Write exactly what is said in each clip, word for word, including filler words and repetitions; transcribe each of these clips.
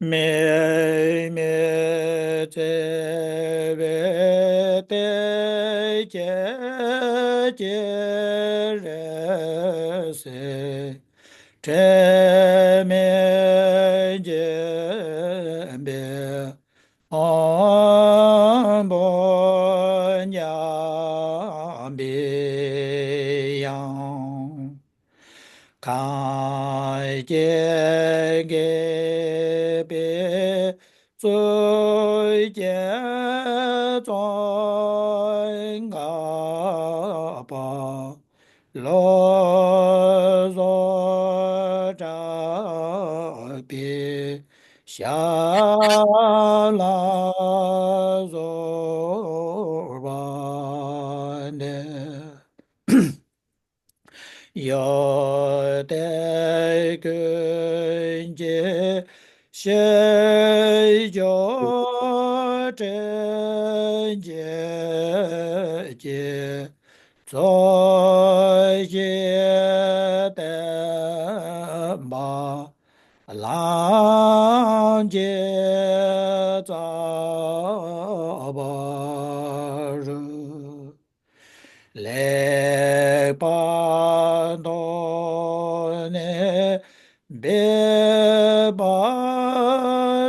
དམིགས་མེད་བརྩེ་བའི་གཏེར་གྱིས་ཀྱེ་རེ་ཟེར། དྲི་མེད་འཇིགས་པའི་དབང་པོ་མྱངས་པའི་དབྱངས། གངས་ཅན་དགྱེས་པའི་གཙུག་རྒྱན་ཙོང་ཁ་པ། ལོ་ཟོར་གྲགས་པའི་ཞབས་ལ་གཟུར་བ་འདེབས། ཡོན་ཏན་ཀུན་གྱི་ཞིང་མཆོག་དྲིན་ཅན་གྱི་གཙོ་བྱེད་བསྟན་པ་ལམ་གྱི་རྩ་བར་རུ། ལེགས་པར་མཐོང་ནས་འབད་པ་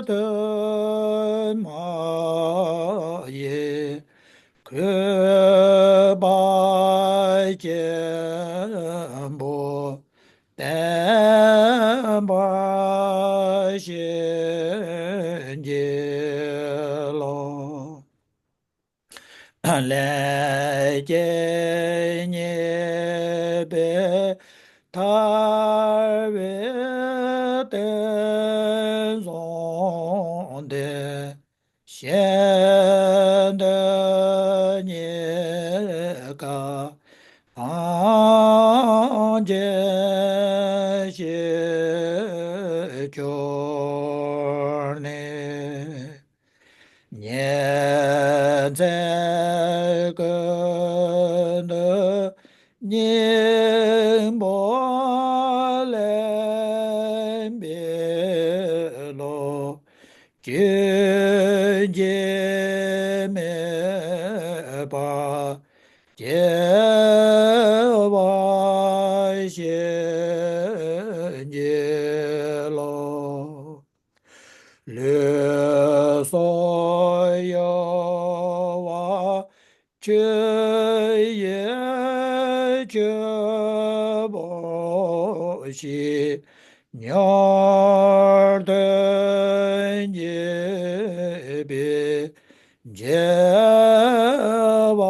དུ་མ་ཡིས། གུས་པ་ཆེན་པོ་བསྟན་པ་བྱིན་གྱིས་རློབས། ལས་ཀྱི་གཉེན་པོས་ཐར་པའི་གཏེར་བཟུང་སྟེ། གཞན་དོན་གཉིས་ཀ་ཕམ་བྱས་ཕྱིར་གྱུར་ནས། ཉིན་མཚན་ཀུན་ཏུ་སྙིང་པོ་བརླན་པའི་བློ། རྒྱུན་ཆད་མེད་པར་སྐྱེ་བ་བྱིན་གྱིས་རློབས། ལུས་སྲོག་གཡོ་བ་ཆུ་ཡི་ཆུ་བོ་བཞིན། མྱུར་དུ་འབྱིན་པའི་བྱེད་པ་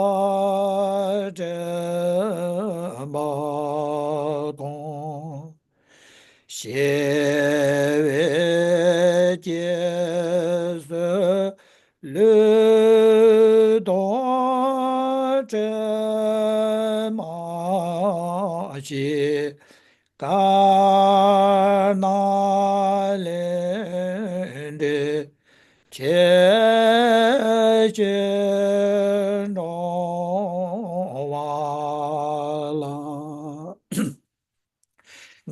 དྲན་པ་དང་། ཞི་བའི་སྐྱེ་བསོད་ལུས་དང་དྲན་མ་བྱེད། དཀར་ནག་ལས་འབྲས་ཆེ་ཆུང་འབྲང་བ་ལ།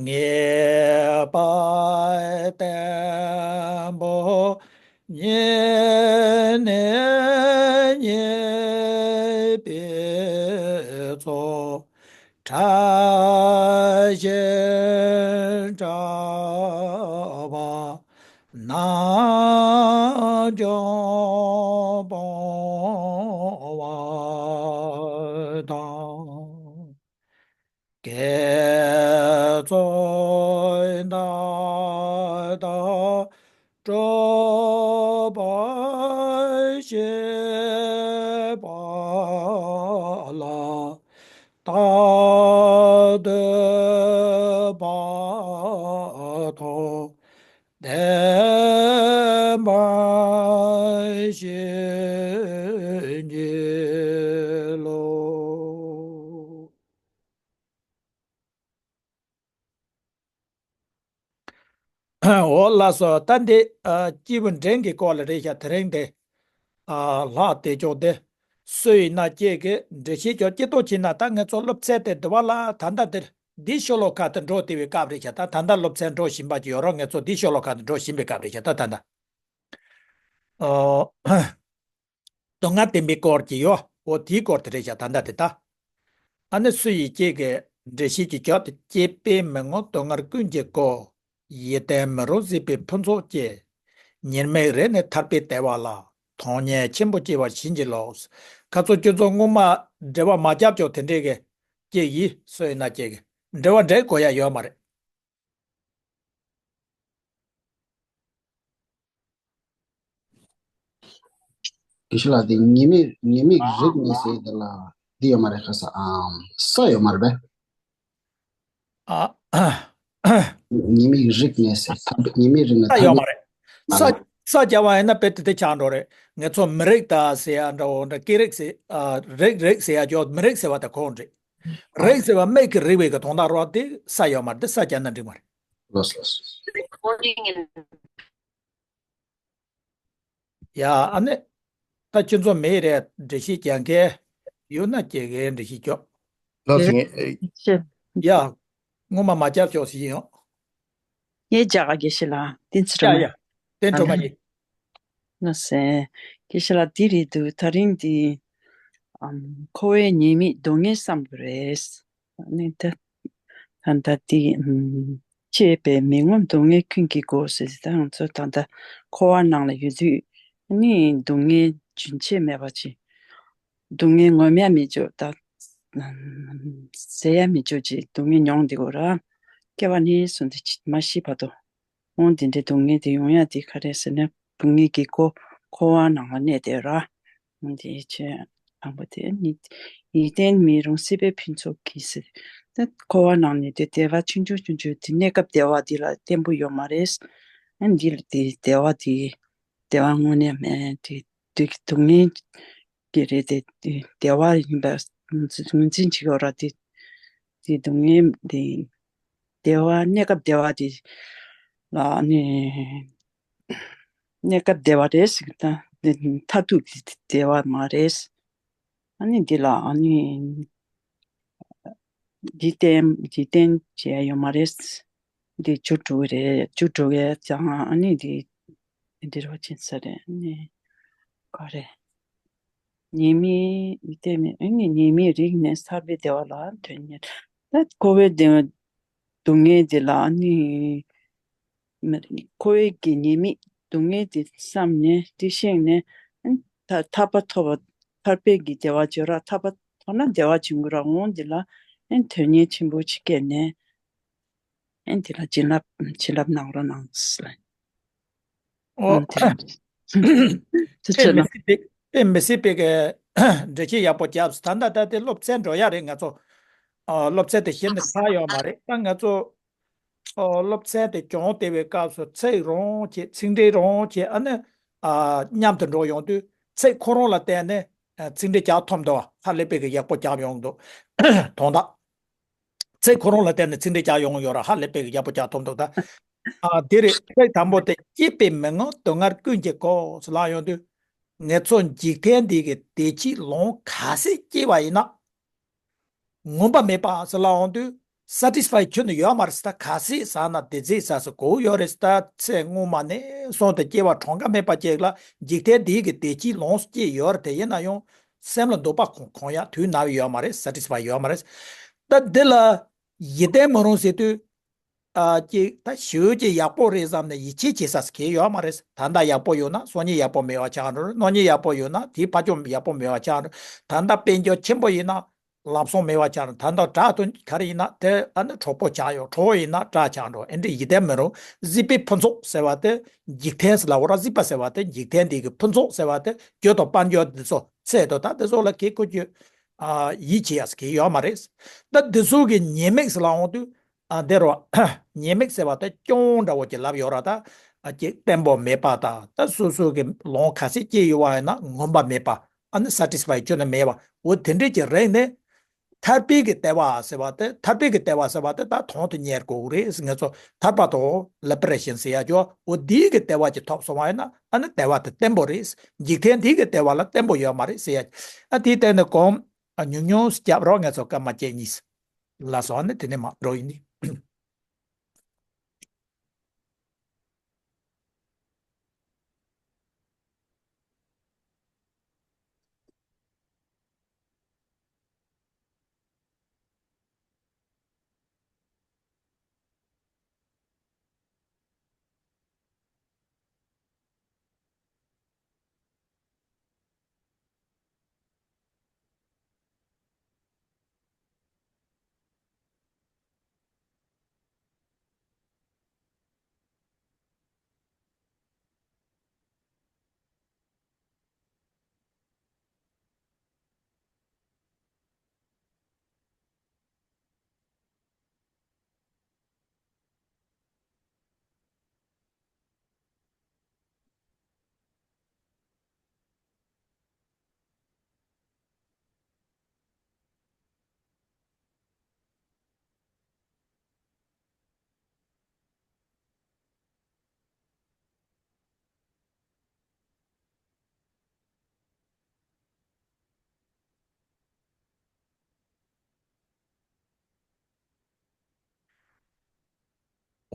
ངེས་པར་བརྟན་པོ་ཉིད་ནས་རྙེད་པའི་ཚོགས། ཕྲ་ཞིང་ཕྲ་བ་རྣམས་ཀྱང་སྤང་བ་དང་། དགེ་ཚོགས་མཐའ་དག་སྒྲུབ་པར་བྱེད་པ་ལ། རྟག་ཏུ་བག་ཐོག་བརྟན་པར་བྱིན་གྱིས་རློབས། འོ་ལགས་སོ། ད་འདི་ཨ་སྐྱེས་བུ་འབྲིང་གི་སྐོར་ལ་རེད་ཤག་དེ་རིང་དེ་ཨ་ལྷག་བསྡད་ཆོག་དེ། སུ་ཡིན་ན་ཁྱེད་ཀྱིས་འགྲེལ་བཤད་ཆོག་སྐྱེ་ཐོག་ཕྱིན་ན། ད་ངས་ཚོ་སློབ་ཚན་དེ་འདི་བ་ལ་ད་ལྟ་འདིར་ འདི་ཤོ་ལོ་ཀ་དེ་འགྲོ་བདེ་བའི་སྐབས་རེད་ཤག་ད་ད་ལྟ་སློབ་ཚན་འགྲོ་བཞིན་པ་ཅིག་ཡོད་རོགས། ངེད་ཚོ་འདི་ཤོ་ལོ་ཀ་དེ་འགྲོ་བཞིན་པའི་སྐབས་རེད་ཤག་ད་ད་ལྟ། ཨོ། སྡུག་བསྔལ་བདེན་པའི་སྐོར་གྱི་ཡོད། འོ་དེའི་སྐོར་དེ་རེད་ཤག་ད་ལྟ་དེ་ད། ཨ་ནི་སུ་ཡིས་ཀྱེ་གི་འགྲེལ་བཤད་ཀྱི་ཅོག་དེ་སྐྱེས་པས་མི་ངོམས་སྡུག་བསྔལ་ཀུན་གྱི་སྒོ། ཡིད་བརྟན་མི་རུང་གཟིགས་པས་ཕུན་ཚོགས་སྐྱེ། ཉེས་དམིགས་རིག་ནས་ཐར་པའི་བདེ་བ་ལ། དོན་གཉེར་ཆེན་པོ་སྐྱེ་བར་བྱིན་གྱིས་རློབས། ཁ་ཚོ་ཁྱོད་ཚོ་སྔོན་མ་འགྲེལ་པ་མ་བརྒྱབ་ཀྱང་དེ་འདྲས་ཀྱི་སྐྱེ་ཡིས་སུ་ཡིན་ན་སྐྱེ་གི་འགྲེལ་པ་འགྲེལ་དགོས་ཡ་ཡོད་མ་རེད། དགེ་བཤེས་ལགས་དེ་ཉེས་དམིགས་ཉེས་དམིགས་རིག་ནས་ཟེར་དེ་ལ་འདི་ཡོད་མ་རེད་ཁ་ས་ཨམ་ས་ཡོད་མ་རེད་པས། ཨ། ཉེས་དམིགས་རིག་ནས་ཟེར་ཐར་པའི་ཉེས་དམིགས་རིག་ནས་ས་ཐར་ཡོད་པའི་མ་རེད། མ་ས་རེད། ས་རྒྱ་བ་ཡིན་ན་དཔེ་དེ་དེ་ཆགས་འགྲོ་རེད། ངེད་ཚོ་མི་རིག་ད་ཟེར་ཡ་འདྲ་བོ་འདྲ་སྐད་རིག་ཟེར་ཨ་རིག་རིག་ཟེར་ཡ་ཅོག་མི་རིག་ཟེར་བ་དེ་ཁོང་རེད། རིག་ཟེར་བ་མིག་གིས་རིག་པའི་གི་དོན་དག་རོགས་དེ་ས་ཡོད་མ་རེད། དེ་ས་རྒྱ་ན་འགྲིག་མ་རེད། ལོས་ལོས། ཡ་ཨ་ནི། ད་ཁྱོད་ཚོ་མེད་རེད་འགྲེལ་བཤད་རྒྱག་མཁན་ཡོད་ན་སྐྱེ་གའི་འགྲེལ་བཤད་སྐྱོ། ལགས་སོ་ངས། ཡ། སྔོན་མ་མ་བཅར་ཆོག་ཟིན་ཡོང་། ངས་རྒྱག་ག་དགེ་བཤེས་ལགས་བསྟན་འཛིན་སྒྲོལ་མ། ཡ་ཡ། བསྟན་སྒྲོལ་མ་ཡིན། ལགས་སེ། དགེ་བཤེས་ལགས་འདི་རེད་འདུག་ད་རིང་འདི། ཨམ། འཁོར་བའི་ཉེས་དམིགས་སྡུག་བསྔལ་བསམ་དགོས་རེད། ནི་ད། ད་ལྟ་འདི། ཨམ། སྐྱེས་པས་མི་ངོམས་སྡུག་བསྔལ་ཀུན་གྱི་སྒོ་ཟེར་ཏེ་ད་ང་ཚོ་ད་ལྟ་འཁོར་བ་ནང་ལ་ཡོད་དུས་ནི་སྡུག་བསྔལ་རྒྱུན་ཆད་མེད་པ་ཅིག་སྡུག་བསྔལ་ངོམས་ཡ་མི་འཇུག་ད། ཟེར་ཡ་མི་འཇུག་ཅིག་སྡུག་བསྔལ་མྱོང་བསྡད་དགོས་ར། སྐྱེ་བ་ནས་བཟུང་སྟེ་མ་ཤི་བར་དུ། འོང་དེ་འདྲའི་སྡུག་བསྔལ་དེ་ཡོང་ཡ་དེ་ག་རེ་ཟེར་ན་སྡུག་བསྔལ་གྱི་སྒོ་འཁོར་བ་ནང་ལ་གནས་བསྡད་ར། འོང་དེ་ཆེ་དང་པོ་དེ་ནི་ཡིད་བརྟན་མི་རུང་གཟིགས་པས་ཕུན་ཚོགས་ཀྱིས་ཟེར། ད་འཁོར་བ་ནང་ནས་དེ་བདེ་བ་ཆུང་ཆུང་ཆུང་ཆུང་དེ་གནས་སྐབས་བདེ་བ་དེ་ལ་བརྟན་པོ་ཡོད་མ་རེད། ཨ་འདི་ལ་དེ་བདེ་བ་དེ་བདེ་བ་དངོས་གནས་མེད་དེ་དེ་སྡུག་བསྔལ་གྱི་རེད་དེ་དེ་བདེ་བ་ཡིན་པ་ངོས་འཛིན་བྱེད་ཀྱི་ཡོད་ར་དེ། དེ་སྡུག་བསྔལ་དེ། བདེ་བ་གནས་སྐབས་བདེ་བ་དེ་ལ་ནི། གནས་སྐབས་བདེ་བ་རེད་ཟེར་གི་ད་འདི་མཐར་ཐུག་གི་བདེ་བ་མ་རེད། ཨ་ནི་འདི་ལ་ཨ་ནི། འཇིག་རྟེན་འཇིག་རྟེན་བྱས་ཡོད་མ་རེད། འདི་བཅུ་དྲུག་རེད་བཅུ་དྲུག་ཡས་ཀྱང་ཨ་ནི་འདི། འདི་རོ་ཅན་ས་རེད་ཨ་ནི། ག་རེ། ཉེས་དམིགས་ཡིད་བརྟན་མི་ཨ་ནི་ཉེས་དམིགས་རིག་ནས་ཐར་པའི་བདེ་བ་ལ་དོན་གཉེར། ད་འཁོར་བའི་བདེ་བ་སྡུག་བསྔལ་དེ་ལ་ཨ་ནི། མི་འཁོར་བའི་གི་ཉེས་དམིགས་སྡུག་བསྔལ་དེ་བསམ་ནས་དེ་ཤེས་ནས་ཨ་ནི་ཐར་ཐར་པ་ཐོབ་པ་ཐར་པའི་གི་བདེ་བ་བྱོས་ར་ཐར་པ་ཐོབ་ན་བདེ་བ་བྱིན་དགོས་ར་འོང་དེ་ལ་ཨ་ནི་དོན་གཉེར་ཆེན་པོ་ཅིག་བསྐྱེད་ནས། ཨེ་འདི་ལ་བྱིན་རླབས་བྱིན་རླབས་གནང་རོགས་གནང་ཟེར། ཨོ། ཨོ་དེ་དེ་ཚོད་ལ། དཔེ་མི་སྲིད་པའི་དཔེ་མི་སྲིད་པའི་གི་འགྲེལ་བཤད་ཡག་པོ་བརྒྱབ་ད་ལྟ་ད་དེ་སློབ་ཚན་འགྲོ་ཡ་རེད་ང་ཚོ། ཨོ་སློབ་ཚན་དེ་གཞི་ནས་ཚར་ཡོད་མ་རེད་ད་ང་ཚོ། ཨོ་སློབ་ཚན་དེ་སྦྱོང་བསྡད་པའི་སྐབས་སུ་ཚིག་རོང་བྱེད་ཚིག་འགྲེལ་རོང་བྱེད་ཨ་ནི། ཨ་མཉམ་དུ་འགྲོ་ཡོང་དུས་ཚིག་ཁོ་རང་ལ་བརྟེན་ནས་ཨ་ཚིག་འགྲེལ་རྒྱག་ཐུབ་འདུག་བ་ཧ་ལས་པའི་གི་ཡག་པོ་རྒྱབ་ཡོང་འདུག་དོན་དག་ཚེ་ཁོ་རང་ལ་བརྟེན་ནས་ཚིག་འགྲེལ་རྒྱག་ཡོང་ཡོད་ར་ཧ་ལས་པའི་ཡག་པོ་རྒྱག་ཐུབ་འདུག་ད། ཨ་དེ་རེད་ཚེ་དང་པོ་དེ་སྐྱེས་པའི་མི་ངོམས་སྡུག་བསྔལ་ཀུན་གྱི་སྒོ་ཟེར་ལབ་ཡོང་དུས། ངེད་ཚོ་འཇིག་རྟེན་འདི་གི་བདེ་སྐྱིད་ལོངས་ག་ཚད་སྐྱེས་པ་ཡིན་ན། ངོམས་པ་མེད་པ་ཟེར་ལབ་ཡོང་དུས་སེ་ཊི་སི་ཕའི་ཁྱོན་ནས་ཡོད་མ་རེད་ད་ག་ཚད་ཟ་ན་བདེ་ཚིག་ཟ་ས་གོ་ཡོད་རེད་ད་ཚེ་སྔོན་མ་ནས་བཟུང་སྟེ་སྐྱེ་བ་གྲངས་ཀ་མེད་པ་ཅིག་ལ་འཇིག་རྟེན་འདི་གི་བདེ་སྐྱིད་ལོངས་སུ་སྐྱེས་ཡོད་རེད་དེ་ཡིན་ན་ཡང་སེམས་ལ་འདོད་པ་གང་གང་ཡང་དུས་ན་བ་ཡོད་མ་རེད་སེ་ཊི་སི་ཕའི་ཡོད་མ་རེད་ད་འདི་ལ། ཡིད་བརྟན་མི་རུང་ཟེར་དུས། ཨ་ཅིག་ད་ཞེ་པོ་ཅིག་ཡག་པོ་རེད་བསམ་ནས་ཡིད་ཆེས་བྱེད་ས་གལ་ཡོད་མ་རེད། ད་ལྟ་ཡག་པོ་ཡོད་ན་སང་ཉིན་ཡག་པོ་མེད་པ་ཆགས་འགྲོ་རེད། གནངས་ཉིན་ཡག་པོ་ཡོད་ན་དེའི་ཕར་ཕྱོགས་ཡག་པོ་མེད་པ་ཆགས་འགྲོ་རེད། ད་ལྟ་དཔལ་འབྱོར་ཆེན་པོ་ཡིན་ན་ལམ་སང་མེད་པ་ཆགས་འགྲོ་ད་ལྟ་དྲག་ཏུ་ག་རེ་ཡིན་ན་དེ་ཨ་ནི་གྲོགས་པོ་ཆགས་ཡོང་གྲོགས་ཡིན་ན་དྲག་ཆགས་འགྲོ་ཨེ་འདྲ་ཡིད་བརྟན་མི་རུང་གཟིགས་པས་ཕུན་ཚོགས་ཟེར་བ་དེ་འཇིག་རྟེན་ཟེར་ལ་འོ་ར་གཟིགས་པ་ཟེར་བ་དེ་འཇིག་རྟེན་འདི་གི་ཕུན་ཚོགས་ཟེར་བ་དེ་རྒྱུ་དང་དཔལ་འབྱོར་འདི་ཚོ་ཚད་དང་ད་འདི་ཚོ་ལ་གལ་ཁོ་རྒྱུ་ཡིད་ཆེས་ཡ་ཟེར་གི་ཡོད་མ་རེད། ད་འདི་ཚོ་གི་ཉེས་དམིགས་ཟེར་ལབ་འོང་དུས། ཨ་དེ་རུ་ཉེས་དམིགས་ཟེར་བ་དེ་སྐྱོན་འདྲ་བོ་ཅིག་ལབ་ཡོད་ར་ད། ཨ་ཅིག་བརྟན་པོ་མེད་པ་དང་ད་སོ་སོ་གི་ལོང་ག་ཚད་སྐྱེས་ཡོད་པ་ཡིན་ན་ངོམས་པ་མེད་པ་ཨ་ནི་སེ་ཊི་སི་ཕའི་ཁྱོན་ནས་མེད་པ་འོ་དེ་འདྲས་ཀྱི་རིགས་ནི། ཐར་པའི་གི་བདེ་བ་ཟེར་བ་དེ་ཐར་པའི་གི་བདེ་བ་ཟེར་བ་དེ་ད་དོན་དུ་གཉེར་དགོས་རེད་ང་ཚོ་ཐར་པ་དང་ལི་བེ་རེ་ཤན་ཟེར་ཡ་ཅོ་འོ་དེའི་གི་བདེ་བ་ཅིག་ཐོབ་སོང་བ་ཡིན་ན་ཨ་ནི་བདེ་བ་དེ་བརྟན་པོ་རེད། འཇིག་རྟེན་འདིའི་གི་བདེ་བ་ལ་བརྟན་པོ་ཡོད་མ་རེད་ཟེར་ཡ། ཨ་དེའི་སྟེང་ནས་གོང་ཉུང་ཉུང་རྒྱབ་རོགས་ང་ཚོ་སྐར་མ་བཅུ་གཉིས། ལགས་སོ། ཨ་ནི་དེ་ནས་མར་འགྲོ་ཡིན།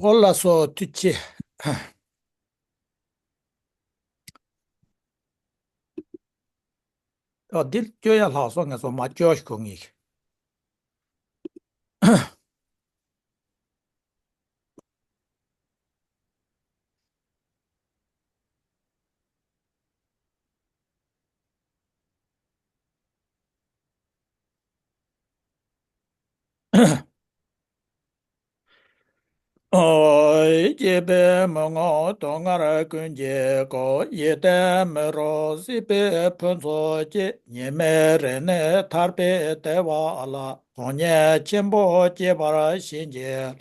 ཨོ་ལགས་སོ། ཐུགས་རྗེ་ཆེ། ཨོ་འདི་སྐྱོ་ཡ་ལྷག་སོང་། ངས་སོ་མ་སྐྱོ་ཞིག་གོ་ངེས། ཨོ། སྐྱེས་པའི་མི་མངོན་སྡུག་བསྔལ་ཀུན་གྱིས་གོས། ཡིད་བརྟན་མི་རུང་སྲིད་པའི་ཕུན་ཚོགས་ཀྱིས། ཉི་མའི་རིང་ནས་ཐར་པའི་བདེ་བ་ལ། དོན་གཉེར་ཆེན་པོ་སྐྱེས་པར་བྱིན་གྱིས།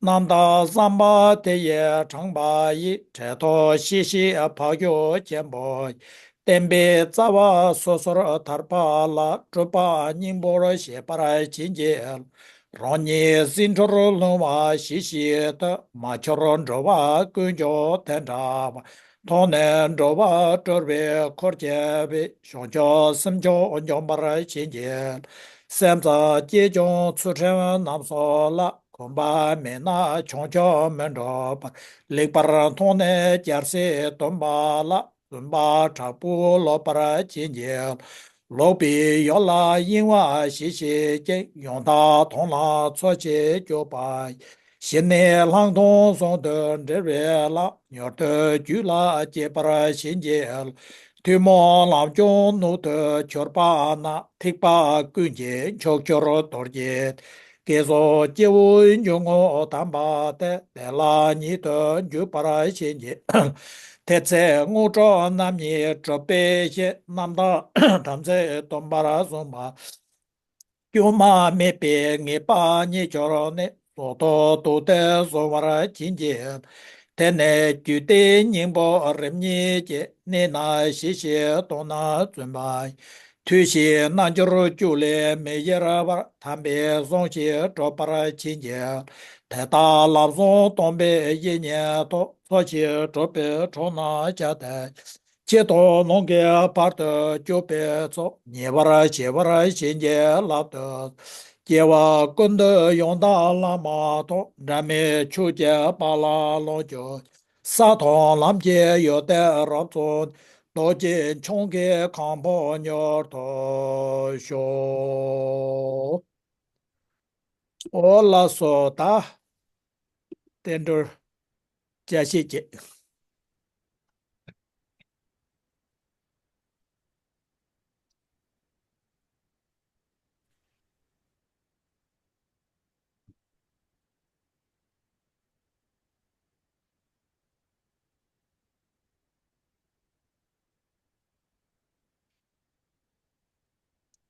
རྣམ་དག་བསམ་པ་དེ་ཡིས་དྲངས་པ་ཡིས། འབྲས་རྟོགས་ཤེས་བཞིན་འཕགས་མཆོག་ཆེན་པོ། བསྟན་པའི་རྩ་བ་སོ་སོར་ཐར་པ་ལ། སྒྲུབ་པ་སྙིང་པོར་བཞེད་པར་བྱིན་གྱིས། རང་ཉིད་སྲིད་འཁོར་ལྷུང་བ་ཞི་ཞིང་དུ། མ་གྱུར་འགྲོ་བ་ཀུན་ཀྱང་དེ་འདྲ་བ། མཐོང་ནས་འགྲོ་བ་སྒྲོལ་བའི་འཁོར་རྒྱལ་བའི། བྱང་ཆུབ་སེམས་མཆོག་འབྱོངས་པར་བྱིན་གྱིས། སེམས་ཙམ་སྐྱེས་ཀྱང་ཚུལ་ཁྲིམས་རྣམས་སྲུང་ལ། གོམས་པ་མེད་ན་བྱང་ཆུབ་མི་འགྲུབ་པར། ལེགས་པར་མཐོང་ནས་རྒྱལ་སྲས་སྟོན་པ་ལ། བརྩོན་པ་དྲག་པོས་སློབ་པར་བྱིན་གྱིས། ལོག་པའི་ཡུལ་ལ་གཡེང་བ་ཞི་བྱེད་ཅིང་། ཡང་དག་དོན་ལ་འཚོ་ཞིང་སྐྱོབ་པ་ཡི། ཞི་གནས་ལྷག་མཐོང་ཟུང་དུ་འབྲེལ་བའི་ལྷ། མྱུར་དུ་རྒྱུད་ལ་སྐྱེ་བར་བྱིན་གྱིས། ཐུན་མོང་ལམ་མཆོག་ནུབ་ཏུ་གྱུར་པ་ན། ཐེག་པ་ཀུན་གྱི་མཆོག་གྱུར་རྡོ་རྗེ། སྐལ་གསུམ་སྐྱེ་བོའི་འཇུག་ངོགས་དམ་པ་སྟེ། དེ་ལ་ཉིད་དུ་འཇུག་པར་བྱིན་གྱིས། དེ་ཚེ་དངོས་གྲུབ་རྣམ་གཉིས་གྲུབ་པའི་ཕྱིར། རྣམ་དག་བྲམ་ཟེས་སྟོན་པར་གསུངས་པ། སྐྱོན་མ་མེད་པའི་ངེས་པ་རྙེད་གྱུར་ནས། ཟོར་ཐོག་རྡོ་རྟེན་བཟུང་བར་བྱིན་གྱིས། དེ་ནས་རྒྱུད་སྡེའི་སྙིང་པོ་རིམ་གཉིས་ཀྱི། གནས་རྣམས་ཞི་ཞིང་དོན་རྣམས་བརྩོན་པ་ཡི། ཐོས་ཤིང་རྣལ་འབྱོར་བཅུ་ལས་མི་གཡེར་བར། དམ་པའི་གསུང་བཞིན་སྒྲུབ་པར་བྱིན་གྱིས། དེ་ལྟར་ལམ་གསུམ་སྟོང་པའི་གཞི་ཉིད་དུ། འཚོ་ཞིང་སྒྲུབ་པའི་གྲོགས་རྣམས་བྱ་དེ། ཕྱི་དང་ནང་གི་བར་དུ་གྱུར་པའི་ཚོགས། ཉེ་བར་ཞི་བར་བྱིན་གྱིས་བརླབ་ཏུ། སྐྱེ་བ་ཀུན་ཏུ་ཡང་དག་བླ་མ་མཐོང་། འབྲལ་མེད་ཕྱོགས་ཀྱི་དཔལ་ལ་ལོངས་སྤྱོད། ས་དང་ལམ་གྱི་ཡོན་ཏན་རབ་རྫོགས། རྡོ་རྗེ་འཆང་གི་གང་བ་མྱུར་ཐོབ་ཤོག། ཨོ་ལགས་སོ། ད་བསྟན་འགྲོར་བཅའ་ཤེས་བྱེད།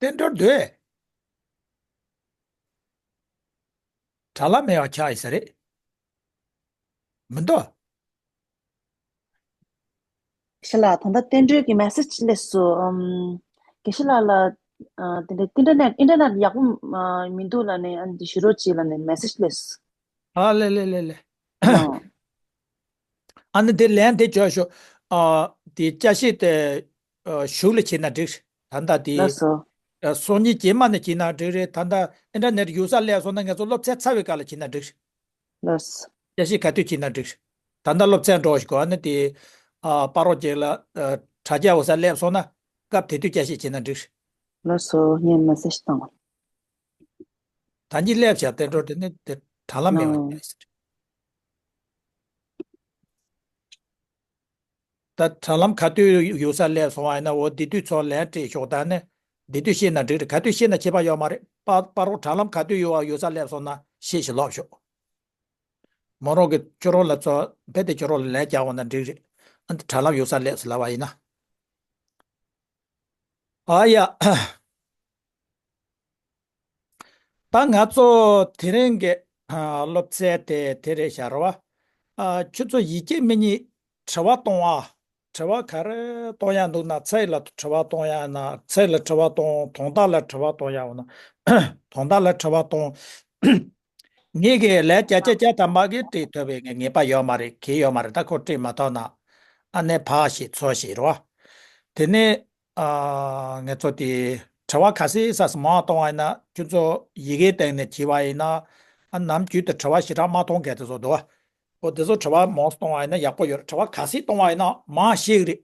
བསྟན་འགྲོར་སྡོད། དྲ་ལམ་མེད་པ་ཆགས་ཡིན་ས་རེད། མི་འདུག། ཤ་ལགས། ད་ལྟ་བསྟན་འགྲོའི་གི་མེ་སེ་ཇི་སླེབས་སོང་། ཨམ། དགེ་བཤེས་ལགས་ལ། ཨ། དེ་འདྲའི་ཨིན་ཊར་ནེཊ་ཨིན་ཊར་ནེཊ་ཡག་པོ་ཨ་མི་འདུག་ལབ་ནས། ཨ་ནི་དེ་ཞུ་རོགས་བྱེད་ལབ་ནས་མེ་སེ་ཇི་སླེབས་སོང་། ཨ་ལེ་ལེ་ལེ་ལེ། ཨ། ཨ་ནི་དེ་ལན་དེ་བྱོས་ཤོག། ཨ། དེ་བཅའ་ཤེས་དེ། ཨ། གཞུག་ལ་བྱེད་ན་འགྲིག། ད་ལྟ་དེ། ལགས་སོ། ཨ། སང་ཉིན་རྗེས་མ་ནས་བྱས་ན་འགྲིག་རེད། ད་ལྟ་ཨིན་ཊར་ནེཊ་ཡོད་སར་སླེབས་སོང་ན་ངེད་ཚོ་སློབ་ཚན་ཚར་བའི་སྐབས་ལ་བྱས་ན་འགྲིག་རེད། ལགས་སོ། བསྐྱར་ཞིབ་ག་དུས་བྱས་ན་འགྲིག་རེད། ད་ལྟ་སློབ་ཚན་འགྲོ་ཞིག་གོ། ཨ་ནི་དེ། ཨ། པ་རོག་ཅིག་ལ། ཨ། དྲ་རྒྱ་ཡོད་སར་སླེབས་སོང་ན་སྐབས་དེ་དུས་བསྐྱར་ཞིབ་བྱས་ན་འགྲིག་རེད། ལགས་སོ། ངས་མེ་སེ་ཇི་བཏང་བ། ད་གིན་སླེབས་བཞག་དེ་འགྲོ་དེ་ནི་དེ་དྲ་ལམ་མེད་པ་ཨང་། ཡིན་ཟེར། ད་དྲ་ལམ་ག་དུས་ཡོད་སར་སླེབས་སོང་བ་ཡིན་ན། འོ་དེ་དུས་ཚོ་ལན་སྤྲད་ཤོག་ད་ནི་དེ་དུས་ཤེས་ན་འགྲིག་རེད། ག་དུས་ཤེས་ན་ཁྱད་པར་ཡོད་མ་རེད། པ་པ་རོག་དྲ་ལམ་ག་དུས་ཡོད་ཡོད་སར་སླེབས་སོང་ན་ཤེས་ཤིག་ལབ་ཤོག་མོ་རང་གི་ཁྱོད་རང་ལ་ཚོ་རྦད་དེ་ཁྱོད་རང་ལ་ལན་རྒྱག་འོང་ན་འགྲིག་རེད། ཨ། དྲ་ལམ་ཡོད་སར་སླེབས་སོང་ལབ་པ་ཡིན་ན། ཨ་ཡ། ད་ང་ཚོ་དེ་རིང་གི་ཨ་སློབ་ཚན་དེ་དེ་རེད་ཤག་རེད་བ། ཨ། ཁྱོད་ཚོ་ཡི་གེ་མིག་གཉིས་དྲི་བ་གཏོང་བ། དྲི་བ་ག་རེ་གཏོང་ཡ་འདུག་ན། ཚེ་ལ་དྲི་བ་གཏོང་ཡ་ན་ཚེ་ལ་དྲི་བ་གཏོང་། དོན་དག་ལ་དྲི་བ་གཏོང་ཡ་འོ་ན་དོན་དག་ལ་དྲི་བ་གཏོང་། ངེད་ཀྱིས་ལན་བརྒྱ་ཆ་བརྒྱ་ཐམ་པ་གིས་སྤྲད་ཐུབ་པའི་ངེས་པ་ཡོད་མ་རེད། གལ་ཡོད་མ་རེད། ད་ཁོ་སྤྲད་མ་ཐུབ་ན་ཨ་ནི་ཕར་བཤད་ཚུར་བཤད་རེད་བ། དེ་ནས། ཨ། ངེད་ཚོ་དེ་དྲི་བ་གལ་སྲིད་ས་སི་མང་བ་གཏོང་བ་ཡིན་ན། ཁྱོད་ཚོ་ཡི་གེའི་སྟེང་ནས་བྱས་པ་ཡིན་ན། ཨ། ནམ་རྒྱུན་དུ་དྲི་བ་ཞེ་དྲག་མ་གཏོང་མཁན་དེ་ཚོ་འདུག་བ། འོ་དེ་ཚོ་དྲི་བ་མང་ཙམ་གཏོང་བ་ཡིན་ན་ཡག་པོ་ཡོད་རེད། དྲི་བ་གལ་སྲིད་གཏོང་བ་ཡིན་ན་མང་ཤེས་ཀྱི་རེད།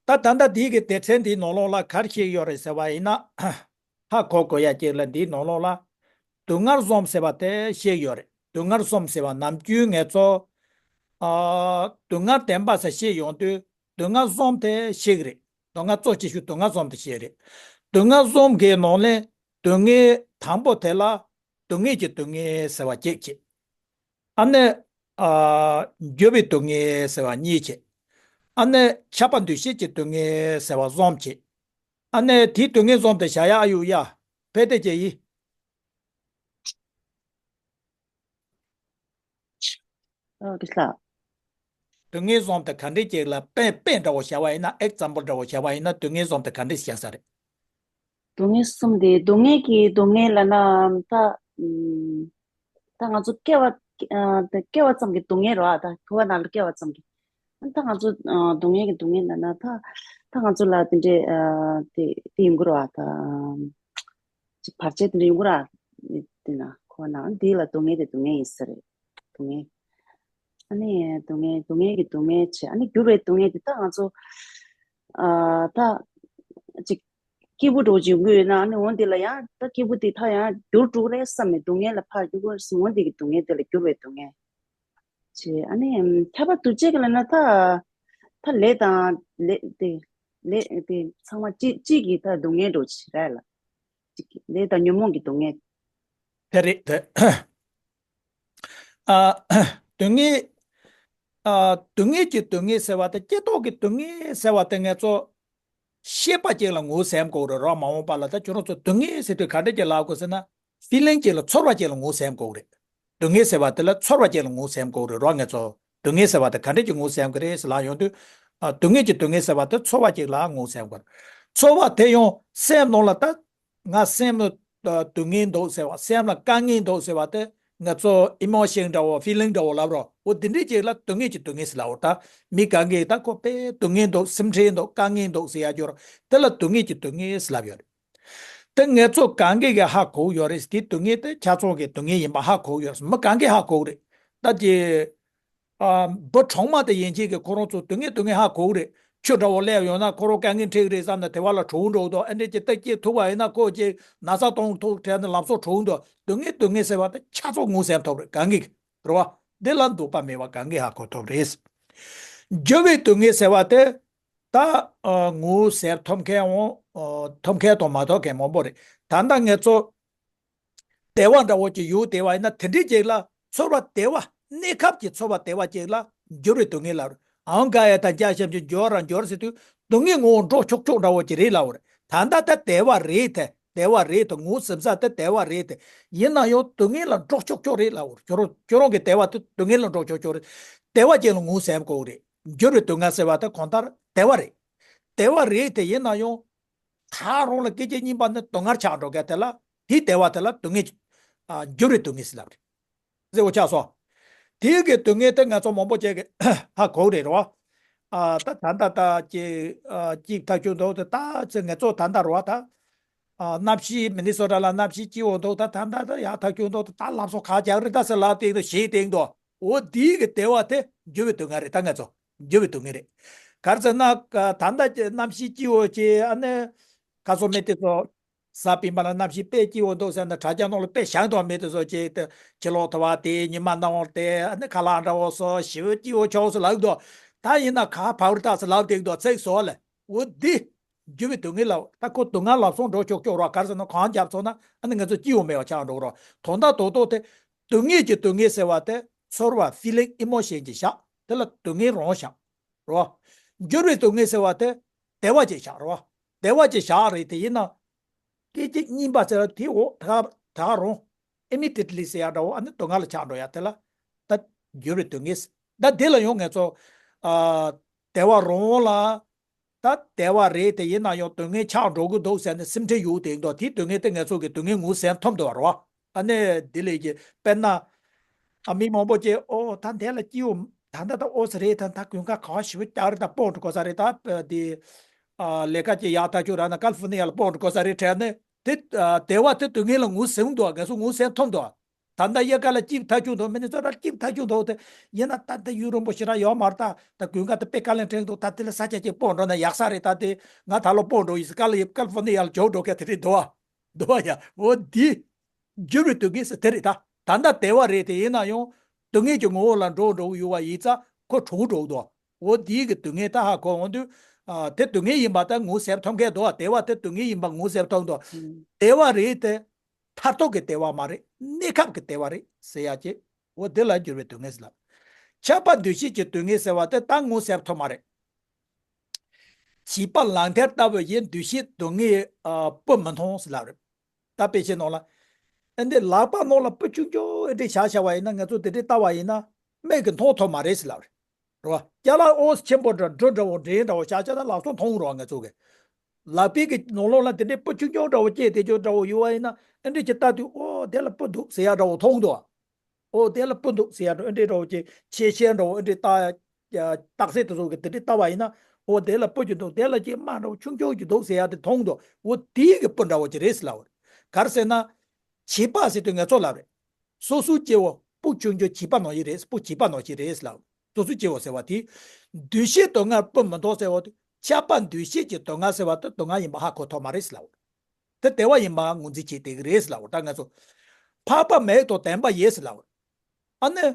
ད་ད་ལྟ་འདི་གི་སྡེ་ཚན་འདིའི་ནང་ལོགས་ལ་ག་རེ་བཤད་ཡོད་རེད་ཟེར་བ་ཡིན་ན། ཧ་གོ་དགོས་ཡ་གཅིག་ལ་འདིའི་ནང་ལོགས་ལ་སྡུག་བསྔལ་གསུམ་ཟེར་བ་དེ་བཤད་ཡོད་རེད། སྡུག་བསྔལ་གསུམ་ཟེར་བ་ནམ་རྒྱུན་ངེད་ཚོ། ཨ། སྡུག་བསྔལ་བདེན་པ་ཟེར་བཤད་ཡོང་དུས་སྡུག་བསྔལ་གསུམ་དེ་བཤད་ཀྱི་རེད། སྡུག་བསྔལ་གཙོ་ཆེ་ཤོས་སྡུག་བསྔལ་གསུམ་དེ་བཤད་རེད། སྡུག་བསྔལ་གསུམ་གའི་ནང་ནས་སྡུག་བསྔལ་དང་པོ་དེ་ལ་སྡུག་བསྔལ་གྱི་སྡུག་བསྔལ་ཟེར་བ་གཅིག་བྱས། ཨ་ནི། ཨ། འགྱུར་བའི་སྡུག་བསྔལ་ཟེར་བ་གཉིས་བྱས། ཨ་ནི་ཁྱབ་པ་འདུ་ཤེས་ཀྱི་སྡུག་བསྔལ་ཟེར་བ་གསུམ་བྱས། ཨ་ནི་དེའི་སྡུག་བསྔལ་གསུམ་དེ་བྱ་ཡག་ཨ་ཡུག་ཡ། ཕལ་ཏེ་ཀྱེ་ཡི། ཨོ་ཀེ་ལགས། སྡུག་བསྔལ་གསུམ་དེ་ག་འདྲས་ཅིག་ལ་དཔེ་དཔེ་འདྲ་བོ་བྱ་བ་ཡིན་ན། ཨེག་ཛམ་པལ་འདྲ་བོ་བྱ་བ་ཡིན་ན་སྡུག་བསྔལ་གསུམ་དེ་ག་འདྲས་བྱ་ས་རེད། སྡུག་བསྔལ་གསུམ་དེ། སྡུག་བསྔལ་གྱི་སྡུག་བསྔལ་ལབ་ན་ད། ཨུམ། ད་ང་ཚོ་སྐྱེ་བ། ཨ། ད་སྐྱེ་བ་ཙམ་གྱི་སྡུག་བསྔལ་རེད་བ། ད་ཕོ་བ་ནང་ལ་སྐྱེ་བ་ཙམ་གྱི། ད་ང་ཚོ། ཨ། སྡུག་བསྔལ་གྱི་སྡུག་བསྔལ་ལབ་ན་ད། ད་ང་ཚོ་ལ་དེ་འདྲའི། ཨ། དེ་དེ་ཡོང་གི་རེད་བ། ད་ཅིག་བར་ཆད་དེ་འདྲ་ཡོང་གི་རེད་བ། དེ་ན་ཕོ་བ་ནང་འདི་ལ་སྡུག་བསྔལ་དེ་སྡུག་བསྔལ་ཡིན་ས་རེད། སྡུག་བསྔལ། ཨ་ནི་སྡུག་བསྔལ། སྡུག་བསྔལ་གྱི་སྡུག་བསྔལ་བྱས། ཨ་ནི་འགྱུར་བའི་སྡུག་བསྔལ་དེ་ད་ང་ཚོ། ཨ། ད་ཅིག་སྐྱིད་པོ་འདྲ་བོ་ཅིག་ཡོང་གི་ཡོད་ན། ཨ་ནི་འོ་འདི་ལ་ཡང་ད་སྐྱིད་པོ་དེ་ད་ཡང་འགྱུར་འགྲོ་གི་རེད་བསམ་ནས། སྡུག་བསྔལ་ལ་ཕར་འགྱུར་དགོས་བསམ། འོ་འདི་གི་སྡུག་བསྔལ་དེ་ལ་འགྱུར་བའི་སྡུག་བསྔལ་བྱས། ཨ་ནི་ཁྱབ་པ་འདུ་བྱེད་ཀྱི་ལབ་ན་ད། ད་ལས་དང་ལས་དེ། ལས་དེ་ཚང་མ་གཅིག་གཅིག་གི་ད་སྡུག་བསྔལ་འདྲ་བོ་ཅིག་རེད་ལ། ཅིག་ལས་དང་ཉོན་མོངས་ཀྱི་སྡུག་བསྔལ། དེ་རེད་དེ། ཨ། སྡུག་བསྔལ། ཨ། སྡུག་བསྔལ་གྱི་སྡུག་བསྔལ་ཟེར་བ་དེ། སྐྱེ་སྟོབས་ཀྱི་སྡུག་བསྔལ་ཟེར་བ་དེ་ངེད་ཚོ་ཤེས་པ་ཅིག་ལ་ངོས་ཟིན་དགོས་རེད། རོགས་མ་འོངས་པ་ལ་ད་ཁྱོད་རང་ཚོ་སྡུག་བསྔལ་ཟེར་དུས་ག་འདྲ་ཅིག་ལབ་དགོས་ཟེར་ན། ཕི་ལིང་ཅིག་ལ། ཚོར་བ་ཅིག་ལ་ངོས་ཟིན་དགོས་རེད། སྡུག་བསྔལ་ཟེར་བ་དེ་ལ་ཚོར་བ་ཅིག་ལ་ངོས་ཟིན་དགོས་རེད། རོགས་ངེད་ཚོ་སྡུག་བསྔལ་ཟེར་བ་དེ་ག་འདྲ་ཅིག་ངོས་ཟིན་དགོས་རེད་ཟེར་ལབ་ཡོང་དུས། ཨ། སྡུག་བསྔལ་གྱི་སྡུག་བསྔལ་ཟེར་བ་དེ་ཚོར་བ་ཅིག་ལ་ངོས་ཟིན་དགོས་རེད། ཚོར་བ་དེ་ཡང་སེམས་ནང་ལ་ད། ང་སེམས་ལ་སྡུག་བསྔལ་འདུག་ཟེར་བ། སེམས་ལ་དཀའ་ངལ་འདུག་ཟེར་བ་དེ་ང་ཚོ་ཨི་མོ་ཤན་འདྲ་བོ། ཕི་ལིང་འདྲ་བོ་ལབ་རོགས། འོ་དེ་འདྲའི་ཅིག་ལ་སྡུག་བསྔལ་གྱི་སྡུག་བསྔལ་ཟེར་ལབ་འོ། ད་མི་གང་གིས་ད་ཁོ་དཔེ་སྡུག་བསྔལ་འདུག་སེམས་ཁྲལ་འདུག་དཀའ་ངལ་འདུག་ཟེར་ཡ་ཅིག་ཡོད་རེད། དེ་ལ་སྡུག་བསྔལ་གྱི་སྡུག་བསྔལ་ཟེར་ལབ་ཡོད་རེད། དེ་ངེད་ཚོ་གང་གིས་གི་ཧ་གོ་ཡོད་རེད། དེ་སྡུག་བསྔལ་དེ་ཆ་ཚང་གི་སྡུག་བསྔལ་ཡིན་པ་ཧ་གོ་ཡོད་རེད། མི་གང་གིས་ཧ་གོ་གི་རེད། ད་དེ། ཨ། འབུ་གྲོག་མ་དེ་ཡན་ཆད་ཀྱིས་ཁོ་རང་ཚོ་སྡུག་བསྔལ་སྡུག་བསྔལ་ཧ་གོ་གི་རེད། ཆུ་འདྲ་བོ་སླེབས་ཡོང་ན་ཁོ་རང་དཀའ་ངལ་འཕྲད་ཀྱི་རེད་བསམ་ནས་དེ་བ་ལ་བྲོས་འགྲོ་གི་འདུག་ཨ་འདྲས་ཀྱི་སྟབས་ཀྱིས་ཐུག་པ་ཡིན་ན་ཁོ་ཅིག་ན་ཚ་གཏོང་ཐུག་བྲལ་ནས་ལམ་སང་བྲོས་འགྲོ། སྡུག་བསྔལ་སྡུག་བསྔལ་ཟེར་བ་དེ་ཆ་ཚང་ངོས་ཟིན་ཐུབ་རེད་གང་གིས། རེད་བ། འདི་ལ་འདོད་པ་མེད་པ་གང་གིས་ཧ་གོ་ཐུབ་རེད། འགྱུར་བའི་སྡུག་བསྔལ་ཟེར་བ་དེ་ད། ཨ། ངོས་ཟིན་ཐུབ་མཁན་འོང་། ཨ། ཐུབ་མཁན་དང་མ་ཐུབ་མཁན་མང་པོ་རེད། ད་ལྟ་ངེད་ཚོ་བདེ་བ་འདྲ་བོ་ཅིག་ཡོད་བསྡད་པ་ཡིན་ན། དེ་འདྲའི་ཅིག་ལ་ཚོར་བ་བདེ་བ། གནས་སྐབས་ཀྱི་ཚོར་བ་བདེ་བ་ཅིག་ལ་འགྱུར་བའི་སྡུག་བསྔལ་ལབ་རེད། ཨང་ག་ཡ་ད་འཇའ་ཤམ་གྱི་འགྱུར་ར་འགྱུར་ཟེར་དུས་སྡུག་བསྔལ་ངོ་བོ་འདྲོག་ཆོག་ཆོག་འདྲ་བོ་ཅིག་རེད་ལབ་པ་རེད། ད་ལྟ་ད་བདེ་བ་རེད་དེ། བདེ་བ་རེད་དེ། ངོས་ཟིན་ས་དེ་བདེ་བ་རེད་དེ། ཡིན་ན་ཡང་སྡུག་བསྔལ་ལ་འདྲོག་ཆོག་ཆོག་རེད་ལབ་པ་རེད། ཁྱོད་རང་ཁྱོད་རང་གི་བདེ་བ་དེ་སྡུག་བསྔལ་ལ་འདྲོག་ཆོག་ཆོག་རེད། བདེ་བ་ཅིག་ལ་ངོས་ཟིན་དགོས་རེད། འགྱུར་བའི་སྡུག་བསྔལ་ཟེར་བ་དེ་གང་ལྟར་བདེ་བ་རེད། བདེ་བ་རེད་དེ། ཡིན་ན་ཡང་ད་རུང་ལ་སྐད་ཅིག་གཉིས་པ་ནི་སྡུག་བསྔལ་ཆགས་འགྲོ་མཁན་དེ་ལ། དེའི་བདེ་བ་དེ་ལ་སྡུག་བསྔལ། ཨ། འགྱུར་བའི་སྡུག་བསྔལ་ཟེར་ལབ་རེད། གཟིགས་པ་ཆགས་སོང་། དེའི་གི་སྡུག་བསྔལ་དེ་ང་ཚོ་མང་པོ་ཅིག་གིས་ཧ་གོ་གི་རེད། རེད་བ། ཨ་ད་ད་ད་ད་ཅིག་ཨ་ཅིག་ཐག་ཆོད་འདུག་ད་ད་ཚེ་ངེད་ཚོ་ད་ད་རོ་ད། ཨ་གནམ་གཤིས་མི་ནི་སོ་ཊ་ལ་གནམ་གཤིས་སྐྱིད་པོ་འདུག་ད་ད་ད་ད་ཡག་ཐག་ཆོད་འདུག་ད་ད་ལམ་སང་ག་རྒྱག་རེད་ད་ཟེར་ལབ་སྟེང་དུ་ཞེད་སྟེང་དུ་འོ་དེའི་གི་བདེ་བ་དེ་འགྱུར་བའི་སྡུག་བསྔལ་རེད་ད་ངེད་ཚོ་འགྱུར་བའི་སྡུག་བསྔལ་རེད། ག་རེ་ཟེར་ན་ད་ད་གནམ་གཤིས་སྐྱིད་པོ་ཅིག་ཨ་ནི་ག་སོ་མི་དེ་ཚོ། གཟའ་སྤེན་པ་ལ་གནམ་གཤིས་དཔེ་སྐྱིད་པོ་འདུག་ཟེར་ན་དྲ་རྒྱ་ནང་ལ་དཔེ་བཞག་འདུག་མི་དེ་ཚོ་ཅིག་ཏུ་ཕྱི་ལོགས་ཐུ་བ་དེ་ཉི་མ་སྣང་བ་དེ་ཨ་ནི་ཁ་ལག་འདྲ་བོ་སོ་ཞི་བ་སྐྱིད་པོ་ཆོག་སོ་ལབ་འདུག་ད་ཡིན་ན་ག་བར་ཏག་ས་ལབ་དེ་འདུག་ཚིག་སོ་ལ་འོ་འདི་འགྱུར་བའི་སྡུག་བསྔལ་ལ་ད་ཁོ་སྡུག་བསྔལ་ལ་སོང་འགྲོ་ཆོག་ཆོག་རོགས་ག་རེ་ཟེར་ན་གང་རྒྱབ་སོང་ན་ཨ་ནི་ང་ཚོ་སྐྱིད་པོ་མེད་པ་ཆགས་འགྲོ་རོགས་དོན་དག་རྡོག་རྡོག་དེ་སྡུག་བསྔལ་གྱི་སྡུག་བསྔལ་ཟེར་བ་དེ་ཚོར་བ་feeling emotion་གྱི་བཞག་དེ་ལ་སྡུག་བསྔལ་རང་བཞག་རོ། འགྱུར་བའི་སྡུག་བསྔལ་ཟེར་བ་དེ་བདེ་བ་ཅིག་བཞག་རོ། བདེ་བ་ཅིག་བཞག་རེད་དེ་ཡིན་ན། སྐད་ཅིག་གཉིས་པ་ཟེར་བ་དེ་འོ་ད་ད་རུང་immediately་ཟེར་ཡ་འདྲ་བོ་ཨ་ནི་སྡུག་བསྔལ་ལ་ཆགས་འགྲོ་ཡ་དེ་ལ་ད་འགྱུར་བའི་སྡུག་བསྔལ་ཟེར། ད་དེ་ལ་ཡང་ངས་ཚོ་ཨ་བདེ་བ་རང་ལ་ད་བདེ་བ་རེད་དེ་ཡིན་ན་ཡང་སྡུག་བསྔལ་ཆགས་འགྲོ་གི་འདུག་ཟེར་ནས་སེམས་ཁྲལ་ཡོད་དེ་འདུག་དེ་སྡུག་བསྔལ་དེ་ངས་ཚོ་གི་སྡུག་བསྔལ་ངོས་ཟིན་ཐུབ་འདུག་བ་རོ། ཨ་ནི་དེ་ལས་ཀྱི་དཔེར་ན། ཨ་མི་མང་པོ་ཅིག་ཨོ་ད་འདི་ལ་སྐྱིད་པོ་ད་ད་ད་ཨོ་ས་རེད་ད་ད་དགུན་ཁ་ག་ཞིབ་ཀྱག་རེད་ད་སྤོང་འགྲོ་དགོས་ས་རེད་ད་དེ། ཨ་ལས་ཀ་ཅིག་ཡག་ཐག་ཆོད་ར་ན་ཀལ་ཧྥོ་ནི་ཡ་ལ་སྤོང་འགྲོ་དགོས་ས་རེད་དྲན་ནས་དེ་བདེ་བ་དེ་སྡུག་བསྔལ་ལ་ངོས་ཟིན་འདུག་ངས་སུ་ངོས་ཟིན་ཐུབ་འདུག་ད་ལྟ་དབྱར་ཁ་ལ་སྐྱིད་ཐག་ཆོད་འདུག་མི་ནི་སོ་ཊ་སྐྱིད་ཐག་ཆོད་འདུག་དེ་ཡིན་ན་ད་ད་ཡུན་རིང་པོ་ཞིག་ར་ཡོད་མ་རེད་ད་ད་དགུན་ཁ་དེ་དཔེ་དཀའ་ལས་འཕྲད་འདུག་ད་དེ་ལ་ས་ཆ་ཅིག་སྤོང་འགྲོ་ན་ཡག་ས་རེད་ད་དེ་ང་ད་ལོ་སྤོང་འགྲོ་ཡིན་ཀལ་ཀལ་ཧྥོ་ནི་ཡ་ལ་འབྱོར་འགྲོ་མཁན་དེ་རེད་འདུག་བ། འདུག་བ་ཡ། འོ་འདི། འགྱུར་བའི་སྡུག་བསྔལ་ཟེར་དེ་རེད་ད། ད་ལྟ་བདེ་བ་རེད་དེ་ཡིན་ན་ཡང་། སྡུག་བསྔལ་གྱི་ངོ་བོ་ལ་འགྲོ་འགྲོ་གི་ཡོད་པ་ཡིན་ཙང་ཁོ་གྲོངས་འགྲོ་གི་འདུག་འོ་འདིའི་གི་སྡུག་བསྔལ་ད་ཧ་གོ་འོང་དུས། ཨ་དེ་སྡུག་བསྔལ་ཡིན་པ་ད་ངོས་ཟིན་ཐུབ་མཁན་འདུག་བདེ་བ་དེ་སྡུག་བསྔལ་ཡིན་པ་ངོས་ཟིན་ཐུབ་འདུག་བདེ་བ་རེད་དེ། མཐར་ཐུག་གི་བདེ་བ་མ་རེད། གནས་སྐབས་ཀྱི་བདེ་བ་རེད་ཟེར་ཡ་ཅེ། འོ་དེ་ལ་འགྱུར་བའི་སྡུག་བསྔལ་ཟེར་ལ། ཆགས་པ་འདུ་ཤེས་ཀྱི་སྡུག་བསྔལ་ཟེར་བ་དེ་ད་ངོས་ཟིན་ཐུབ་མ་རེད། བྱིས་པ་ལག་མཐིལ་ལྟ་བུ་ཡི་འདུ་ཤེས་སྡུག་བསྔལ་ཨ་སྤུ་མི་མཐོང་ཟེར་ལབ་རེད། ད་དཔེ་ཆའི་ནང་ལ། ཨེ་འདི་ལག་པ་ནང་ལ་སྤུ་ཆུང་ཆུང་ཨེ་འདྲ་བཞག་བཞག་པ་ཡིན་ན་ང་ཚོ་དེ་འདྲ་ལྟ་བ་ཡིན་ན་མིག་གིས་མཐོང་ཐུབ་མ་རེད་ཟེར་ལབ་རེད། རེད་བ། ཅ་ལག་ཨོ་ཆེན་པོ་འདྲ་འབྲུ་འདྲ་བོ་འདྲེ་འདྲ་བོ་བཞག་བྱས་ན་ལག་སོགས་མཐོང་རོགས་ང་ཚོ་གི། ལག་པའི་གི་ནང་ལོགས་ལ་དེ་འདྲའི་སྤུ་ཆུང་ཆུང་འདྲ་བོ་སྐྱེས་དེ་ཆོ་འདྲ་བོ་ཡོད་བ་ཡིན་ན་ཨེ་འདྲ་ཅིག་ལྟ་དུས་ཨོ་དེ་ལ་སྤུ་འདུག་ཟེར་ཡ་འདྲ་བོ་མཐོང་འདུག་ཨོ་དེ་ལ་སྤུ་འདུག་ཟེར་ཡ་འདྲ་ཨེ་འདྲའི་འདྲ་བོ་ཅིག་ཆེ་ཆེ་འདྲ་བོ་ཨེ་འདྲའི་ལྟ་ཡ། རྟགས་གསལ་དེ་ཚོ་གི་དེ་འདྲའི་ལྟ་བ་ཡིན་ན་ཨོ་དེ་ལ་སྤུ་ཅིག་འདུག་དེ་ལ་ཅིག་དམར་འདྲ་བོ་ཆུང་ཆུང་ཅིག་འདུག་ཟེར་ཡ་དེ་མཐོང་འདུག་ཨོ་དེའི་གི་སྤུ་འདྲ་བོ་ཅིག་རེད་ཟེར་ལབ་པ་རེད། ག་རེ་ཟེར་ན། བྱིས་པ་ཟེར་དུས་ངེད་ཚོ་ལབ་རེད། སོ་སོའི་སྐྱེ་བོ་སྤུ་ཆུང་ཆུང་བྱིས་པ་ནང་བཞིན་རེད་སྤུ་བྱིས་པ་ནང་བཞིན་རེད་ཟེར་ལབ། སོ་སོའི་སྐྱེ་བོ་ཟེར་བ་དེ། འདུ་ཤེས་སྡུག་བསྔལ་སྤུ་མི་མཐོང་ཟེར་བ་དེ་ཆགས་པ་འདུ་ཤེས་ཀྱི་སྡུག་བསྔལ་ཟེར་བ་དེ་སྡུག་བསྔལ་ཡིན་པ་ཧ་གོ་ཐུབ་མ་རེད་ཟེར་ལབ། དེ་བདེ་བ་ཡིན་པ་ངོས་འཛིན་བྱེད་བསྡད་ཀྱི་རེད་ཟེར་ལབ། ད་ང་ཚོ། འཕགས་པ་མེད་དང་བདེན་པ་ཡོད་ཟེར་ལབ། ཨ་ནི།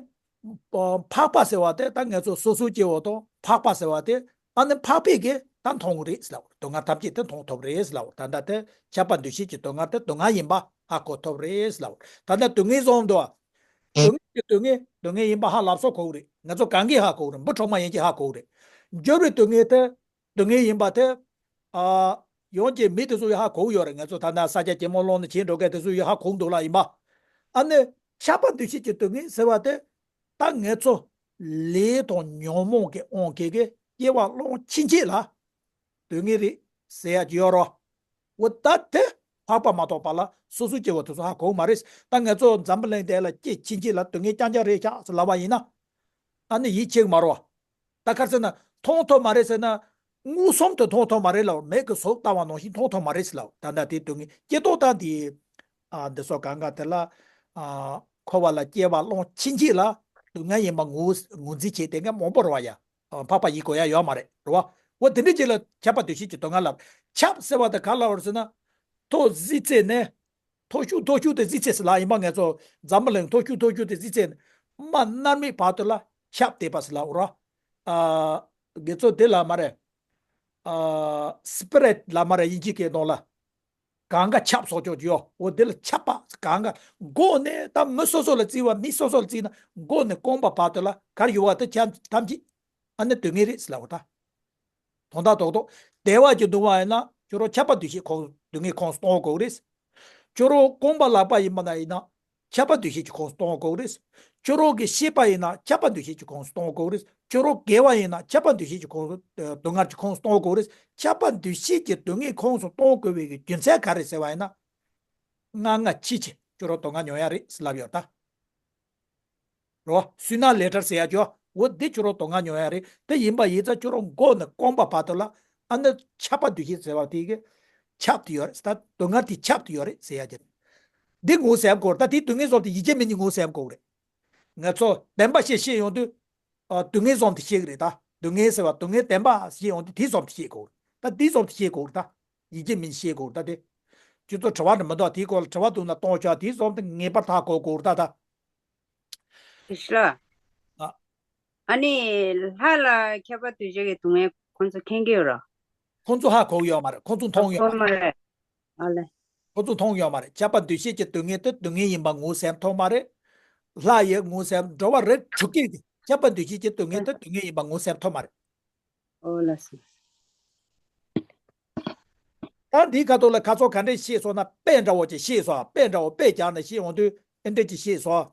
འཕགས་པ་ཟེར་བ་དེ་ད་ང་ཚོ་སོ་སོའི་སྐྱེ་བོ་དང་འཕགས་པ་ཟེར་བ་དེ་ཨ་ནི་འཕགས་པས་ཀྱིས་ད་མཐོང་གི་རེད་ཟེར་ལབ། སྡུག་བསྔལ་ཐམས་ཅད་དེ་མཐོང་ཐུབ་རེད་ཟེར་ལབ། ད་ལྟ་དེ་ཆགས་པ་འདུ་ཤེས་ཀྱི་སྡུག་བསྔལ་དེ་སྡུག་བསྔལ་ཡིན་པ་ཧ་གོ་ཐུབ་རེད་ཟེར་ལབ། ད་ལྟ་སྡུག་བསྔལ་གསུམ་འདུག་སྡུག་བསྔལ་གྱི་སྡུག་བསྔལ་སྡུག་བསྔལ་ཡིན་པ་ཧ་ལབ་སོ་གོ་གི་རེད། ང་ཚོ་གང་གིས་ཧ་གོ་གི་རེད། འབུ་ཕྲུག་མ་ཡིན་གྱིས་ཧ་གོ་གི་རེད། འགྱུར་བའི་སྡུག་བསྔལ་དེ། སྡུག་བསྔལ་ཡིན་པ་དེ། ཨ། ཡོངས་ཀྱི་མི་དེ་ཚོ་ཡང་ཧ་གོ་གི་ཡོད་རེད། ང་ཚོ་ཐ་ན་ས་ཆ་ཇེ་མང་ཀློང་ནས་བྱེད་འགྲོ་མཁན་དེ་ཚོ་ཡང་ཧ་གོ་གི་འདུག་ལ་ཡིན་པ། ཨ་ནི། ཆགས་པ་འདུ་ཤེས་ཀྱི་སྡུག་བསྔལ་ཟེར་བ་དེ། ད་ངེད་ཚོ། ལས་དང་ཉོན་མོངས་ཀྱི་དབང་གིས་ཀྱི་སྐྱེ་བ་སློང་ཕྱིན་ཆད་ལ། སྡུག་བསྔལ་རེད་ཟེར་ཡ་ཅིག་ཡོད་རོ། འོ་ད་དེ་འཕགས་པ་མ་གཏོགས་པ་ལ་སོ་སོའི་སྐྱེ་བོ་དེ་ཚོ་ཧ་གོ་གི་མ་རེད། ད་ང་ཚོ་འཛམ་བུ་གླིང་དེ་ལ་སྐྱེ་ཕྱིན་ཆད་ལ་སྡུག་བསྔལ་རྐྱང་རྐྱང་རེད་ཤག་ཟེར་ལབ་པ་ཡིན་ན། ཨ་ནི་ཡིད་ཆེས་གི་མ་རེད་བ། ད་ག་རེ་ཟེར་ན། མཐོང་ཐུབ་མ་རེད་ཟེར་ན། མངོན་སུམ་དུ་མཐོང་ཐུབ་མ་རེད་ལབ། མིག་གིས་གཟུགས་ལྟ་བ་ནང་བཞིན་མཐོང་ཐུབ་མ་རེད་ཟེར་ལབ། ད་ལྟ་དེ་སྡུག་བསྔལ་སྐྱེ་ལྡོག་དང་དེ། ཨ་འདི་སོགས་གང་ག་དེ་ལ། ཨ་འཁོར་བ་ལ་སྐྱེ་བ་སློང་ཕྱིན་ཆད་ལ། སྡུག་བསྔལ་ཡིན་པ་ངོས་ངོས་འཛིན་བྱེད་བསྡད་མཁན་མང་པོ་རེད་བ་ཡ། ཨ་འཕགས་པ་ཡིན་དགོས་ཡ་ཡོད་མ་རེད་རེད་བ། འོ་དེ་འདྲ་ཅིག་ལ་ཆགས་པ་འདུ་ཤེས་ཀྱི་སྡུག་བསྔལ་ལབ། ཆགས་ཟེར་བ་དེ་ག་ལ་བར་ཟེར་ན། མཐོ་གཟི་རྩེ་ནས། མཐོ་ཤོས་མཐོ་ཤོས་དེ་གཟི་རྩེ་ཟེར་ལབ་ཡིན་པ། ང་ཚོ་འཛམ་བུ་གླིང་མཐོ་ཤོས་མཐོ་ཤོས་དེ་གཟི་རྩེ་ནས་མར་མནར་མེད་བར་དུ་ལ་ཁྱབ་བསྡད་པ་ཟེར་ལབ་ར། ཨ་དགེ་ཚོགས་དེ་ལ་མ་རེད། ཨ་སི་པི་རིཊ་ལ་མ་རེད། དབྱིན་ཇི་སྐད་ནང་ལ་གང་ག་ཁྱབ་སོགས་ཅོག་ཡོད། འོ་དེ་ལ་ཁྱབ་པ་གང་ག་མགོ་ནས་ད་མི་སོ་སོ་ལ་བརྩི་བ། མི་སོ་སོ་ལ་བརྩིས་ན་མགོ་ནས་རྐང་པ་བར་དུ་ལ་གར་ཡོད་པ་དེ་ཁྱབ་ཐམས་ཅད་ཨ་ནི་སྡུག་བསྔལ་རེད་ཟེར་ལབ་པ་ད། དོན་དག་རྡོག་རྡོག་བདེ་བ་ཅིག་འདུག་པ་ཡིན་ན་ཁྱོད་རང་ཆགས་པ་འདུ་ཤེས་ཁོང་སྡུག་བསྔལ་ཁོངས་སུ་གཏོང་དགོས་རེད། ཁྱོད་རང་རྐང་པ་ལག་པ་ཡིན་པ་ན་ཡིན་ན་ཆགས་པ་འདུ་ཤེས་ཀྱི་ཁོངས་སུ་གཏོང་དགོས་རེད། ཁྱོད་རང་གི་ཤེས་པ་ཡིན་ན་ཆགས་པ་འདུ་ཤེས་ཀྱི་ཁོངས་སུ་གཏོང་དགོས་རེད། ཁྱོད་རང་དགེ་བ་ཡིན་ན་ཆགས་པ་འདུ་ཤེས་ཀྱི་ཁོངས་སུ་སྡུག་བསྔལ་གྱི་ཁོངས་སུ་གཏོང་དགོས་རེད། ཆགས་པ་འདུ་ཤེས་ཀྱི་སྡུག་བསྔལ་ཁོངས་སུ་གཏོང་དགོས་པའི་རྒྱུ་མཚན་ག་རེ་ཟེར་བ་ཡིན་ན། ང་ང་ཕྱིན་ཆད་ཁྱོད་རང་སྡུག་བསྔལ་མྱོང་ཡ་རེད་ཟེར་ལབ་ཡོད་ད། རོ། སུན་ན་ལེ་ཊར་ཟེར་ཡ་ཅོ། འོ་འདི་ཁྱོད་རང་དོན་ལྔ་མྱོང་ཡ་རེད། དེ་ཡིན་པ་ཡིན་ཙང་ཁྱོད་རང་མགོ་ནས་རྐང་པ་བར་དུ་ལ་ཨ་ནི་ཁྱབ་པ་འདུ་ཤེས་ཟེར་བ་དེ་གི་ཁྱབ་ཏུ་ཡོད་རེད། ད་དོན་ལྔ་དེ་ཁྱབ་ཏུ་ཡོད་རེད་ཟེར་ཡ་གི་རེད། འདི་ངོ་ཟེར་དགོས་རེད། ད་དེ་དོན་ལྔ་བཟོ་དེ་ཡིད་ཆེས་མིན་གྱི་ངོ་ཟེར་དགོས་རེད། ང་ཚོ་བདེན་པ་བཤད་བཤད་ཡོང་དུས། ཨ། དོན་ལྔ་བཟོ་དེ་བཤད་གི་རེད་ད། དོན་ལྔ་ཟེར་བ་དོན་ལྔ་བདེན་པ་བཤད་ཡོང་དུས་དེ་བཟོ་དེ་བཤད་དགོས་རེད། ད་དེ་བཟོ་དེ་བཤད་དགོས་རེད་ད། ཡིད་ཆེས་མིན་བཤད་དགོས་རེད་ད་དེ། ཁྱོད་ཚོ་དྲི་བ་འདྲི་མི་འདུག་དེའི་སྐོར་ལ་དྲི་བ་འདུག་ན་གཏོང་ཆོག་དེ་བཟོ་དེ་ངེས་པར་ཐག་གོ་དགོས་རེད་ད་ད། ཞི་ལ། ཨ། ཨ་ནི། ལྷ་ལ་ཁྱབ་པ་འདུ་བྱེད་ཀྱི་སྡུག་བསྔལ་ཁོང་ཚོ་མཁྱེན་གྱི་ཡོད་ར། ཁོང་ཚོ་ཧ་གོ་གི་ཡོད་མ་རེད། ཁོང་ཚོ་མཐོང་ཡོད་མ་རེད། ཨ་ལེ། ཁོང་ཚོ་མཐོང་ཡོད་མ་རེད། ཁྱབ་པ་འདུ་བྱེད་ཀྱི་སྡུག་བསྔལ་དེ་སྡུག་བསྔལ་ཡིན་པ་ངོ་ཟེར་མཐོང་མ་རེད། ལྷ་ཡི་ངོ་ཟེར་འགྲོ་བ་རིགས་དྲུག་གི་ཁྱབ་པ་འདུ་བྱེད་ཀྱི་སྡུག་བསྔལ་དེ་སྡུག་བསྔལ་ཡིན་པ་ངོ་ཟེར་མཐོང་མ་རེད། ཨོ་ལ་སི། ད་འདིའི་ཁ་ཐོག་ལ་ཁ་ཚོན་ག་འདྲས་ཤེས་སོང་ན་དཔེ་འདྲ་བོ་ཅིག་ཤེས་སོང་། དཔེ་འདྲ་བོ་དཔེ་རྒྱག་ནས་ཤེས་འོང་དུས་ཨེ་འདྲས་ཅིག་ཤེས་སོང་།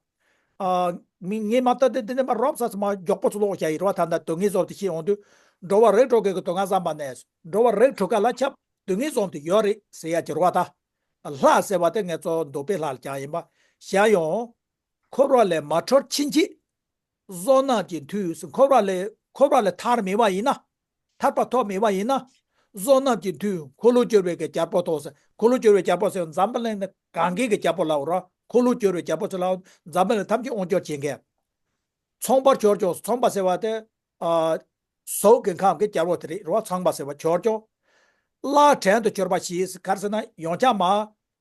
ཨ། མི་ངས་མ་ལྟ་དེ་འདི་ནས་མ་རོབ་ས་སུ་མ་མགྱོགས་པོ་ཚུར་ལོག་བྱ་ཡི་རོ། ད་ལྟ་སྡུག་བསྔལ་བཟོ་དེ་ཤེས་འོང་དུས་འགྲོ་བ་རིགས་དྲུག་གི་སྡུག་བསྔལ་བསམ་པ་ནས་འགྲོ་བ་རིགས་དྲུག་ག་ལ་ཁྱབ་སྡུག་བསྔལ་བཟོ་དེ་ཡོད་རེད་ཟེར་ཡ་ཅིག་རོ། ད་ལྷ་ཟེར་བ་དེ་ངས་ཚོ་མདོ་དཔེ་ལྷ་ལ་ཀྱང་ཡིན་པ་བྱ་ཡང་། འཁོར་བ་ལས་མ་གྲོལ་ཕྱིན་ཆད། བསོད་ནམས་ཀྱི་མཐུས་འཁོར་བ་ལས་འཁོར་བ་ལས་ཐར་མེད་པ་ཡིན་ན། ཐར་པ་ཐོབ་མེད་པ་ཡིན་ན། བསོད་ནམས་ཀྱི་མཐུས་འཁོར་ལོ་བསྒྱུར་བའི་གི་རྒྱལ་པོ་ཐོབ་ཟེར། འཁོར་ལོ་བསྒྱུར་བའི་རྒྱལ་པོ་ཟེར་འཛམ་བུ་གླིང་ནི་གང་གའི་གི་རྒྱལ་པོ་ལབ་རོ། འཁོར་ལོ་བསྒྱུར་བའི་རྒྱལ་པོ་ཟེར་ལབ་འཛམ་བུ་གླིང་ཐམས་ཅད་དབང་སྒྱུར་བྱེད་མཁན། ཚངས་པར་གྱུར་ཀྱང་ཚངས་པ་ཟེར་བ་དེ། ཨ། ཟོག་གི་ཁམས་ཀྱི་རྒྱལ་པོ་དེ་རེད་རོ། ཚངས་པ་ཟེར་བ་གྱུར་ཀྱང་། བླ་བྲན་དུ་གྱུར་པ་ཞེས་ག་རེ་ཟེར་ན་ཡང་བསྐྱར་མ་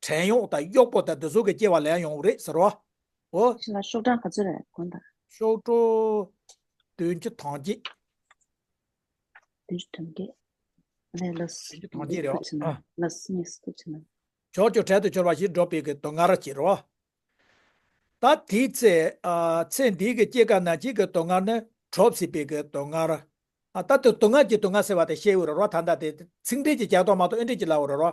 བྲན་གཡོག་དང་གཡོག་པོ་དང་འདི་ཚོ་གི་སྐྱེ་བ་ལེན་ཡོང་གི་རེད་ཟེར་རོ། འོ། ཞི་ལ་ཤོག་གྲངས་ག་ཚོད་རེད་དགོངས་དག་ཤོག་གྲངས་བདུན་ཅུ་དོན་བརྒྱད། བདུན་ཅུ་དོན་བརྒྱད། ལས་ལ་སི། བདུན་ཅུ་དོན་བརྒྱད་རེད་བ། ཨ། ལ་སི་ངེས་སུ་ཐུབ་ཆེ་ན། གྱུར་ཀྱང་བྲན་དུ་གྱུར་པ་ཞིག་འགྲོ་བའི་གི་སྡུག་བསྔལ་ར་ཅིག་རེད་བ། ད་དེའི་ཚེ། ཨ། ཚེ་འདིའི་གི་སྐྱེ་རྒ་ན་འཆིའི་གི་སྡུག་བསྔལ་ནི་གྲོབ་སྲིད་པའི་གི་སྡུག་བསྔལ། ཨ། ད་དེ་སྡུག་བསྔལ་གྱི་སྡུག་བསྔལ་ཟེར་བ་དེ་བཤད་འོས་རེད་རོ། ད་ལྟ་དེ་ཚིག་འགྲེལ་གྱི་རྒྱག་སྟངས་མ་གཏོགས་ཨེ་འགྲེལ་གྱི་ལབ་འོས་རེད་རོ།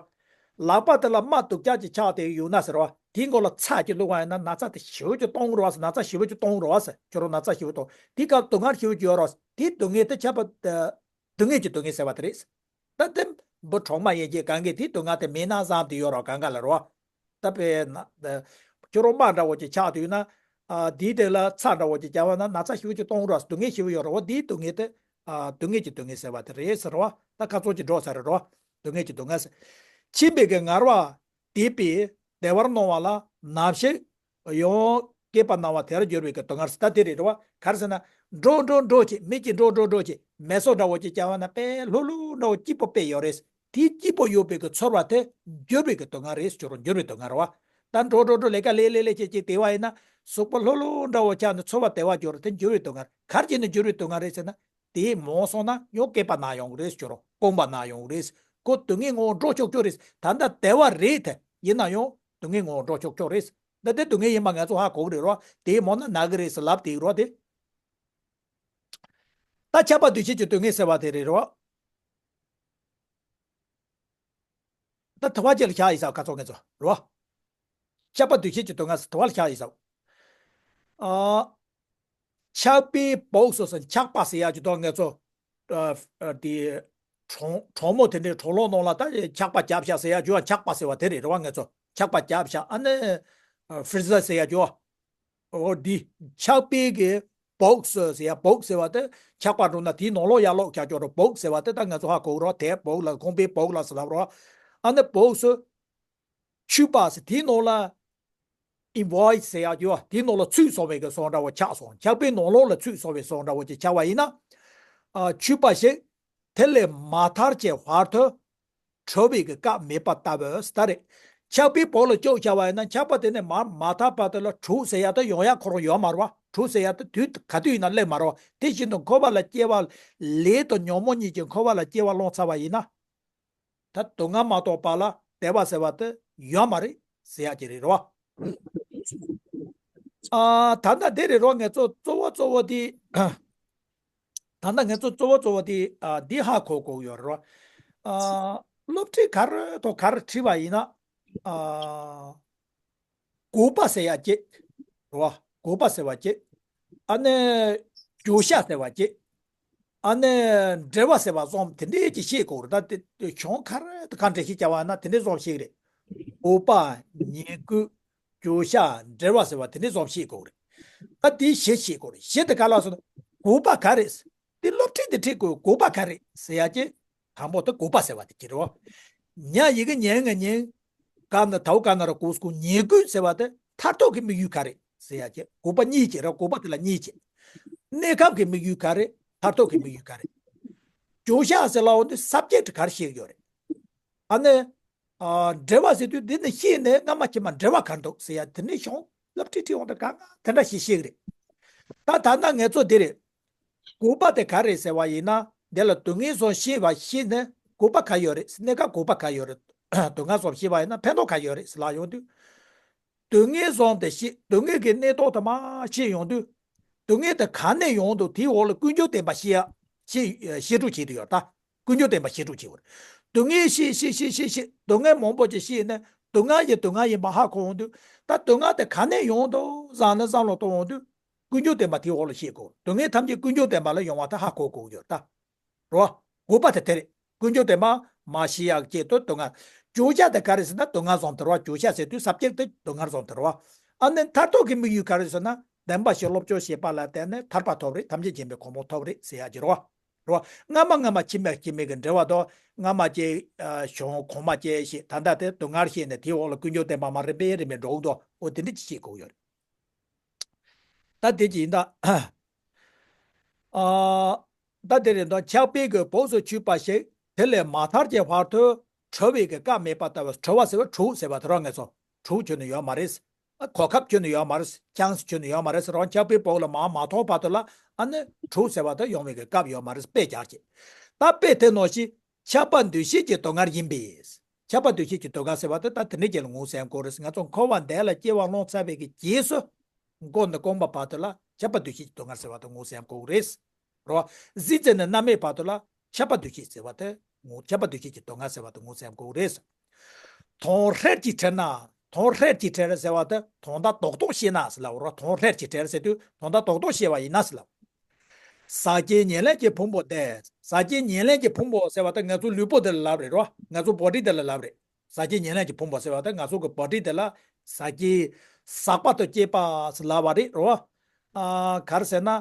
ལག་པ་དེ་ལ་རྨ་དུག་ཅག་ཅིག་ཆགས་ཏེ་ཡོད་ན་ཟེར་རོ། དེའི་མགོ་ལ་ཚྭ་ཅིག་བླུགས་པ་ཡིན་ན་ན་ཚ་དེ་ཞེ་པོ་ཅིག་གཏོང་གི་རེད་བ་ཟེར། ན་ཚ་ཞེ་པོ་ཅིག་གཏོང་གི་རེད་བ་ཟེར། ཁྱོད་རང་ན་ཚ་ཞེ་པོ་གཏོང་། དེའི་སྐབས་སྡུག་བསྔལ་ཞེ་པོ་ཅིག་ཡོད་རེད་བ་ཟེར། དེའི་སྡུག་བསྔལ་དེ་ཁྱབ་པ། སྡུག་བསྔལ་གྱི་སྡུག་བསྔལ་ཟེར་བ་དེ་རེད། ད་དེ་འབུ་གྲོག་མ་ཡན་ཆད་གང་གས་དེའི་སྡུག་བསྔལ་དེ་མེད་ན་བཟང་དེ་ཡོད་རོགས་གང་ག་ལ་རོ། ད་དཔེར་ན། ད་ཁྱོད་རང་རྨ་འདྲ་བོ་ཅིག་ཆགས་དུས་ན། ཨ། དེའི་སྟེང་ལ་ཚྭ་འདྲ་བོ་ཅིག་བརྒྱབ་པ་ན་ན་ཚ་ཞེ་པོ་ཅིག་གཏོང་རོགས། སྡུག་བསྔལ་ཞེ་པོ་ཡོད་རོགས། དེའི་སྡུག་བསྔལ་དེ། ཨ། སྡུག་བསྔལ་གྱི་སྡུག་བསྔལ་ཟེར་བ་དེ་རེད་ཟེར་རོ། ད་ཁ་ཚོན་ཅིག་འགྲོ་ས་རེད་རོ། སྡུག་བསྔལ་གྱི་སྡུག་བསྔལ་ཟེར། ཕྱིན་པའི་གི་ངལ་བ་དེ་པས་བདེ་བར་སྣང་བ་ལ་ནམ་ཞིག་ཡང་སྐྱེས་པ་སྣང་བ་དེར་འགྱུར་བའི་གི་སྡུག་བསྔལ་ཟེར། ད་དེ་རེད་རེད་བ། ག་རེ་ཟེར་ན། འགྲོ་འགྲོ་འགྲོ་བྱེད། མི་གཅིག་འགྲོ་འགྲོ་འགྲོ་བྱེད། མལ་གསོ་འདྲ་བོ་ཅིག་བྱ་བ་ན་དཔེ་ལྷོད་ལྷོད་འདྲ་བོ་སྐྱིད་པོ་དཔེ་ཡོད་རེད། དེ་སྐྱིད་པོ་ཡོད་པའི་གི་ཚོར་བ་དེ་འགྱུར་བའི་གི་སྡུག་བསྔལ་རེད་ཟེར་རོ། འགྱུར་བའི་སྡུག་བསྔལ་རེད་བ། ད་འགྲོ་འགྲོ་འགྲོ་ལས་ཀ་ལས་ལས་ལས་བྱེད་བྱེད་བདེ་བ་ཡིན་ན་གཟུགས་པོ་ལྷོད་ལྷོད་འདྲ་བོ་ཆགས་ནས་ཚོར་བ་བདེ་བ་འགྱུར་རེད། དེ་འགྱུར་བའི་སྡུག་བསྔལ། ག་རེ་བྱས་ནས་འགྱུར་བའི་སྡུག་བསྔལ་རེད་ཟེར་ན། དེ་མང་སོང་ན་ཡང་སྐེད་པ་ན་ཡོང་གི་རེད་ཟེར་རོ། རྐང་པ་ན་ཡོང་གི་རེད། ཁོ་སྡུག་བསྔལ་ངོ་བོ་འགྲོ་ཆོག་ཆོག་རེད། ད་ལྟ་བདེ་བ་རེད་དེ། ཡིན་ན་ཡང་སྡུག་བསྔལ་ངོ་བོ་འགྲོ་ཆོག་ཆོག་རེད། ད་དེ་སྡུག་བསྔལ་ཡིན་པ་ང་ཚོ་ཧ་གོ་གི་རེད་རོ། དེ་མང་ན་ན་གི་རེད་ཟེར་ལབ་བསྡད་ཀྱི་རོ་དེ། ད་ཁྱབ་པ་འདུ་བྱེད་ཀྱི་སྡུག་བསྔལ་ཟེར་བ་དེ་རེད་རོ། ད་དུ་བ་ཅིག་ལ་བཞག་ཡིན་ས་ཁ་ཚོ་ངེས་ཚོ་རོ། ཁྱབ་པ་འདུ་བྱེད་ཀྱི་སྡུག་བསྔལ་ཟེར་དུ་བ་ལ་བཞག་ཡིན་ས། ཨ། ཆགས་པའི་བོགས་སོ་ཟེར། ཆགས་པ་ཟེར་ཡ་ཅིག་དང་ངེས་ཚོ། ཨ། ཨ། དེ་གྲོང་གྲོང་མོ་དེ་འདྲའི་གྲོང་ལོག་ནང་ལ་ད་ཆགས་པ་བརྒྱབ་བཞག་ཟེར་ཡ་ཅིག་ཡང་ཆགས་པ་ཟེར་བ་དེ་རེད་རེད་བ། ངེས་ཚོ་ཆགས་པ་བརྒྱབ་བཞག་ཨ་ནི། ཨ། ཕི་རི་ཛར་ཟེར་ཡ་ཅིག་འོ་འདི། ཆགས་པའི་གི་བོགས་ཟེར་ཡ། བོགས་ཟེར་བ་དེ་ཆགས་པ་འགྲོ་ན་དེའི་ནང་ལོགས་ཡར་ལོག་རྒྱག་རྒྱུ་རེད། བོགས་ཟེར་བ་དེ་ད་ང་ཚོ་ཧ་གོ་གི་རེད། དེ་བོགས་ལ་ཁང་པའི་བོགས་ལ་ཟེར་ལབ་རེད། ཨ་ནི་བོགས་ཟེར། འཁྱུད་པ་ཟེར་དེའི་ནང་ལ་ཨིན་བོལ་ཌི་ཟེར་ཡ་ཡོད། དེའི་ནང་ལ་ཚུད་སོང་བའི་གི་བཟོ་འདྲ་བོ་ཆགས་སོང་། ཆགས་པའི་ནང་ལོགས་ལ་ཚུད་སོང་བའི་བཟོ་འདྲ་བོ་ཅིག་ཆགས་པ་ཡིན་ན། ཨ། འཁྱུད་པ་ཞིག་དེ་ལས་མ་ཐར་གྱི་བར་དུ། གྲོལ་བའི་གི་སྐབས་མེད་པ་ལྟ་བུ་ཟེར་ད་རེད། ཆགས་པའི་བོགས་ལ་ཅོག་བྱ་བ་ཡིན་ན་ཆགས་པ་དེ་ནས་མར་མ་ཐར་བར་དུ་ལ་གྲོལ་ཟེར་ཡ་དེ་ཡོང་ཡ་ཁོ་རང་ཡོད་མ་རེད་བ། གྲོལ་ཟེར་ཡ་དེ་དུས་ག་དུས་ཡིན་ན་སླེབས་མ་རེད་བ། དེ་བཞིན་དུ་འཁོར་བ་ལ་སྐྱེ་བ། ལས་དང་ཉོན་མོངས་གཉིས་ཀྱི་འཁོར་བ་ལ་སྐྱེ་བ་བླངས་ཚར་བ་ཡིན་ན། ད་སྡུག་བསྔལ་མ་གཏོགས་པ་ལ་བདེ་བ་ཟེར་བ་དེ་ཡོད་མ་རེད་ཟེར་ཡ་ཅིག་རེད་རོ། ཨ། ད་ལྟ་དེ་རེད་རོ། ངེད་ཚོ་གཙོ་བོ་གཙོ་བོ་དེ། ད་ལྟ་ངེད་ཚོ་གཙོ་བོ་གཙོ་བོ་དེ། ཨ། འདི་ཧ་གོ་དགོས་ཡོད་རེད་རོ། ཨ། སློབ་ཁྲིད་ག་རེ་དང་ག་རེ་ཁྲིད་པ་ཡིན་ན། ཨ། དགོས་པ་ཟེར་ཡ་གཅིག་རེད་བ། དགོས་པ་ཟེར་བ་གཅིག་ཨ་ནི་བརྗོད་བྱ་ཟེར་བ་གཅིག་ཨ་ནི་འབྲེལ་བ་ཟེར་བ་གསུམ་དེ་འདྲས་ཀྱི་ཤེས་དགོས་རེད། ད་དེ་དེ་གཞུང་ག་རེ་དང་ག་འདྲ་ཞིག་བྱ་བ་ན་དེ་འདྲས་གསུམ་ཤེས་ཀྱི་རེད། དགོས་པ། ཉེས་དགོས། བརྗོད་བྱ། འབྲེལ་བ་ཟེར་བ་དེ་འདྲས་གསུམ་ཤེས་དགོས་རེད། ད་དེ་བཞི་ཤེས་དགོས་རེད། བཞི་དེ་ག་ལ་སོང་ན། དགོས་པ་ག་རེད། དེ་སློབ་ཁྲིད་དེ་ཁྲིད་དགོས་དགོས་པ་ག་རེད་ཟེར་ཡ་ཅེ། དང་པོ་དེ་དགོས་པ་ཟེར་བ་དེ་ཁྱེད་རོ། ཉ་ཡི་གེ་ཉན་ང་ཉན། ག་ན་དའུ་ག་ན་ར་གོ་སྐུ་ཉེ་དགོས་ཟེར་བ་དེ་མཐར་ཐུག་གི་དམིགས་ཡུལ་ག་རེད་ཟེར་ཡ་ཅེ། དགོས་པ་གཉིས་ཅེ་ར། དགོས་པ་དེ་ལ་གཉིས་ཅེ། གནས་སྐབས་ཀྱི་དམིགས་ཡུལ་ག་རེད། མཐར་ཐུག་གི་དམིགས་ཡུལ་ག་རེད། བརྗོད་བྱ་ཟེར་ལ་འོ་འདི་སབ་ཇེག་ག་རེ་ཤེས་ཡོད་རེད། ཨ་ནི། ཨ། འབྲེལ་བ་ཟེར་དུས་འདི་ནི་ཤེས་ནས་སྔ་མ་ཕྱི་མ་འབྲེལ་བ་ག་འདུག་ཟེར་ཡ་དེ་ནི་གཞུང་སློབ་ཁྲིད་ཁྲིད་འོང་དུ་གང་ག་དེ་འདྲ་ཞིག་ཤེས་ཀྱི་རེད། ད་ད་ལྟ་ངས་ཚོ་འདི་རེད། དགོས་པ་དེ་ག་རེད་ཟེར་བ་ཡིན་ན། འདི་ལ་དུས་ངན་སོང་ཤེས་པ་ཤེས་ནས་དགོས་པ་ག་ཡོད་རེད། གནས་སྐབས་དགོས་པ་ག་ཡོད་རེད། དུས་ངན་སོང་ཤེས་པ་ཡིན་ན་ཕན་ཐོགས་ག་ཡོད་རེད་ཟེར་ལ་ཡོང་དུས། དུས་ངན་སོང་དེ་ཤེས། དུས་ངན་གྱི་གནས་སྟངས་དེ་མ་ཤེས་ཡོང་དུས། དུས་ངན་དེ་ག་ནས་ཡོང་འདུག་དེའི་འོག་ལ་ཀུན་འབྱུང་བདེན་པ་ཤེས་ཡ། ཤེས་ཤེས་སྒྲུབ་བྱེད་དུ་ཡོད་ད། ཀུན་འབྱུང་བདེན་པ་ཤེས་སྒྲུབ་བྱེད་དགོས། དུས་ངན་ཤེས་ཤེས་ཤེས་ཤེས་ཤེས། དུས་ངན་མང་པོ་ཅིག་ཤེས་ནས་དུས་ངན་ཡིན་དུས་ངན་ཡིན་པ་ཧ་གོ་འོང་དུས། ད་དུས་ངན་དེ་ག་ནས་ཡོང་འདུག་བསམ་ནས་བསམ་བློ་གཏོང་འོང་དུས། ཀུན་འབྱུང་བདེན་པ་དེའི་འོག་ལ་ཤེས་དགོས། དུས་ངན་ཐམས་ཅད་ཀུན་འབྱུང་བདེན་པ་ལ་ཡོང་བ་དེ་ཧ་གོ་དགོས་ཀྱི་ཡོད་ད། རོ། དགོས་པ་དེ་དེ་རེད། ཀུན་འབྱུང་བདེན་པ་མ་ཤེས་ཡག་ཅེས་དུ་དུས་ངན། བརྗོད་བྱ་དེ་ག་རེ་ཟེར་ན་དུས་ངན་བཟུང་དེ་རོ། བརྗོད་བྱ་ཟེར་དུས་སབ་ཇེག་དེ་དུས་ངན་བཟུང་དེ་རོ། ཨ་ནི་མཐར་ཐུག་གི་དམིགས་ཡུལ་ག་རེ་ཟེར་ན་བདེན་པ་བཞི་སློབ་སྦྱོང་བྱེད་པ་ལ་བརྟེན་ནས་ཐར་པ་ཐོབ་རེད། ཐམས་ཅད་མཁྱེན་པའི་གོ་འཕང་ཐོབ་རེད་ཟེར་ཡག་ཅེས་རོ། རོ། སྔ་མ་སྔ་མ་ཕྱི་མ་ཕྱི་མའི་གི་འབྲེལ་བ་དང་སྔ་མ་ཅེས། ཨ། གཞུང་གོང་མ་ཅེས་ཤེས། ད་ལྟ་དེ་དུས་ངན་ཤེས་ནས་དེའི་འོག་ལ་ཀུན་འབྱུང་བདེན་པ་མ་རིམ་པས་རིམ་པས་འགྲོ་འདུག་འོ་དེ་འདྲ་ཅིག་ཤེས་དགོས་ཡོད་རེད། ད་དེ་ཅི་ཡིན་ད། ཨ། ད་དེ་རེད་དོ། ཆགས་པའི་གི་བུག་སུ་ཆུད་པ་ཞིག་དེ་ལས་མ་ཐར་གྱི་བར་དུ་གྲོལ་བའི་གི་སྐབས་མེད་པ་ལྟ་བུ། གྲོལ་བ་ཟེར་བ་གྲོལ་ཟེར་བ་དེ་རང་ངེས་སོ། གྲོལ་ཁྱོན་ནས་ཡོད་མ་རེད། གོ་སྐབས་ཁྱོན་ནས་ཡོད་མ་རེད། ཆང་སི་ཁྱོན་ནས་ཡོད་མ་རེད། རང་ཆགས་པའི་བུག་ལ་མ་མ་ཐོག་བར་དུ་ལ་ཨ་ནི་གྲོལ་ཟེར་བ་དེ་ཡོང་བའི་གི་སྐབས་ཡོད་མ་རེད། དཔེ་རྒྱག་ཅིག་ད་དཔེ་དེ་ནང་བཞིན་ཆགས་པ་འདུ་ཤེས་ཀྱི་སྡུག་བསྔལ་ཡིན་པས། ཆགས་པ་འདུ་ཤེས་ཀྱི་སྡུག་བསྔལ་ཟེར་བ་དེ་ད་དེ་འདྲའི་རྐྱེན་ལ་ངོས་ཟིན་དགོས་རེད། ང་ཚོ་འཁོར་བ་འདས་ལ་སྐྱེ་བ་བླངས་ཚར་བའི་གི་རྗེས་སུ། མགོ་ནས་རྐང་པ་བར་དུ་ལ་ཆགས་པ་འདུ་ཤེས་ཀྱི་སྡུག་བསྔལ་ཟེར་བ་དེ་ངོས་ཟིན་དགོས་རེད། རོ། གཟི་བརྗིད་ནས་རྣམ་སྨིན་བར་དུ་ལ་ཆགས་པ་འདུ་ཤེས་ཟེར་བ་དེ་ངོ་། ཆགས་པ་འདུ་ཤེས་ཀྱི་སྡུག་བསྔལ་ཟེར་བ་དེ་ངོས་ཟིན་དགོས་རེད། དོན་ཧྲལ་གྱིས་བྲལ་ན། དོན་ཧྲལ་གྱིས་བྲལ་ཟེར་བ་དེ་དོན་དག་རྡོག་རྡོག་ཤེས་ན་ཟེར་ལབ་རོ། དོན་ཧྲལ་གྱིས་བྲལ་ཟེར་དུས་དོན་དག་རྡོག་རྡོག་ཤེས་པ་ཡིན་ན་ཟེར་ལབ། ཟག་བཅས་ཉེར་ལེན་གྱི་ཕུང་པོ་སྟེ། ཟག་བཅས་ཉེར་ལེན་གྱི་ཕུང་པོ་ཟེར་བ་དེ་ང་ཚོ་ལུས་པོ་དེ་ལ་ལབ་རེད་རོ། ང་ཚོ་བོ་ཌི་དེ་ལ་ལབ་རེད། ཟག་བཅས་ཉེར་ལེན་གྱི་ཕུང་པོ་ཟེར་བ་དེ་ང་ཚོ་གི་བོ་ཌི་དེ་ལ་ཟག་བཅས། ཟག་པ་དང་བཅས་པ་ཟེར་ལབ་པ་རེད་རོ། ཨ། ག་རེ་ཟེར་ན།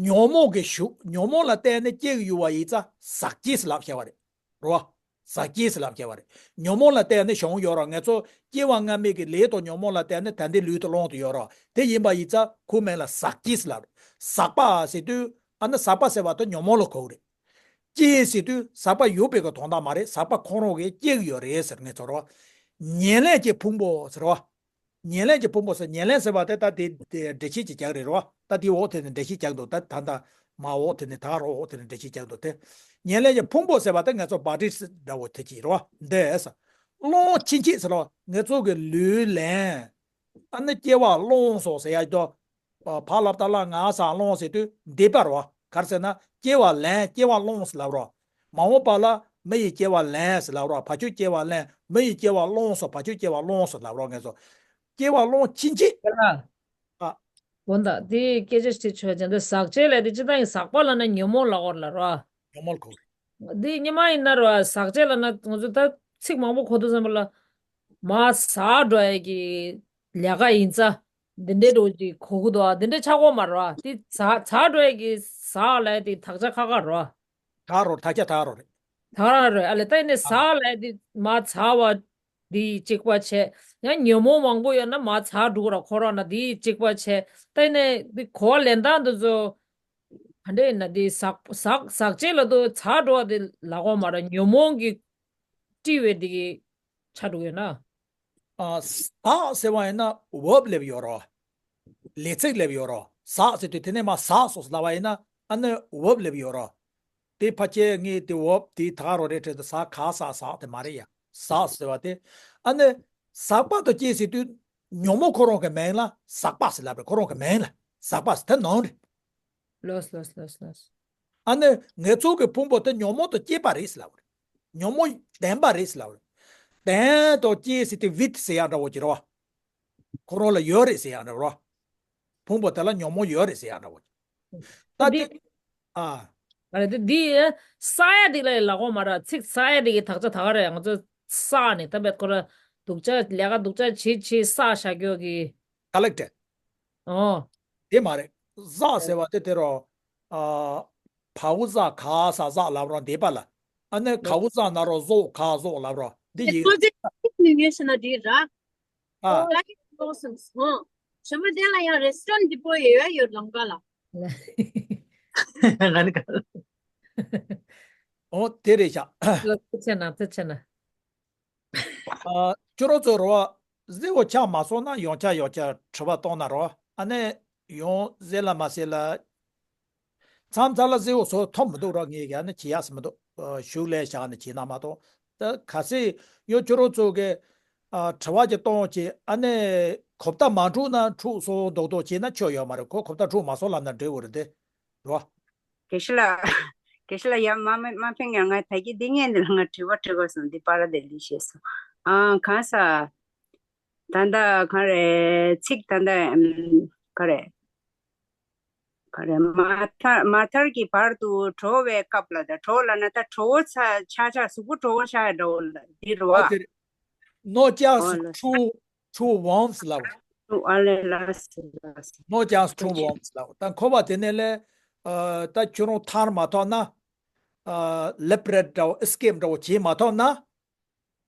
ཉོན་མོངས་ཀྱི་ཤུགས། ཉོན་མོངས་ལ་བརྟེན་ནས་སྐྱེ་གི་ཡོད་པ་ཡིན་ཙང་ཟག་བཅས་ཟེར་ལབ་བྱ་བ་རེད། རོ། ཟག་བཅས་ཟེར་ལབ་བྱ་བ་རེད། ཉོན་མོངས་ལ་བརྟེན་ནས་བྱུང་ཡོད་རོ། ང་ཚོ་སྐྱེ་བ་སྔ་མའི་གི་ལས་དང་ཉོན་མོངས་ལ་བརྟེན་ནས་ད་ལྟའི་ལུས་དེ་བླངས་ཏེ་ཡོད་རོ། དེ་ཡིན་པ་ཡིན་ཙང་ཁོའི་མིང་ལ་ཟག་བཅས་ཟེར་ལབ་རེད། ཟག་པ་ཟེར་དུས་ཨ་ནི་ཟག་པ་ཟེར་བ་དེ་ཉོན་མོངས་ལ་གོ་གི་རེད། བཅས་ཟེར་དུས་ཟག་པ་ཡོད་པའི་གི་དོན་དག་མ་རེད། ཟག་པ་ཁོ་རང་གིས་སྐྱེ་གི་ཡོད་རེད་ཟེར། ངས་ཚོར་བ། ཉེར་ལེན་གྱི་ཕུང་པོ་ཟེར་བ། ཉེར་ལེན་གྱི་ཕུང་པོ་ཟེར། ཉེར་ལེན་ཟེར་བ་དེ་ད་དེ་དེ་འགྲེལ་བཤད་ཅིག་རྒྱག་རེད་རོ། ད་དེའི་འོག་དེ་ནས་འགྲེལ་བཤད་རྒྱག་འདུག་ད་ད་ད་མ་འོག་དེ་ནས་ད་རོ་འོག་དེ་ནས་འགྲེལ་བཤད་རྒྱག་འདུག་དེ། ཉེར་ལེན་གྱི་ཕུང་པོ་ཟེར་བ་དེ་ང་ཚོ་བྷ་ཊི་འདྲ་བོ་དེ་ཅིག་རོ། འདི་ཟེར། བླངས་ཕྱིན་ཆད་ཟེར་རོ། ང་ཚོ་གི་ལུས་ལེན། ཨ་ནི་སྐྱེ་བ་བླངས་སོ་ཟེར་ཡ་དོ། ཕར་ལབ་ད་ལ་ང་ས་བླངས་ཟེར་དུས་འདས་པ་རོ། ག་རེ་ཟེར་ན་སྐྱེ་བ་ལེན། སྐྱེ་བ་བླངས་ཟེར་ལབ་རོ། མ་འོངས་པ་ལ་མི་ཡི་སྐྱེ་བ་ལེན་ཟེར་ལབ་རོ། བར་ཆད་སྐྱེ་བ་ལེན། མི་ཡི་སྐྱེ་བ་བླངས་སོ། བར་ཆད་སྐྱེ་བ་བླངས་སོ་ལབ་རོ། ངས་སོ། སྐྱེ་བ་བླངས་ཕྱིན་ཆད། ཡ། ཨ། འོ་ད་དེ་སྐད་ཆ་ཞིག་ཆོད་ཅན་དེ་ཟག་བཅས་ལ་དེ་སྤྱིར་བཏང་གི་ཟག་པ་ལ་ན་ཉོན་མོངས་ལ་འོར་ལ་རོ། ཉོན་མོངས་གོ། འདི་སྔོན་མ་ཡིན་ན་རོ་ཟག་བཅས་ལ་ན་ང་ཚོ་ད་ཚིག་མང་པོ་གོ་དུས་ཙམ་པ་ལ་མ་ཟག་འགྲོ་ཡ་གི་ལས་ཀ་ཡིན་ཙང་འདི་འདྲའི་འགྲོ་གི་གོ་གི་འདུག་འདི་འདྲའི་ཆགས་གོ་མ་རོ། དེ་ཟག་ཟག་འགྲོ་ཡ་གི་ཟག་ལ་དེ་དག་ཆ་ཁ་ཁ་རོ། དག་རོ་དག་ཆ་དག་རོ་རེད། དག་ར་རོ་ཨ་ལས་ད་ཡིན་ནས་ཟག་ལ་དེ་མ་ཟག་པ། དེ་གཅིག་པ་བྱས། ཡང་ཉོན་མོངས་མང་པོ་ཡོད་ན་མ་ཟག་འགྲོ་ར་ཁོ་རང་ན་དེ་གཅིག་པ་བྱས། ད་ཡིན་ནས་དེ་གོ་བ་ལེན་སྟངས་དེ་ཚོ། ག་འདྲ་ཡིན་ན་དེ་ཟག་ཟག་ཟག་བཅས་ལ་དུ་ཟག་འགྲོ་བ་དེ་ལ་གོ་མ་ར་ཉོན་མོངས་ཀྱི་དཀྲི་བའི་དེ་གི་ཆ་འགྲོ་ཡོད་ན། ཨ། ཟག་ཟེར་བ་ཡིན་ན་བརབ་སླེབས་ཡོད་རོ། ལས་ཚིག་སླེབས་ཡོད་རོ། ཟག་ཟེར་དུས་དེ་ནས་མ་ཟག་སོང་ཟེར་ལབ་པ་ཡིན་ན་ཨ་ནི་བརབ་སླེབས་ཡོད་རོ། དེ་ཕལ་ཆེར་ངས་དེ་བརབ་དེ་དག་རོ་རེད་དྲན་དུ་ཟག་ག་ཟག་ཟག་དེ་མ་རེད་ཡ། ཟག་ཟེར་བ་དེ། ཨ་ནི། ཟག་པ་དང་བཅས་ཟེར་དུས། ཉོན་མོངས་ཁོ་རང་གི་མིང་ལ་ཟག་པ་ཟེར་ལབ་རེད། ཁོ་རང་གི་མིང་ལ་ཟག་པ་ཟེར་དེ་ནང་རེད། ལོས་ལོས་ལོས་ལོས། ཨ་ནི་ངེད་ཚོ་གི་ཕུང་པོ་དེ་ཉོན་མོངས་དང་བཅས་པ་རེད་ཟེར་ལབ་རེད། ཉོན་མོངས་ལྡན་པ་རེད་ཟེར་ལབ་རེད། ལྡན་དང་བཅས་ཟེར་དེ་བིད་ཟེར་ཡག་འདྲ་བོ་ཅིག་རེད་བ། ཁོ་རང་ལ་ཡོད་རེད་ཟེར་ཡག་འདྲ་བོ་རེད་བ། ཕུང་པོ་དེ་ལ་ཉོན་མོངས་ཡོད་རེད་ཟེར་ཡག་འདྲ་བོ་ཅིག་ད་འདི་དེ། ཨ། ཨ་རེ་དེ་འདི་ས་ཡ་དེ་ལ་ལ་གོ་མ་ར་ཚིག་ས་ཡ་དེ་གི་དག་ཆ་དག་རེད། ང་ཚོ་ས་ནས་ད་བེད་ཁོ་ར་སྡུག་ཅག་ལས་ཀ་སྡུག་ཅག་བྱེད་བྱེད་ས་བཞག་རྒྱུ་གི། ཀ་ལེག་ཊེ། ཨོ། དེ་མ་རེད། ཟ་ཟེར་བ་དེ་དེ་རོ། ཨ། བའོ་ཟ་ག་ས་ཟ་ལབ་རོ་འདི་པ་ལ། ཨ་ནི་གའོ་ཟ་ན་རོ་ཟོ་ག་ཟོ་ལབ་རོ། འདི་ཡིན། ཏོ་ཙེ་ནུས་ངེས་ཤི་ན་འདི་ར། ཨ། ད་གི་ལོ་སོང་སོང་། ཞོ་མ་དེ་ལ་ཡང་རེ་སི་ཊོ་རན་འདི་པོ་ཡོད་ཡོད་ལམ་ཀ་ལ། ང་ནི་ག་ཨོ་དེ་རེད་ཤག་ལ་ཚེ་ཆེ་ན་ཚེ་ཆེ་ན། ཨ། ཁྱོད་རང་ཚོ་རོ། ཟེ་བོ་ཆགས་མ་སོང་ན་ཡང་ཆ་ཡང་ཆ་དྲི་བ་བཏང་ན་རོ། ཨ་ནི་ཡང་ཟེ་ལ་མ་ཟེ་ལ། མཚམས་མཚམས་ལ་ཟེ་བོ་སོ་ཐོབ་མི་འདུག་རོ། ངས་ཡ་ནི་བྱེད་ཡག་སི་མི་འདུག་ཨ། ཞུགས་ལས་བཞག་ནི་བྱེད་ན་མ་གཏོགས། ད་ག་སེ་ཡོ་ཁྱོད་རང་ཚོ་གི། ཨ། དྲི་བ་ཅིག་གཏོང་བྱེད། ཨ་ནི་གོ་བརྡ་མ་འཁྲུག་ན་འཁྲུག་སོང་རྡོག་རྡོག་བྱེད་ན་ཆོ་ཡོད་མ་རེད། ཁོ་གོ་བརྡ་འཁྲུག་མ་སོང་ལབ་ན་འགྲིག་གི་རེད་དེ། རོ། དགེ་བཤེས་ལགས། དགེ་བཤེས་ལགས་ཡར་མ་མ་མ་ཕེབས་ང་ང་ད་གི་འདི་ངས་འདི་ལ་ང་དྲི་བ་དྲི་དགོས་སོང་འདི་པ་ར་དེ་ལི་ཤེས་སོང་། ཨ་གང་ས། ད་ལྟ་གང་རེད་ཚིག་ད་ལྟ་ཨམ། ག་རེད། ག་རེད་མ་ཐར་མ་ཐར་གྱི་བར་དུ་བྲོ་བའི་སྐབས་ལ་ད་བྲོ་ལབ་ན་ད་བྲོ་བོ་ཚ་ཆ་ཆ་གཟུགས་པོ་བྲོ་བོ་ཆ་འདྲ་བོ་ལ་འདི་རེད་བ། ཨོ་དེ་རེད། No chance to to warmth ལབ། ཨ་ལེ་ལ་སི་ལ་སི། No chance to warmth ལབ། ད་ཁོ་པ་དེ་ནས་ལས། ཨ། ད་ཁྱོད་རང་ཐར་མ་ཐོག་ན། ཨ། ལེབ་རེད་འདྲ་བོ་ཨེ་སི་ཀེབ་འདྲ་བོ་བྱེད་མ་ཐོག་ན།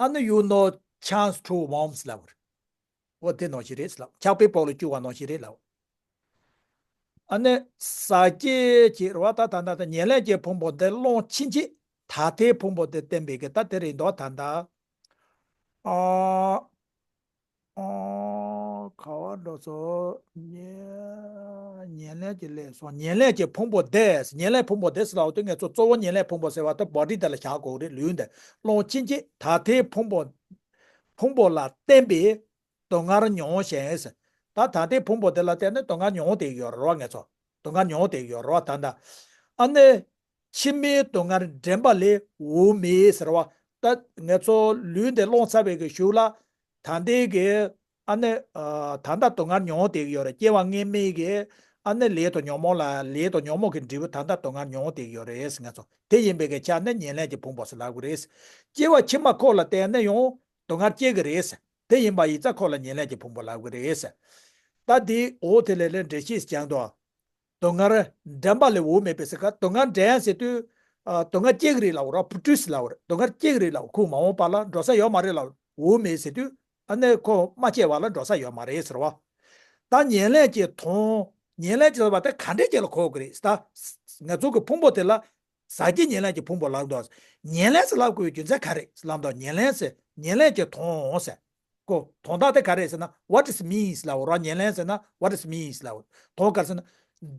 ཨ་ནི་you no chance to warmth ལབ། འོ་དེ་ནང་བཞིན་རེད་ལབ། ཆགས་པའི་བོགས་ལ་སྐྱུར་བ་ནང་བཞིན་རེད་ལབ། ཨ་ནི་ཟ་སྐྱེ་ཅིག་རེད་བ། ད་ད་ད་ད་ཉེར་ལེན་གྱི་ཕུང་པོ་འདི་སློང་ཕྱིན་ཆད་ད་ལྟའི་ཕུང་པོ་འདི་བརྟེན་པའི་གི་ད་དེ་རེད་འདུག་ད་ད། ཨ། ཨོ། ག་བ་འགྲོ་སོ། ཉེ་ཉེར་ལེན་གྱི་ལས་སོ། ཉེར་ལེན་གྱི་ཕུང་པོ་དེ། ཉེར་ལེན་ཕུང་པོ་དེ་ཟེར་ལབ་དུས་ངས་གཙོ་གཙོ་བོ་ཉེར་ལེན་ཕུང་པོ་ཟེར་བ་དེ་བོ་ཌི་དེ་ལ་བཞག་དགོས་རེད། ལུས་འདི་སློང་ཕྱིན་ཆད་ད་ལྟའི་ཕུང་པོ། ཕུང་པོ་ལ་བརྟེན་པའི་སྡུག་བསྔལ་མྱོང་ཞིང་ཟེར། ད་ད་ལྟའི་ཕུང་པོ་དེ་ལ་བརྟེན་ནས་སྡུག་བསྔལ་མྱོང་བསྡད་ཀྱི་ཡོད་རེད་བ་ངས་ཚོ། སྡུག་བསྔལ་མྱོང་བསྡད་ཀྱི་ཡོད་རེད་བ་ད་ད། ཨ་ནི། ཕྱི་མའི་སྡུག་བསྔལ་འདྲེན་པ་ལས་འོག་མིན་ཟེར་བ། ད་ངེད་ཚོ་ལུས་འདི་སློང་ཚར་བའི་གི་གཞུག་ལ། ད་ལྟའི་གི་ཨ་ནི། ཨ། ད་ལྟ་སྡུག་བསྔལ་མྱོང་བསྡད་ཀྱི་ཡོད་རེད། སྐྱེ་བ་སྔོན་མའི་གི་ཨ་ནི་ལས་དང་ཉོན་མོངས་ལ། ལས་དང་ཉོན་མོངས་ཀྱི་འབྲས་བུ་ད་ལྟ་སྡུག་བསྔལ་མྱོང་བསྡད་ཀྱི་ཡོད་རེད་ཟེར་ངེད་ཚོ། དེ་ཡིན་པའི་གི་ཆ་ནས་ཉེར་ལེན་གྱི་ཕུང་པོ་ཟེར་ལབ་གི་རེད། སྐྱེ་བ་ཕྱི་མ་ཁོ་ལ་བརྟེན་ནས་ཡང་སྡུག་བསྔལ་སྐྱེ་གི་རེད། དེ་ཡིན་པ་ཡིན་ཙང་ཁོ་ལ་ཉེར་ལེན་གྱི་ཕུང་པོ་ལབ་གི་རེད། ད་དེ་འོ་དེ་ལས་ལས་འགྲེལ་བཤད་སྦྱང་དོ། སྡུག་བསྔལ་འདྲེན་པ་ལས་འོག་མིན་པའི་ཟེར་ག་སྡུག་བསྔལ་འདྲེན་ཟེར་དུས། ཨ། སྡུག་བསྔལ་སྐྱེ་གི་རེད་ལབ་ར། ཕྲུ་གུ་ཟེར་ལབ་ར། སྡུག་བསྔལ་སྐྱེ་གི་རེད་ལབ། ཁོ་མ་འོངས་པ་ལ་འགྲོ་ས་ཡོད་མ་རེད་ལབ། འོག་མིན་ཟེར་དུས། ཨ་ནི་ཁོ་མ་སྐྱེ་བ་ལ་འགྲོ་ས་ཡོད་མ་རེད་ཟེར་བ། ད་ཉེར་ལེན་གྱི་དོན། ཉེར་ལེན་གྱི་ཟེར་བ་དེ་ག་འདྲས་ཅིག་ལ་གོ་གི་རེད་ད། ང་ཚོ་གི་ཕུང་པོ་དེ་ལ། ཟ་སྐྱེ་ཉེར་ལེན་གྱི་ཕུང་པོ་ལབ་འདུག་ཉེར་ལེན་ཟེར་ལབ་དགོས་པའི་རྒྱུ་མཚན་ག་རེ་ཟེར་ལབ་འདུག་ཉེར་ལེན་ཟེར། ཉེར་ལེན་གྱི་དོན་ཟེར། ཀོ། དོན་དག་དེ་ག་རེ་ཟེར་ན། what is means ལབ་ར། ཉེར་ལེན་ཟེར་ན། what is means ལབ། དོན་ག་རེ་ཟེར་ན།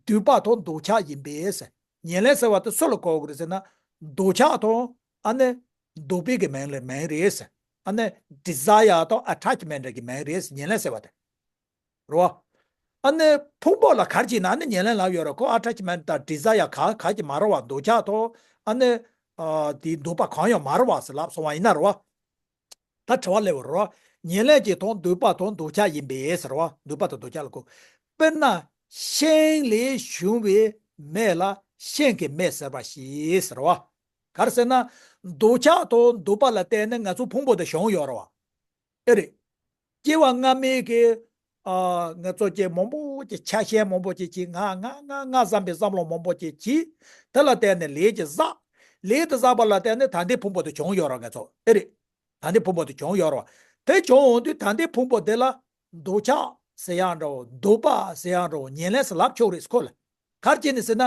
འདོད་པ་དང་འདོད་ཆགས་ཡིན་པས་ཟེར། ཉེར་ལེན་ཟེར་བ་དེ་སུ་ལ་གོ་དགོས་རེད་ཟེར་ན། འདོད་ཆགས་དང་། ཨ་ནི། འདོད་པའི་གི་མིང་ལ་མིང་རེད་ཟེར། ཨ་ནི། desire དང་attachment གི་མིང་རེད་ཟེར། ཉེར་ལེན་ཟེར་བ་དེ། རེད་བ། ཨ་ནི་ཕུང་པོ་ལ་ག་རེ་བྱས་ན་ཨ་ནི་ཉེར་ལེན་ལབ་ཡོད་རེད། ཁོ་attachment དང་desire ག་ག་གི་མ་རེད་བ། འདོད་ཆགས་དང་ཨ་ནི། ཨ། དེའི་འདོད་པ་གང་ཡང་མ་རེད་བ་ཟེར་ལབ་སོང་བ་ཡིན་ན་རེད་བ། ད་དྲི་བ་སླེབས་པ་རེད་བ། ཉེར་ལེན་གྱི་དོན་འདོད་པ་དང་འདོད་ཆགས་ཡིན་པས་ཟེར་བ། འདོད་པ་དང་འདོད་ཆགས་ལ་གོ། དཔེར་ན་ཤིང་ལས་བྱུང་བའི་མེ་ལ་ཤིང་གི་མེ་ཟེར་བ་ཞིག་ཟེར་བ། ག་རེ་ཟེར་ན། འདོད་ཆགས་དང་འདོད་པ་ལ་བརྟེན་ནས་ང་ཚོ་ཕུང་པོ་དེ་བྱུང་ཡོད་རེད་བ། ཨེ་རེད། སྐྱེ་བ་སྔ་མའི་གི། ཨ། ང་ཚོ་ཅིག་མང་པོ་ཅིག་ཆགས་ཞེན་མང་པོ་ཅིག་བྱས། ང་ང་ང་ང་བསམ་པའི་བསམ་བློ་མང་པོ་ཅིག་བྱས། དེ་ལ་བརྟེན་ནས་ལས་ཅིག་བསགས། ལས་དེ་བསགས་པ་ལ་བརྟེན་ནས་ད་ལྟའི་ཕུང་པོ་དེ་བྱུང་ཡོད་རེད་ང་ཚོ། ཨེ་རེད། ད་ལྟའི་ཕུང་པོ་དེ་བྱུང་ཡོད་རེད། དེ་བྱུང་འོང་དུས་ད་ལྟའི་ཕུང་པོ་དེ་ལ་འདོད་ཆགས་ཟེར་ཡང་འདྲ་བོ། འདོད་པ་ཟེར་ཡང་འདྲ་བོ། ཉེར་ལེན་ཟེར་ལབ་ཆོག་རེད་ཁོ་ལ། ག་རེ་བྱས་ནས་ཟེར་ན།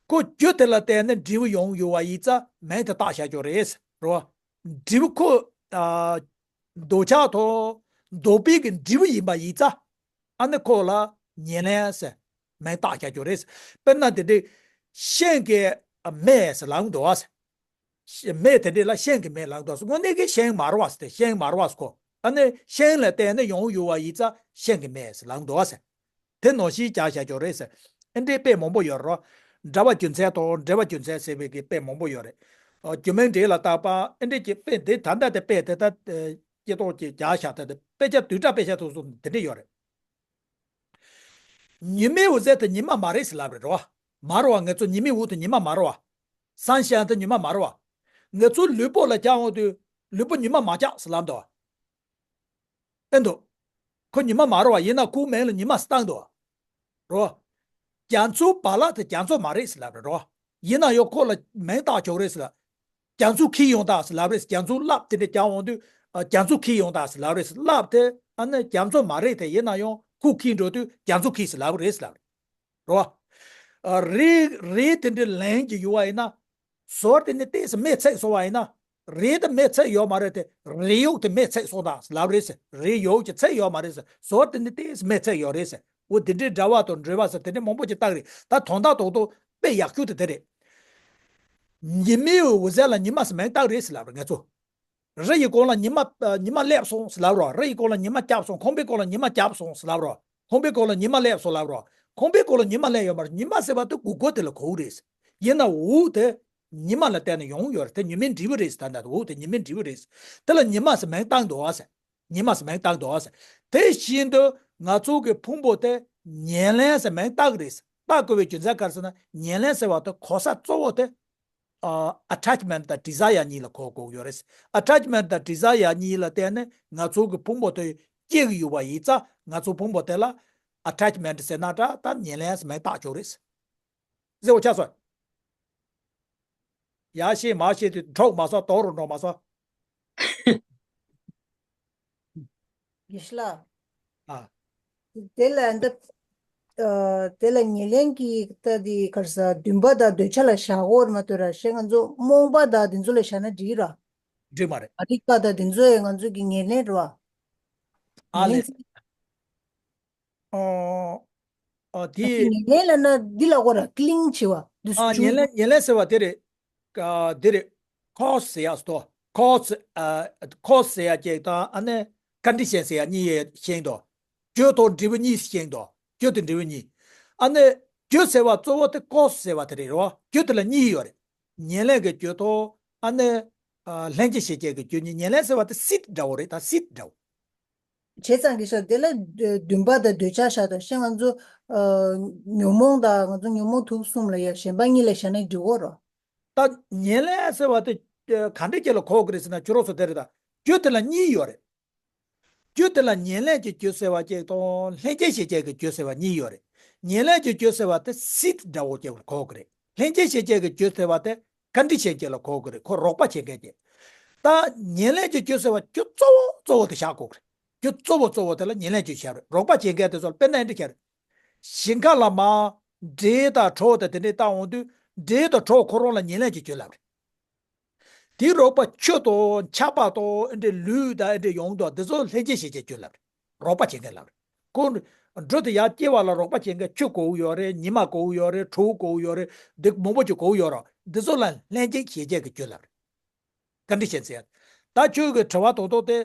ཁོ་རྒྱུ་དེ་ལ་བརྟེན་ནས་འབྲས་བུ་ཡོང་ཡོད་པ་ཡིན་ཙང་མིང་དེ་བཏགས་བཞག་ཆོག་རེད། རེད་བ། འབྲས་བུ་ཁོ། ཨ། འདོད་ཆགས་དང་འདོད་པའི་གི་འབྲས་བུ་ཡིན་པ་ཡིན་ཙང་། ཨ་ནི་ཁོ་ལ་ཉེར་ལེན་ཟེར་མིང་བཏགས་བཞག་ཆོག་རེད། དཔེར་ན་དེ་འདྲའི་ཤིང་གི་མེ་ཟེར་ལབ་འདུག་བ་ཟེར། མེ་དེ་འདྲ་ལ་ཤིང་གི་མེ་ལབ་འདུག་ཟེར། དངོས་གནས་ཀྱི་ཤིང་མ་རེད་བ་ཟེར་ཏེ། ཤིང་མ་རེད་བ་ཟེར་ཁོ། ཨ་ནི་ཤིང་ལ་བརྟེན་ནས་ཡོང་ཡོད་པ་ཡིན་ཙང་ཤིང་གི་མེ་ཟེར་ལབ་འདུག་བ་ཟེར། དེ་ནང་བཞིན་བྱ་བྱ་ཆོག་རེད་ཟེར། ཨེ་འདྲའི་དཔེ་མང་པོ་ཡོད་རེད། འབྲེལ་བ་རྒྱུ་མཚན་དང་འབྲེལ་བ་རྒྱུ་མཚན་ཟེར་བའི་གི་དཔེ་མང་པོ་ཡོད་རེད། ཨ། རྒྱུ་མིང་འབྲེལ་ལ་བཏགས་པ་ཨེ་འདྲའི་གི་དཔེ་འདི་ད་ལྟ་དེ་དཔེ་དེ་ལྟ་སྐྱེ་ཐོག་ཅིག་བྱ་བྱ་དེ་དེ་དཔེ་ཆ་བསྡུས་གྲྭ་དཔེ་ཆ་དེ་ཚོ་དེ་འདྲ་ཡོད་རེད། ཉི་མའི་འོད་ཟེར་དེ་ཉི་མ་མ་རེད་ཟེར་ལབ་རེད་རོ། མ་རེད་བ། ང་ཚོ་ཉི་མའི་འོད་དེ་ཉི་མ་མ་རེད་བ། སན་ཤའིན་དེ་ཉི་མ་མ་རེད་བ། ང་ཚོ་ལུས་པོ་ལ་བྱ་འོང་དུས་ལུས་པོ་ཉི་མ་མ་ཆགས་ཟེར་ལབ་འདུག་བ། ཨེ་འདུག་ཁོ་ཉི་མ་མ་རེད་བ། ཡིན་ན་ཁོའི་མིང་ལ་ཉི་མ་ཟེར་བཏགས་འདུག་བ། རོ། རྒྱ་མཚོའི་བ་ལ་དེ་རྒྱ་མཚོ་མ་རེད་ཟེར་ལབ་རེད་རོ། ཡིན་ན་ཡང་ཁོ་ལ་མིང་བཏགས་ཆོག་རེད་ཟེར་ལབ། རྒྱ་མཚོ་འཁྱིལ་ཡོང་ད་ཟེར་ལབ་རེད། རྒྱ་མཚོའི་རླབས་དེ་འདྲ་རྒྱག་འོང་དུས་ཨ། རྒྱ་མཚོ་འཁྱིལ་ཡོང་ད་ཟེར་ལབ་རེད། རླབས་དེ་ཨ་ནི་རྒྱ་མཚོ་མ་རེད་དེ། ཡིན་ན་ཡང་ཁོ་འཁྱིལ་འགྲོ་དུས་རྒྱ་མཚོ་འཁྱིལ་ཟེར་ལབ་རེད་ཟེར་ལབ་རེད་རོ། ཨ། རེད་རེད། དེ་འདྲའི་ལན་གྱི་ཡུལ་བ་ཡིན་ན། ཟོར་དེ་ནི་ཏོག་ཙམ་མེ་ཚིག་སོང་བ་ཡིན་ན། རེད་དེ་མེ་ཚིག་ཡོད་མ་རེད་དེ། རེད་ཡོད་དེ་མེ་ཚིག་སོང་ད་ལབ་རེད་ཟེར། རེད་ཡོད་ཀྱི་ཚིག་ཡོད་མ་རེད་ཟེར། ཟོར་དེ་ནི་ཏོག་ཙམ་མེ་ཚིག་ཡོད་རེད་ཟེར། འོ་དེ་འདྲའི་འདྲ་བ་དང་འབྲེལ་བ་ཟེར་དེ་འདྲའི་མང་པོ་ཅིག་བཏགས་རེད། ད་དོན་དག་ཐོག་ཏུ་དཔེ་ཡག་ཤོས་དེ་དེ་རེད། ཉི་མའི་འོད་ཟེར་ལ་ཉི་མ་ཟེར་མིང་བཏགས་རེད་ཟེར་ལབ་རེད་ང་ཚོ། རི་ཡི་གོང་ལ་ཉི་མ་ཨ། ཉི་མ་སླེབས་སོང་ཟེར་ལབ་རོགས། རི་ཡི་གོང་ལ་ཉི་མ་བརྒྱབ་སོང་། ཁང་པའི་གོང་ལ་ཉི་མ་བརྒྱབ་སོང་ཟེར་ལབ་རོགས། ཁང་པའི་གོང་ལ་ཉི་མ་སླེབས་སོང་ལབ་རོགས། ཁང་པའི་གོང་ལ་ཉི་མ་སླེབས་ཡོད་མ་རེད། ཉི་མ་ཟེར་བ་དེ་གུག་གུག་དེ་ལ་གོ་གི་རེད། ཡིན་ན་འོད་དེ་ཉི་མ་ལ་བརྟེན་ནས་ཡོང་ཡོད་རེད། དེ་ཉི་མའི་འབྲས་བུ་རེད་ཟེར། ད་ལྟ་འོད་དེ་ཉི་མའི་འབྲས་བུ་རེད་ཟེར། དེ་ལ་ཉི་མ་ཟེར་མིང་བཏགས་འདུག་ཨ་ཟེར། ཉི་མ་ཟེར་མིང་བཏགས་འདུག་ཨ་ཟེར། དེ་བཞིན་དུ་ང་ཚོ་གི་ཕུང་པོ་དེ་ཉེར་ལེན་ཟེར་མིང་བཏགས་རེད་ཟེར། བཏགས་དགོས་པའི་རྒྱུ་མཚན་ག་རེ་ཟེར་ན། ཉེར་ལེན་ཟེར་བ་དེ་གོ་ས་གཙོ་བོ་དེ། ཨ། ཨ་ཊེཆ་མེན་ཊི་དང་ཌི་ཛའི་ཡར་གཉིས་ལ་གོ་དགོས་ཡོད་རེད། ཨ་ཊེཆ་མེན་ཊི་དང་ཌི་ཛའི་ཡར་གཉིས་ལ་བརྟེན་ནས་ང་ཚོ་གི་ཕུང་པོ་དེ་སྐྱེ་གི་ཡོད་པ་ཡིན་ཙང་། ང་ཚོ་ཕུང་པོ་དེ་ལ་ཨ་ཊེཆ་མེན་ཊི་ཟེར་ན་འདྲ། ད་ཉེར་ལེན་ཟེར་མིང་བཏགས་ཆོག་རེད། ཟེར་བ་ཆགས་སོང་། ཡར་བཤད་མར་བཤད་དུས་འགྲོ་མ་སོང་། དོག་རུ་འགྲོ་མ་སོང་། ཡེ་ཤེས་ལགས། ཨ། དེ་ལ་འདི། ཨ། དེ་ལ་ཉེར་ལེན་གྱི་ད་དེ་ག་རེ་ཟ། འདུན་པ་དང་འདོད་ཆགས་ལ་བཞག་གོ་རེད་མ་གཏོགས་ར། ཤེས་ང་ཚོ་རྨོངས་པ་དང་དེ་ཚོ་ལ་བཞག་ན་འགྲིག་ར། འགྲིག་མ་རེད། མ་རིག་པ་དང་དེ་ཚོ་ཡང་ང་ཚོ་གི་ཉེར་ལེན་རེད་བ། ཨ་ལེ། ཉེར་ལེན། ཨོ། ཨ། དེ། ཉེར་ལེན་ལབ་ན་འདི་ལ་གོ་ར། ཀི་ལིང་བྱེད་པ། འདི། ཨ། ཉེར་ལེན། ཉེར་ལེན་ཟེར་བ་དེ་རེད། ཨ། དེ་རེད། ཁོ་ཟེར་ཡག་ཟེར་དོ། ཁོ་ཟེར། ཨ། ཁོ་ཟེར་ཡག་གཅིག་དང་། ཨ་ནི་ཀོན་ཌི་ཤན་ཟེར་ཡག་གཉིས་ཡོད་ཤེས་འདུག་རྒྱུ་དང་འབྲས་བུ་གཉིས་ཤེས་འདུག་རྒྱུ་དང་འབྲས་བུ་གཉིས། ཨ་ནི་རྒྱུ་ཟེར་བ་གཙོ་བོ་དེ་ཁོ་ཟེར་བ་དེ་རེད་རོ། རྒྱུ་དེ་ལ་གཉིས་ཡོད་རེད། ཉེར་ལེན་གྱི་རྒྱུ་དང་། ཨ་ནི། ཨ། ལྷན་སྐྱེས་ཤེས་བྱའི་གི་རྒྱུ་གཉིས། ཉེར་ལེན་ཟེར་བ་དེ་སིཌ་འདྲ་བོ་རེད། ད་སིཌ་འདྲ་བོ། བྱས་ཙང་གི་ཤ་དེ་ལ་འདུན་པ་དང་འདོད་ཆགས་བཞག་དང་། ཤེས་ང་ཚོ་ཨ་ཉོན་མོངས་དང་། ང་ཚོ་ཉོན་མོངས་དུག་གསུམ་ལ་ཡ་གཞན་པ་གཉིས་ལ་བཞག་ན་འགྲིག་གོ་རོ། ད་ཉེར་ལེན་ཟེར་བ་དེ་ག་འདྲ་ཅིག་ལ་གོ་གི་རེད་ཟེར་ན། ཁྱོད་རང་ཚོ་དེ་རེད། ད་རྒྱུ་དེ་ལ་གཉིས་ཡོད་རེད། རྒྱུ་དེ་ལ་ཉེར་ལེན་གྱི་རྒྱུ་ཟེར་བ་གཅིག་དང་། ལྷན་སྐྱེས་ཤེས་བྱའི་གི་རྒྱུ་ཟེར་བ་གཉིས་ཡོད་རེད། ཉེར་ལེན་གྱི་རྒྱུ་ཟེར་བ་དེ་སིཌ་འདྲ་བོ་ཅིག་ལ་གོ་གི་རེད། ལྷན་སྐྱེས་ཤེས་བྱའི་གི་རྒྱུ་ཟེར་བ་དེ་ཀོན་ཌི་ཤན་ཅིག་ལ་གོ་གི་རེད། ཁོ་རོགས་པ་བྱེད་མཁན་ཅིག་ད་ཉེར་ལེན་གྱི་རྒྱུ་ཟེར་བ་རྒྱུ་གཙོ་བོ་གཙོ་བོ་དེ་བཞག་དགོས་ཀྱི་རེད། རྒྱུ་གཙོ་བོ་གཙོ་བོ་དེ་ལ་ཉེར་ལེན་གྱི་རྒྱུ་བཞག་རེད། རོགས་པ་བྱེད་མཁན་དེ་ཚོ་ལ། དཔེར་ན་འདི་བྱས་རེད། ཞིང་ཁ་ལ་མར་འབྲས་དང་གྲོ་དང་དེ་འདྲས་བཏགས་འོང་དུས། འབྲས་དང་གྲོ་ཁོ་རང་ལ་ཉེར་ལེན་གྱི་རྒྱུ་ལབ་རེད། དེའི་རོགས་པ་ཆུ་དང་ཆར་པ་དང་། ཨེ་འདྲའི་ལུད་དང་ཨེ་འདྲའི་ཡོང་དུས། འདི་ཚོ་ལྷན་སྐྱེས་ཤེས་བྱའི་རྒྱུ་ལབ་རེད། རོགས་པ་བྱེད་མཁན་ལབ་རེད། ཁོ་འབྲུ་དེ་ཡར་སྐྱེ་བ་ལ་རོགས་པ་བྱེད་མཁན་ཆུ་དགོས་ཀྱི་ཡོད་རེད། ཉི་མ་དགོས་ཀྱི་ཡོད་རེད། དྲོད་དགོས་ཀྱི་ཡོད་རེད། འདི་མང་པོ་ཅིག་དགོས་ཀྱི་ཡོད་རེད། འདི་ཚོ་ལ་ལྷན་སྐྱེས་ཤེས་བྱའི་གི་རྒྱུ་ལབ་རེད། ཀོན་ཌི་ཤན་ཟེར། ད་ཁྱོད་ཀྱི་དྲི་བ་ཏོག་ཏོག་དེ།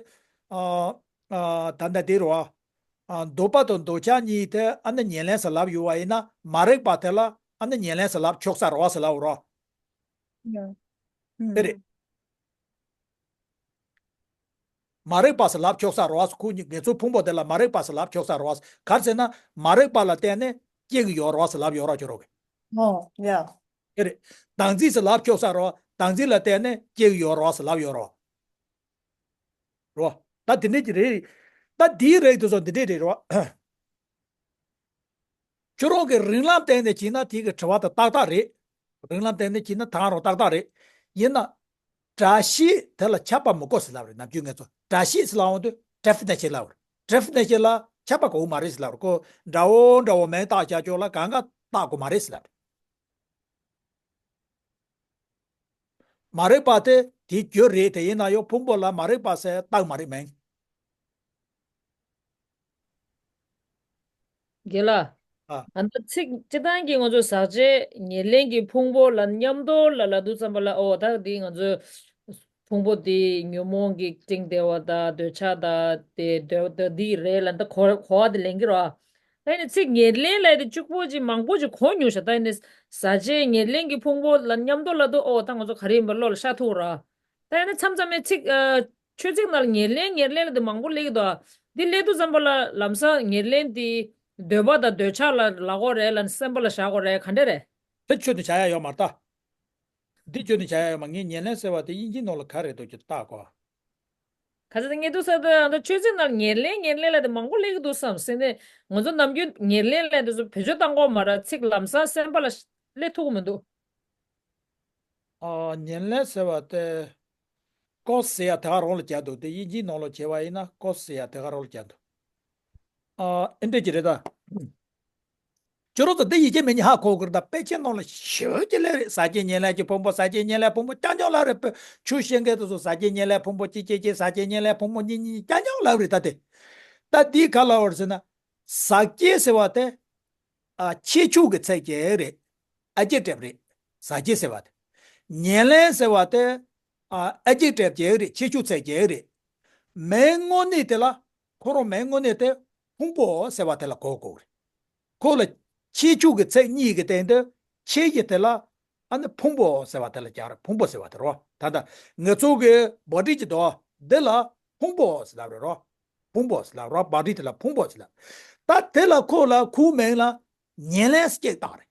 ཨ། ཨ། ད་ལྟ་དེ་རེད་བ། ཨ། འདོད་པ་དང་འདོད་ཆགས་གཉིས་དེ་ཨ་ནི་ཉེར་ལེན་ཟེར་ལབ་ཡོད་པ་ཡིན་ན། མ་རིག་པ་དེ་ལ་ཨ་ནི་ཉེར་ལེན་ཟེར་ལབ་ཆོག་ས་རེད་བ་ཟེར་ལབ་རོགས། ཡ། ཨུམ། དེ་རེད། མ་རིག་པ་ཟེར་ལབ་ཆོག་ས་རེད་བ། ཁོ་གཉིས། ངེད་ཚོའི་ཕུང་པོ་དེ་ལ་མ་རིག་པ་ཟེར་ལབ་ཆོག་ས་རེད་བ། ག་རེ་ཟེར་ན། མ་རིག་པ་ལ་བརྟེན་ནས་སྐྱེ་གི་ཡོད་རེད་བ་ཟེར་ལབ་ཡོད་རེད་བ་ཁྱོད་རང་གིས། ཨོ། ཡ། དེ་རེད། བདག་འཛིན་ཟེར་ལབ་ཆོག་ས་རེད་བ། བདག་འཛིན་ལ་བརྟེན་ནས་སྐྱེ་གི་ཡོད་རེད་བ་ཟེར་ལབ་ཡོད་རེད་བ། རོ། ད་དེ་འདྲས་ཀྱི་རེད། ད་དེའི་རིགས་དེ་ཚོ་འདི་འདྲས་རེད་རོ། ཁྱོད་རང་གིས་རིགས་ལམ་བརྟེན་ནས་བྱས་ན་དེ་གི་དྲི་བ་དེ་ཏག་ཏག་རེད། རིགས་ལམ་བརྟེན་ནས་བྱས་ན་ད་རུང་ཏག་ཏག་རེད། ཡིན་ན། སྒྲ་ཤེས་དེ་ལ་ཁྱབ་པ་མི་དགོས་ཟེར་ལབ་རེད། ནམ་རྒྱུན་ངེད་ཚོ་སྒྲ་ཤེས་ཟེར་ལབ་འོང་དུས་ཌེ་ཕི་ནེ་ཤན་ལབ་རེད། ཌེ་ཕི་ནེ་ཤན་ལ་ཁྱབ་པ་དགོས་མ་རེད་ཟེར་ལབ་རེད། ཁོ་འདྲ་བོ་འདྲ་བོ་མིང་བཏགས་བྱ་ཆོག་ལ་གང་ག་བཏགས་དགོས་མ་རེད་ཟེར་ལབ་རེད། མ་རིག་པ་དེ་དེའི་རྒྱུ་རེད་དེ། ཡིན་ན་ཡང་ཕུང་པོ་ལ་མ་རིག་པ་ཟེར་བཏགས་མ་རེད་མིང་། རྒན་ལགས། ཨ། ཨ་ནི་ཚིག་སྤྱིར་བཏང་གི་ང་ཚོ་ཟག་བཅས་ཉེར་ལེན་གྱི་ཕུང་པོ་ལ་མཉམ་དུ་ལ་ལབ་དུས་ཙམ་པ་ལ། ཨོ། ད་འདི་ང་ཚོའི་ཕུང་པོ་འདི་ཉོན་མོངས་ཀྱི་སྤྲིན་བདེ་བ་དང་འདོད་ཆགས་དང་དེ་འདོད་འདོད་འདི་རེད་ལབ་འདི་གོ་གོ་བ་དེ་ལེན་གྱི་རེད་བ། ད་ནི་ཚིག་ཉེར་ལེན་ལབ་དེ་གཅིག་པོ་ཅིག་མང་པོ་ཅིག་གོ་མྱོང་ཤག་ད་ནི་ཟག་བཅས་ཉེར་ལེན་གྱི་ཕུང་པོ་ལ་མཉམ་དུ་ལབ་དུས། ཨོ། ད་ང་ཚོ་ག་རེ་ཡིན་པ་བློ་ལ་ཤར་ཐུབ་ར། ད་ནི་མཚམས་མཚམས་མའི་ཚིག་ཨ། ཆོས་ཚིག་ནང་ལ་ཉེར་ལེན་ཉེར་ལེན་ལབ་དེ་མང་པོ་སླེབས་ཀྱི་འདུག་འདི་སླེབས་དུས་ཙམ་པ་ལ་ལམ་སང་ཉེར་ལེན་དེ་འདོད་པ་དང་འདོད་ཆགས་ལ་ལབ་དགོས་རེད་ལབ་སེམས་པ་ལ་བཞག་དགོས་རེད། ག་འདྲ་རེད། དེ་ཁྱོན་ནས་བྱ་ཡ་ཡོད་མ་རེད་ད། འདི་ཁྱོན་ནས་བྱ་ཡ་ཡོད་མ། ངས་ཉེར་ལེན་ཟེར་བ་དེ་དབྱིན་ཇིའི་ནང་ལ་ག་རེ་འདུག་ཅིག་བལྟ་དགོས། ག་ཚོད་ངས་འདུག་ས་དེ་ཨ་ད་ཆོས་ཚིག་ནང་ཉེར་ལེན་ཉེར་ལེན་ལབ་དེ་མང་པོ་སླེབས་ཀྱི་འདུག་བསམ་སེམས་ནས། ང་ཚོ་ནམ་རྒྱུན་ཉེར་ལེན་ལབ་དེ་ཚོ་བེད་སྤྱོད་བཏང་གི་ཡོད་མ་རེད། ཚིག་ལམ་སང་སེམས་པ་ལ་སླེབས་ཐུབ་ཀྱི་མི་འདུག་ཨ། ཉེར་ལེན་ཟེར་བ་དེ་ཀོས་ཟེར་ཡ་དེ་ག་རང་ལ་བྱ་འདུག་དེ་དབྱིན་ཇིའི་ནང་ལ་བྱས་པ་ཡིན་ན་ཀོས་ཟེར་ཡ་དེ་ག་རང་ལ་བྱ་འདུག་ཨ། ཨེ་འདྲ་ཅིག་རེད་ད། ཁྱོད་རང་ཚོ་འདི་ཡིད་ཆེས་མེད་ཉེ་ཧ་གོ་གི་རེད་ད། དཔེ་ཆའི་ནང་ལ་ཞེ་པོ་ཅིག་སླེབས་རེད། ཟ་བྱེད་ཉེར་ལེན་གྱི་ཕུང་པོ། ཟ་བྱེད་ཉེར་ལེན་ཕུང་པོ་རྐྱང་རྐྱང་སླེབས་རེད། ཆོས་བཤད་མཁན་དེ་ཚོ་ཟ་བྱེད་ཉེར་ལེན་ཕུང་པོ་ཅི་ཅི་ཅི། ཟ་བྱེད་ཉེར་ལེན་ཕུང་པོ་གཉིས་གཉིས་རྐྱང་རྐྱང་སླེབས་རེད་ད་དེ། ད་འདི་ག་ལ་བར་ཟེར་ན། ཟ་བྱེད་ཟེར་བ་དེ། ཨ། ཁྱད་ཆོས་ཀྱི་ཚིག་ཅིག་རེད། ཨེ་ཌེག་ཊིབ་རེད། ཟ་བྱེད་ཟེར་བ་དེ། ཉེར་ལེན་ཟེར་བ་དེ། ཨ། ཨེ་ཌེག་ཊིབ་ཅིག་རེད། ཁྱད་ཆོས་ཚིག་ཅིག་རེད། མིང་དངོས་གནས་དེ་ལ། ཁོ་རང་མིང་དངོས་གནས་དེ་ཕུང་པོ་ཟེར་བ་དེ་ལ་གོ་དགོས་རེད། ཁོ་ལ་ཁྱད་ཆོས་ཀྱི་ཚིག་གཉིས་ཀྱི་སྟེང་དུ་ཁྱད་ཀྱི་དེ་ལ། ཨ་ནི་ཕུང་པོ་ཟེར་བ་དེ་ལ་སྦྱར། ཕུང་པོ་ཟེར་བ་དེ་རེད་བ། ད་ལྟ་ང་ཚོ་གི་བྷོ་ཌི་ཅིག་འདུག་འདི་ལ་ཕུང་པོ་ཟེར་ལབ་རེད་རོ། ཕུང་པོ་ཟེར་ལབ་རོ། བྷོ་ཌི་དེ་ལ་ཕུང་པོ་ཟེར་ལབ། ད་དེ་ལ་ཁོ་ལ་ཁོའི་མིང་ལ་ཉེར་ལེན་ཟེར་བཏགས་རེད།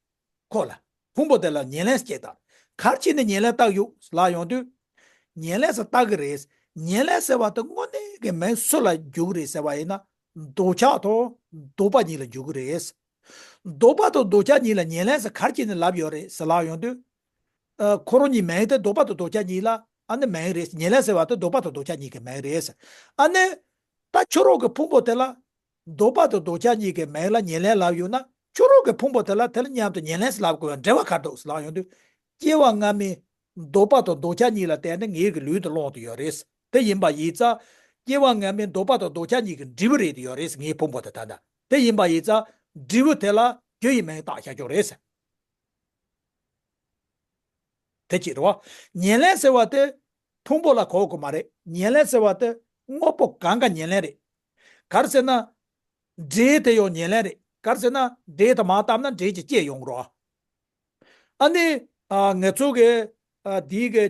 ཁོ་ལ་ཕུང་པོ་དེ་ལ་ཉེར་ལེན་ཟེར་བཏགས། ག་རེ་བྱས་ནས་ཉེར་ལེན་བཏགས་ཡོད་ལབ་ཡོང་དུས། ཉེར་ལེན་ཟེར་བཏགས་ཀྱི་རེད། ཉེར་ལེན་ཟེར་བ་དེ་དངོས་གནས་ཀྱི་མིང་སུ་ལ་འཇུག་གི་རེད་ཟེར་བ་ཡིན་ན། འདོད་ཆགས་དང་འདོད་པ་གཉིས་ལ་འཇུག་གི་རེད། འདོད་པ་དང་འདོད་ཆགས་གཉིས་ལ་ཉེར་ལེན་ཟེར་ག་རེ་བྱས་ནས་ལབ་ཡོད་རེད་ཟེར་ལབ་ཡོང་དུས། ཨ། ཁོ་རང་གཉིས་མིང་དེ་འདོད་པ་དང་འདོད་ཆགས་གཉིས་ལ་ཨ་ནི་མིང་རེད། ཉེར་ལེན་ཟེར་བ་དེ་འདོད་པ་དང་འདོད་ཆགས་གཉིས་ཀྱི་མིང་རེད། ཨ་ནི། ད་ཁྱོད་རང་གི་ཕུང་པོ་དེ་ལ། འདོད་པ་དང་འདོད་ཆགས་གཉིས་ཀྱི་མིང་ལ་ཉེར་ལེན་ལབ་ཡོད་ན། ཁྱོད་རང་གི་ཕུང་པོ་དེ་ལ་དེ་ལ་མཉམ་དུ་ཉེར་ལེན་ཟེར་ལབ་དགོས་པའི་འབྲེལ་བ་ག་རེ་འདུག་ཟེར་ལབ་ཡོང་དུས། སྐྱེ་བ་སྔ་མའི་འདོད་པ་དང་འདོད་ཆགས་གཉིས་ལ་བརྟེན་ནས་ངའི་གི་ལུས་དེ་བླངས་ཏེ་ཡོད་རེད། དེ་ཡིན་པ་ཡིན་ཙང་། སྐྱེ་བ་སྔ་མའི་འདོད་པ་དང་འདོད་ཆགས་གཉིས་ཀྱི་འབྲས་བུ་རེད་དེ་ཡོད་རེད། ངའི་ཕུང་པོ་དེ་ད་ལྟ། དེ་ཡིན་པ་ཡིན་ཙང་། འབྲས་བུ་དེ་ལ་རྒྱུ་ཡི་མིང་བཏགས་བཞག་ཆོག་རེད། དེ་གཅིག་རེད་བ། ཉེར་ལེན་ཟེར་བ་དེ་ཕུང་པོ་ལ་གོ་དགོས་མ་རེད། ཉེར་ལེན་ཟེར་བ་དེ་དངོས་པོ་གང་ག་ཉེར་ལེན་རེད། ག་རེ་ཟེར་ན། འབྲས་དེ་ཡང་ཉེར་ལེན་རེད། ག་རེ་ཟེར་ན། འབྲས་དེ་མར་བཏབ་ན་འབྲས་ཀྱི་སྐྱེས་ཡོང་གི་རེད་བ། ཨ་ནི། ཨ། ང་ཚོ་གི། ཨ། འདིའི་གི་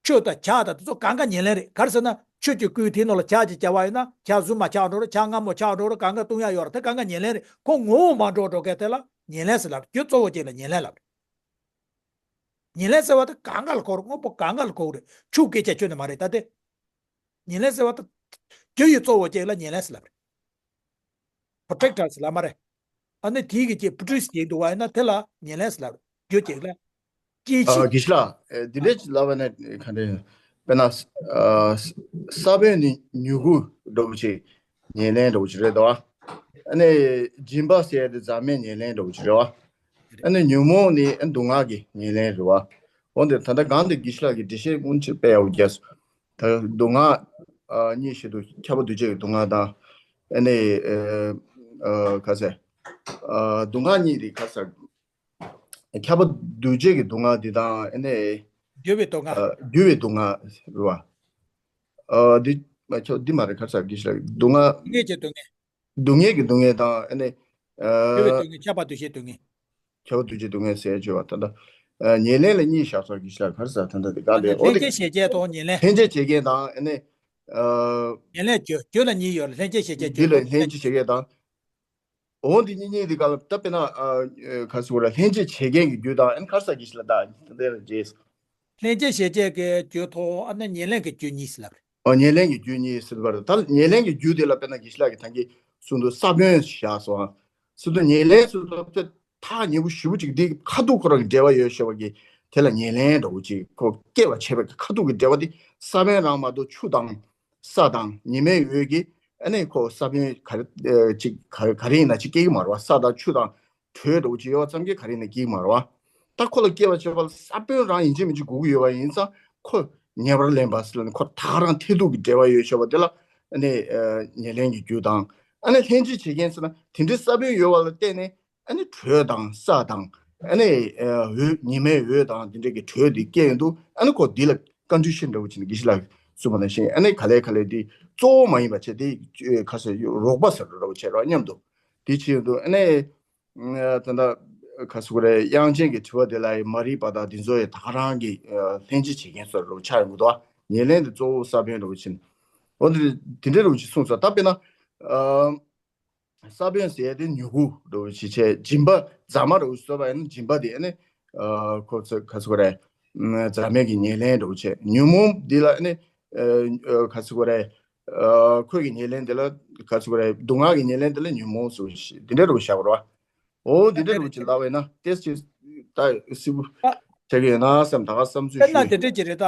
ཆུ་དང་ཇ་དང་དེ་ཚོ་གང་ག་ཉེར་ལེན་རེད། ག་རེ་ཟེར་ན། ཆུ་གཅིག་བསྐོལ་དེའི་ནང་ལ་ཇ་གཅིག་བརྒྱབ་པ་ཡིན་ན། ཇ་བཟུང་མ་ཆགས་འགྲོ་རེད། ཇ་མངར་མོ་ཆགས་འགྲོ་རེད། གང་ག་བཏུང་ཡ་ཡོད་རེད། དེ་གང་ག་ཉེར་ལེན་རེད། ཁོ་ངོ་བོ་མ་འགྲོ་འགྲོ་མཁན་དེ་ལ་ཉེར་ལེན་ཟེར་ལབ་རེད། རྒྱུ་གཙོ་བོ་ཅན་ལ་ཉེར་ལེན་ལབ་རེད། ཉེར་ལེན་ཟེར་བ་དེ་གང་ག་ལ་གོ་རེད། དངོས་པོ་གང་ག་ལ་གོ་གི་རེད། ཆུ་སྐད་ཆ་ཁྱོན་ནས་མ་རེད་ད་དེ། ཉེར་ལེན་ཟེར་བ་དེ། རྒྱུ་ཡི་གཙོ་བོ་ཅན་ལ་ཉེར་ལེན་ཟེར་ལབ་རེད། པྲོ་ཊེག་ཊར་ཟེར་ལབ་མ་རེད། ཨ་ནི་དེའི་གི་ཅིག་པྲོ་ཊུ་སི་བྱེད་འདུག་བ་ཡིན་ན་དེ་ལ་ཉེར་ལེན་ཟེར་ལབ་རེད། རྒྱུ་ཅིག་ལ། སྐྱེད་ཨ། བྱེད། དགེ་བཤེས་ལགས། ཨེ། འདི་འདྲས་ལབ་པ་ན་ག་འདྲ། དཔེར་ན། ཨ། ས་བོན་ནི་མྱུ་གུ་འདྲ་བོ་ཅིག་ཉེར་ལེན་འདྲ་བོ་ཅིག་རེད་དོ། ཨ་ནི་སྦྱིན་པ་ཟེར་ཡ་དེ་ཟག་མེད་ཉེར་ལེན་འདྲ་བོ་ཅིག་རེད་བ། ཨ་ནི་ཉོན་མོངས་ནི་སྡུག་བསྔལ་གྱི་ཉེར་ལེན་རེད་བ། འོན་ཏེ་ད་ལྟ་གང་དུ་དགེ་བཤེས་ལགས་ཀྱིས་འགྲེལ་བཤད་སྔོན་ཆད་དཔེ་ཡག་པོ་རྒྱག་སོང་། ད་སྡུག་བསྔལ། ཨ། གཉིས་བཞིན་དུ་ཁྱབ་པ་འདུ་བྱེད་ཀྱི་སྡུག་བསྔལ་དང་། ཨ་ནི། ཨ། ཨ། ག་ཟེར། ཨ། སྡུག་བསྔལ་གཉིས་དེ་ག་ཟེར། ཁྱབ་པ་འདུ་བྱེད་ཀྱི་སྡུག་བསྔལ་འདི་དང་། ཨ་ནི། འགྱུར་བའི་སྡུག་བསྔལ། ཨ། འགྱུར་བའི་སྡུག་བསྔལ་རེད་བ། ཨ། འདི་མ་ཁྱབ་འདི་མ་རེད། ག་ཟེར་དགེ་བཤེས་ལགས། སྡུག་བསྔལ། སྡུག་བསྔལ་གྱི་སྡུག་བསྔལ། སྡུག་བསྔལ་གྱི་སྡུག་བསྔལ་དང་། ཨ་ནི། ཨ། འགྱུར་བའི་སྡུག་བསྔལ། ཁྱབ་པ་འདུ་བྱེད་སྡུག་བསྔལ། ཁྱབ་པ་འདུ་བྱེད་སྡུག་བསྔལ་ཟེར་བརྗོད་པ་ད་ལྟ། ཨ། ཉེར་ལེན་ལ་གཉིས་བཞག་སོང་། དགེ་བཤེས་ལགས་ག་རེ་ཟེར། ད་ལྟ་འདི་ག་ལས། ལྷན་སྐྱེས་གཞལ་བྱའི་ཐོག་ཉེར་ལེན། ལྷན་སྐྱེས་གཞལ་བྱའི་དང་། ཨ་ནི། ཨ། ཉེར་ལེན་རྒྱུ། རྒྱུ་ལ་གཉིས་ཡོད་ལ། ལྷན་སྐྱེས་གཞལ་བྱའི་རྒྱུ། འདི་ལ་ལྷན་སྐྱེས་གཞལ་བྱའི་དང་། འོ་འདི་གཉིས་གཉིས་འདི་ག་ལ་ད་དཔེར་ན། ཨ། ག་ཟེར་དགོས་རེད། ལྷན་སྐྱེས་བྱེད་མཁན་གྱི་རྒྱུ་དང་། ཨ་ནི་ག་རེ་ཟེར། དགེ་བཤེས་ལགས་ད་འདི་ལ་རྗེས། ལྷན་སྐྱེས་གཞལ་བྱའི་གི་རྒྱུ་དང་། ཨ་ནི་ཉེར་ལེན་གྱི་རྒྱུ་གཉིས་ཟེར་ལབ་རེད། ཨོ། ཉེར་ལེན་གྱི་རྒྱུ་གཉིས་ཟེར་བ་རེད། ད་ཉེར་ལེན་གྱི་རྒྱུ་དེ་ལ་དཔེར་ན་དགེ་བཤེས་ལགས་ཀྱིས་ད་གིན་གསུངས་འདུག་ས་བོན་བཞག་སོང་ཨ། ཟེར་དུས་ཉེར་ལེན་ཟེར་དུས་ཐག་ཉེ་པོ་ཞེ་པོ་ཅིག་འདི་ཁ་ཐུག་ཁོ་རང་གི་འབྲེལ་བ་ཡོད་ཤེས་པ་གི་དེ་ལ་ཉེར་ལེན་འདྲ་བོ་ཅིག་ཁོ་སྐྱེ་བ་བྱེད་པའི་ཁ་ཐུག་གི་འབྲེལ་བ་དེ་ས་བོན་རང་མ་གཏོགས་ཆུ་དང་ས་དང་ཉི་མའི་འོད་ཀྱིས། ཨ་ནི་ཁོ་ས་བོན་ག་རེ་ཅིག་ག་ག་རེ་ཡིན་ན་ཅིག་སྐྱེ་གི་མ་རེད་བ། ས་དང་ཆུ་དང་དྲོད་འདྲ་བོ་ཅིག་ཡོད་པ་ཙམ་གྱིས་ག་རེ་ཡིན་ན་སྐྱེ་གི་མ་རེད་བ། ད་ཁོ་ལ་སྐྱེ་བ་བྱེད་པ་ལ་ས་བོན་རང་ཡིན་གཅིག་མིན་གཅིག་དགོས་ཀྱི་ཡོད་པ་ཡིན་ཙང་། ཁོ་ཉེ་བར་ལེན་པ་ཟེར་ནས་ཁོ་ད་ག་རང་ཐེ་ཐུག་གི་འབྲེལ་བ་ཡོད་ཤེས་པ་དེ་ལ་ཨ་ནི་ཉེར་ལེན་གྱི་རྒྱུ་དང་། ཨ་ནི་ལྷན་ཅིག་བྱེད་མཁན་ཟེར་ན་དེ་འདྲའི་ས་བོན་ཡོད་པ་ལ་བརྟེན་ནས། ཨ་ནི་དྲོད་དང་ས་དང་། ཨ་ནི་འོད། ཉི་མའི་འོད་དང་དེ་འདྲ་གི་དྲོད་དེ་སྐྱེ་ཡོང་དུས། ཨ་ནི་ཁོ་འདི་ལ་ཀོན་ཌི་ཤན་འདྲ་བོ་བྱས་ནས་དགེ་བཤེས་ལགས་གསུངས་པ་ནང་བཞིན། ཨ་ནི་ག་ལེ་ག་ལེ་དེ་གཙོ་བོ་མ་ཡིན་པ་བྱས་ཏེ། ཁ་ཟེར་རོགས་པ་ཟེར་འདྲ་བོ་བྱས་རོགས་མཉམ་དུ་དེ་བྱེད་ཡོང་དུས། ཨ་ནི། ད་ལྟ་ག་ཟེར་དགོས་རེད། དབྱངས་ཅན་གྱི་དྲི་བ་དེ་ལ་ཡང་མ་རིག་པ་དང་དེ་ཚོ་ཡང་ད་ག་རང་གི་ལྷན་ཅིག་བྱེད་མཁན་ཚོ་འདྲ་བོ་ཆགས་ཡོང་གི་འདུག་ཉེར་ལེན་དེ་གཙོ་བོ་ས་བོན་འདྲ་བོ་བྱས་ནས། འོ་དེ་དེ་འདྲ་འདྲ་བོ་ཅིག་གསུངས་སོང་། ད་དཔེར་ན། ས་བོན་ཟེར་ཡ་དེ་མྱུ་གུ་འདྲ་བོ་ཅིག་བྱས། སྦྱིན་པ་རྫ་མ་འདྲ་བོ་ཟེར་བ་ཡིན་ན་སྦྱིན་པ་དེ་ཨ་ནི། ཁོ་ཚོ་ག་ཟེར་དགོས་རེད། རྫ་མའི་གི་ཉེར་ལེན་འདྲ་བོ་བྱས། ཉོན་མོངས་འདི་ལ་ཨ་ནི། ཨ་ཨ་ག་ཚོད་གོ་རེད། ཨ་ཁོས་ཀྱི་ཉེར་ལེན་དེ་ལ་ག་ཚོད་གོ་རེད། སྡུག་བསྔལ་གྱི་ཉེར་ལེན་དེ་ལ་ཉོན་མོངས་སུ་ཞེས་དེ་འདྲ་རུ་བཞག་པ་རེད་བ། འོ་དེ་འདྲ་རུ་ཅིག་ལབ་པ་ཡིན་ན་ཏེས་ཅིག་ད་སིབ་བུ་ཆགས་ཀྱི་ཡོད་ན་བསམ། ད་ག་བསམ་ཚུལ་དཔེར་ན་ཞུ་དེ་ཡིན། འདྲ་ཅིག་རེད་ད།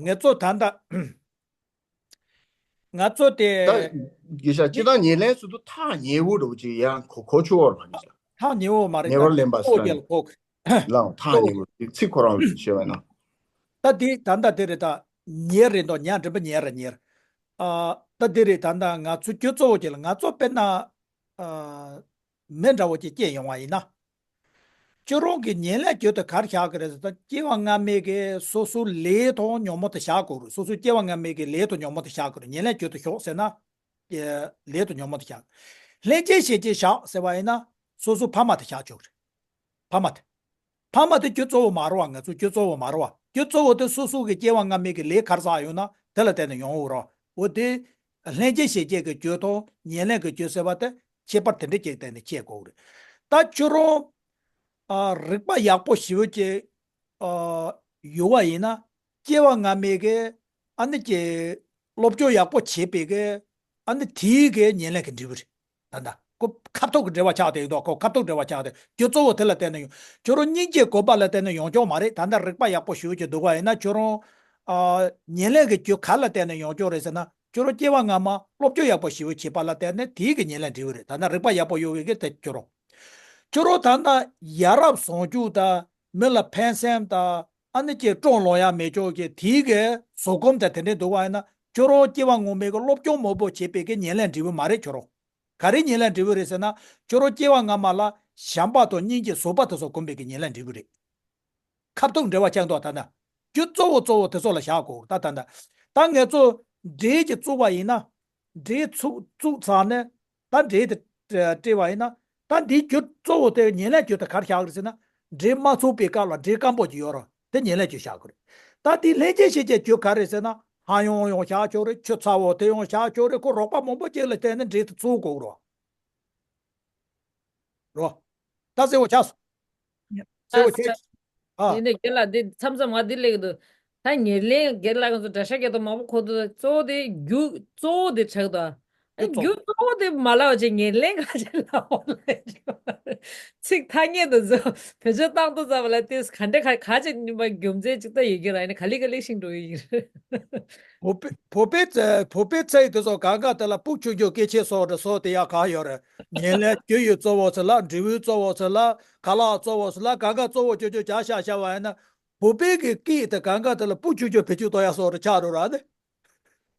ངེད་ཚོ་ད་ལྟ་ང་ཚོ་དེ། ད་དགེ་བཤགས་སྤྱིར་བཏང་ཉེར་ལེན་ཟེར་དུས་ཐག་ཉེ་བོ་འདྲ་བོ་ཅིག་ཡང་གོ་གོ་ཆོད་བར་མ་གི་ཤག་ཐག་ཉེ་བོ་མ་རེད་ཉེ་ད། བར་ལེན་པ་གཙོ་བོ་ཟེར་རྒྱལ་ལ་གོ་གི། ལའང་ཐག་ཉེ་བོ་ཅིག་ཚིག་ཁོ་རང་ལ་བཤད་པ་ཡིན་ན། ད་དེ་ད་ལྟ་དེ་རེད་ད། ཉེར་རེད་འདུག་ཉ་འགྲེང་བུ་ཉེར་ར་ཉེར། ཨ་ད་དེ་རེད། ད་ལྟ་ང་ཚོ་ཁྱོད་གཙོ་བོ་ཅིག་ལ་ང་ཚོ་དཔེར་ན། ཨ་མི་འདྲ་བོ་ཅིག་སྐྱེས་ཡོང་བ་ཡིན་ན། ཁྱོད་རང་གི་ཉེར་ལེན་རྒྱུ་དེ་ག་རེ་བཞག་གི་རེད་ཟེར་ན། སྐྱེ་བ་སྔ་མའི་གི་སོ་སོའི་ལས་དང་ཉོན་མོངས་དེ་བཞག་དགོས་རེད། སོ་སོའི་སྐྱེ་བ་སྔ་མའི་གི་ལས་དང་ཉོན་མོངས་དེ་བཞག་དགོས་རེད། ཉེར་ལེན་རྒྱུ་དེ་ཞོག་ཟེར་ན། ལས་དང་ཉོན་མོངས་དེ་བཞག་ལྷན་སྐྱེས་ཤེས་བྱའི་ཞག་ཟེར་བ་ཡིན་ན་སོ་སོའི་ཕ་མ་དེ་བཞག་ཆོག་གི་རེད། ཕ་མ་དེ། ཕ་མ་དེ་རྒྱུ་གཙོ་བོ་མ་རེད་བ། ང་ཚོ་རྒྱུ་གཙོ་བོ་མ་རེད་བ། རྒྱུ་གཙོ་བོ་དེ་སོ་སོ་གི་སྐྱེ་བ་སྔ་མའི་གི་ལས་ག་རེ་བསགས་ཡོད་ན་དེ་ལ་བརྟེན་ནས་ཡོང་བ་རེད། འོ་དེ་ལྷན་སྐྱེས་ཤེས་བྱའི་གི་རྒྱུ་དང་ཉེར་ལེན་གྱི་རྒྱུ་ཟེར་བ་དེ་ཁྱད་པར་དེ་འདྲ་ཅིག་བརྟེན་ནས་ཕྱེ་དགོས་རེད། ད་ཁྱོད་རང་ཨ་རིག་པ་ཡག་པོ་ཞེ་པོ་ཅིག་ཨ་ཡོད་བ་ཡིན་ན་སྐྱེ་བ་སྔ་མའི་གི་ཨ་ནི་ཀྱི་སློབ་སྦྱོང་ཡག་པོ་བྱས་པའི་གི་ཨ་ནི་དེའི་གི་ཉེར་ལེན་གྱི་འབྲས་བུ་རེད། ད་ལྟ་ཁོ་ཁ་ཐུག་གི་འབྲེལ་བ་ཆགས་བསྡད་ཡོད་དོ། ཁོ་ཁ་ཐུག་འབྲེལ་བ་ཆགས་བསྡད་རྒྱུ་གཙོ་བོ་དེ་ལ་བརྟེན་ནས་ཡོང་། ཁྱོད་རང་སྙིང་རྗེ་བཀོད་པ་ལ་བརྟེན་ནས་ཡོང་ཆོག་མ་རེད། ད་ལྟ་རིག་པ་ཡག་པོ་ཞུ་གི་འདུག་བ་ཡིན་ན་ཁྱོད་རང་ཨ་ཉེར་ལེན་གྱི་རྒྱུ་ག་ལ་བརྟེན་ནས་ཡོང་ཆོག་རེད་ཟེར་ན། ཁྱོད་རང་སྐྱེ་བ་སྔ་མ་སློབ་སྦྱོང་ཡག་པོ་ཞེ་པོ་བྱས་པ་ལ་བརྟེན་ནས་དེའི་གི་ཉེར་ལེན་འབྲས་བུ་རེད། ད་ལྟ་རིག་པ་ཡག་པོ་ཡོད་པའི་གི་དེ་ཁྱོད་རང་ཁྱོད་རང་ད་ལྟ་ཡ་རབས་བཟང་སྤྱོད་དང་མི་ལ་ཕན་སེམས་དང་ཨ་ནི་ཀྱི་ཀྲོང་ལོང་ཡ་མེད་ཆོག་གི་དེའི་གི་བཟོད་སྒོམ་དང་དེ་འདྲ་འདུག་བ་ཡིན་ན་ཁྱོད་རང་སྐྱེ་བ་སྔོན་མའི་གི་སློབ་སྦྱོང་མང་པོ་བྱས་པའི་གི་ཉེར་ལེན་འབྲས་བུ་མ་རེད་ཁྱོད་རང་། ག་རེ་ཉེར་ལེན་འབྲས་བུ་རེད་ཟེར་ན། ཁྱོད་རང་སྐྱེ་བ་སྔ་མ་ལ་བྱམས་པ་དང་སྙིང་རྗེ་བཟོད་པ་དེ་ཚོ་བསྒོམས་པའི་གི་ཉེར་ལེན་འབྲས་བུ་རེད། ཁ་ཐུག་འབྲེལ་བ་ཆགས་འདུག་ད་ལྟ་རྒྱུ་གཙོ་བོ་གཙོ་བོ་དེ་ཚོ་ལ་བཞག་དགོས་ད་ད་ལྟ། ད་ངེད་ཚོ་འབྲས་ཀྱི་བཙུགས་པ་ཡིན་ན། འབྲས་ཚུགས་བཙུགས་ཚར་ནས་ད་འབྲས་དེ་སྤྲད་པ་ཡིན་ན། ད་འདིའི་རྒྱུ་གཙོ་བོ་དེ་ཉེར་ལེན་རྒྱུ་དེ་ག་རེ་བཞག་གི་རེད་ཟེར་ན། འབྲས་མ་ཚུགས་པའི་སྐབས་ལ་འབྲས་སྐམ་པོ་ཅིག་ཡོད་རེད། དེ་ཉེར་ལེན་རྒྱུ་བཞག་གི་རེད། ད་དེའི་ལྷན་སྐྱེས་ཤེས་བྱའི་རྒྱུ་ག་རེ་ཟེར་ན། ཧ་ཡང་ཡང་བཞག་ཆོག་རེད། ཆུ་ཚ་བོ་དེ་ཡང་བཞག་ཆོག་རེད། ཁོ་རོགས་པ་མང་པོ་ཅིག་ལ་བརྟེན་ནས་འབྲས་དེ་ཚུགས་དགོས་རེད། རོ། ད་གསལ་བོ་ཆགས་སོང་། གསལ་བོ་ཆགས། ཨ། ཡིན་ནའི་རྒན་ལགས་འདི་མཚམས་མཚམས་ང་འདི་སླེབས་ཀྱི་འདུག་ད་ཉེར་ལེན་རྒན་ལགས་ཚོ་འདྲ་ཤ་རྒྱག་དུ་མང་པོ་གོ་འདུག་གཙོ་བོ་དེ་རྒྱུ་གཙོ་བོ་དེ་ཆགས་འདུག་ཨ་རྒྱུ་གཙོ་བོ་དེ་མ་ལབ་བྱས་ཉེར་ལེན་ག་ཅེ་ལབ་ལབ་ཅིག་ཚིག་ཐ་སྙད་དུ་ཚོ་བེད་སྤྱོད་བཏང་དུ་ཙམ་ལ་ཏེས་ག་འདྲ་ག་ག་ཅེ་ནི་མ་རྒྱུ་མཚན་ཅིག་ད་ཡོད་ཀྱི་ར་ཡིན་ན་ག་ལེ་ག་ལེ་ཤིང་འགྲོ་ཡི་ཡིན། བོད་པའི་བོད་པའི་ཚ་བོད་པའི་ཚ་ཡིག་དེ་ཚོ་གང་ག་དེ་ལ་ཕུག་ཆུང་ཆུང་སྐད་ཆ་སོགས་འདྲ་སོགས་དེ་ཡག་ག་ཡོད་རེད། ཉེར་ལེན་རྒྱུ་ཡི་གཙོ་བོ་ཚོ་ལ་འབྲས་བུའི་གཙོ་བོ་ཚོ་ལ་ཁ་ལག་གཙོ་བོ་ཚོ་ལ་གང་ག་གཙོ་བོ་ཆུང་ཆུང་བྱ་ཤ་ཤ་བ་ཡིན་ན། བོད་པའི་གི་སྐད་དེ་གང་ག་དེ་ལ་ཕུག་ཆུང་ཆུང་བེད་སྤྱོད་གཏོང་ཡག་སོགས་རེ་ཆགས་འགྲོ་ར་ནི།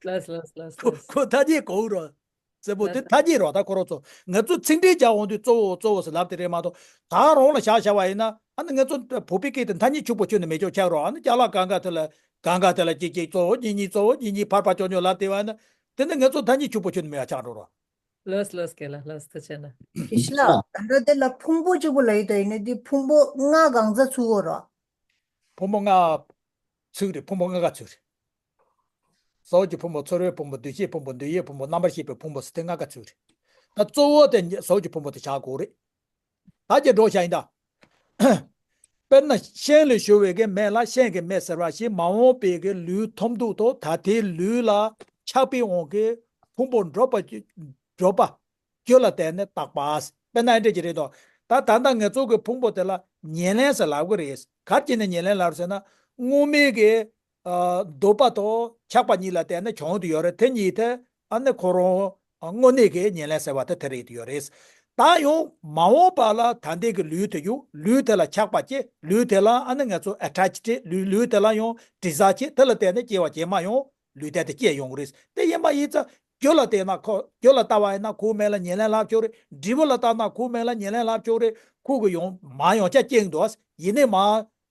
ལགས་ལགས་ལགས་ཁོ་ལགས། ཁོ་ཐ་སྙད་གོ་ར། གསལ་པོ་དེ་ལགས། ཐ་སྙད་རོ། ད་ཁོ་རང་ཚོ་ང་ཚོ་ཚིག་འགྲེལ་རྒྱག་འོང་དུས་གཙོ་བོ་གཙོ་བོ་ཟེར་ལབ་དེ་རེད་མ་གཏོགས་ད་རང་ལ་བཞག་བཞག་པ་ཡིན་ན་ཨ་ནི་ང་ཚོ་བོད་པའི་སྐད་དེ་ཐ་སྙད་ཕྱུག་པོ་ཁྱོན་ནས་མེད་ཅོག་ཆགས་རོ། ཨ་ནི་ཅ་ལག་གང་ག་དེ་ལ་གང་ག་དེ་ལ་གཅིག་གཅིག་གཙོ་བོ་གཉིས་གཉིས་གཙོ་བོ་གཉིས་གཉིས་ཕར་ཕར་ཅོག་ཉོག་ལབ་དེ་བ་ན་དེ་ནི་ང་ཚོ་ཐ་སྙད་ཕྱུག་པོ་ཁྱོན་ནས་མེད་པ་ཆགས་འགྲོ་རོ། ལགས་ལགས་རྒན་ལགས་ལགས་ཐུགས་རྗེ་ཆེ་གནང་། ཡེ་ཤེས་ལགས་ད་ལྟ་དེ་ལ་ཕུང་པོ་གཅིག་པོ་ལ་ཡོད་དོ་ཡིན་ན་དེ་ཕུང་པོ་ལྔ་གང་ཚ་ཚུགས་འོ་རོ། ཕུང་པོ་ལྔ་ཚུགས་རེད། ཕུང་པོ་ལྔ་ག་ཚུགས་རེད། གཟུགས་ཀྱི་ཕུང་པོ་ཚོར་བའི་ཕུང་པོ་འདུ་ཤེས་ཕུང་པོ་འདོད་ཡོན་ཕུང་པོ་རྣམ་པར་ཤེས་པའི་ཕུང་པོ་ཟེར་དེ་ལྔ་ག་ཚུགས་རེད། ད་གཙོ་བོ་དེ་གཟུགས་ཀྱི་ཕུང་པོ་དེ་བཞག་དགོས་རེད། ད་ཀྱེ་འགྲོ་བྱ་ཡིན་ད། དཔེར་ན་ཤིང་ལས་ཞུ་བའི་གི་མེ་ལ་ཤིང་གི་མེ་ཟེར་བ་ཞིག་མ་འོངས་པའི་གི་ལུས་ཐོབ་འདུག་ཏོ། ད་ལྟའི་ལུས་ལ་ཆགས་པའི་དབང་གིས་ཕུང་པོ་འགྲོ་བ་འགྲོ་བ་རྒྱུ་ལ་བརྟེན་ནས་བཏགས་པ། དཔེར་ན་ཨེ་འདྲ་ཅིག་རེད་དོ། ད་ད་ལྟ་ང་ཚོ་གི་ཕུང་པོ་དེ་ལ་ཉེར་ལེན་ཟེར་ལབ་གི་རེད། ག་རེ་བྱས་ནས་ཉེར་ལེན་ལབ་ཟེར་ན་སྔོན་མའི་གི་འདོད་པ་དང་ཆགས་པ་གཉིས་ལ་བརྟེན་ནས་བྱུང་དུ་ཡོད་རེད། དེ་གཉིས་དེ་ཨ་ནི་ཁོ་རང་དངོས་གནས་ཀྱི་ཉེར་ལེན་ཟེར་བ་དེ་དེ་རེད་དུ་ཡོད་རེད། ད་ཡང་མ་འོངས་པ་ལ་ད་ལྟའི་གི་ལུས་དེ་ཡོད། ལུས་དེ་ལ་ཆགས་པ་སྐྱེ། ལུས་དེ་ལ་ཨ་ནི་ང་ཚོ་ཨེ་ཊེཆ་སྐྱེ། ལུས་ལུས་དེ་ལ་ཡང་དྲི་ཟ་སྐྱེ། དེ་ལ་བརྟེན་ནས་སྐྱེ་བ་རྗེས་མ་ཡང་ལུས་དེ་དེ་སྐྱེ་ཡོང་གི་རེད། དེ་ཡིན་པ་ཡིན་ཙང་རྒྱུ་ལ་བལྟས་ན་ཁོ་རྒྱུ་ལ་ལྟ་བ་ཡིན་ན་ཁོའི་མིང་ལ་ཉེར་ལེན་ལབ་ཆོག་རེད། འབྲས་བུ་ལ་ལྟ་ན་ཁོའི་མིང་ལ་ཉེར་ལེན་ལབ་ཆོག་རེད། ཁོ་གི་ཡང་མ་ཡང་ཆ་སྐྱེ་འདུག་ཡིན་ནའི་མ་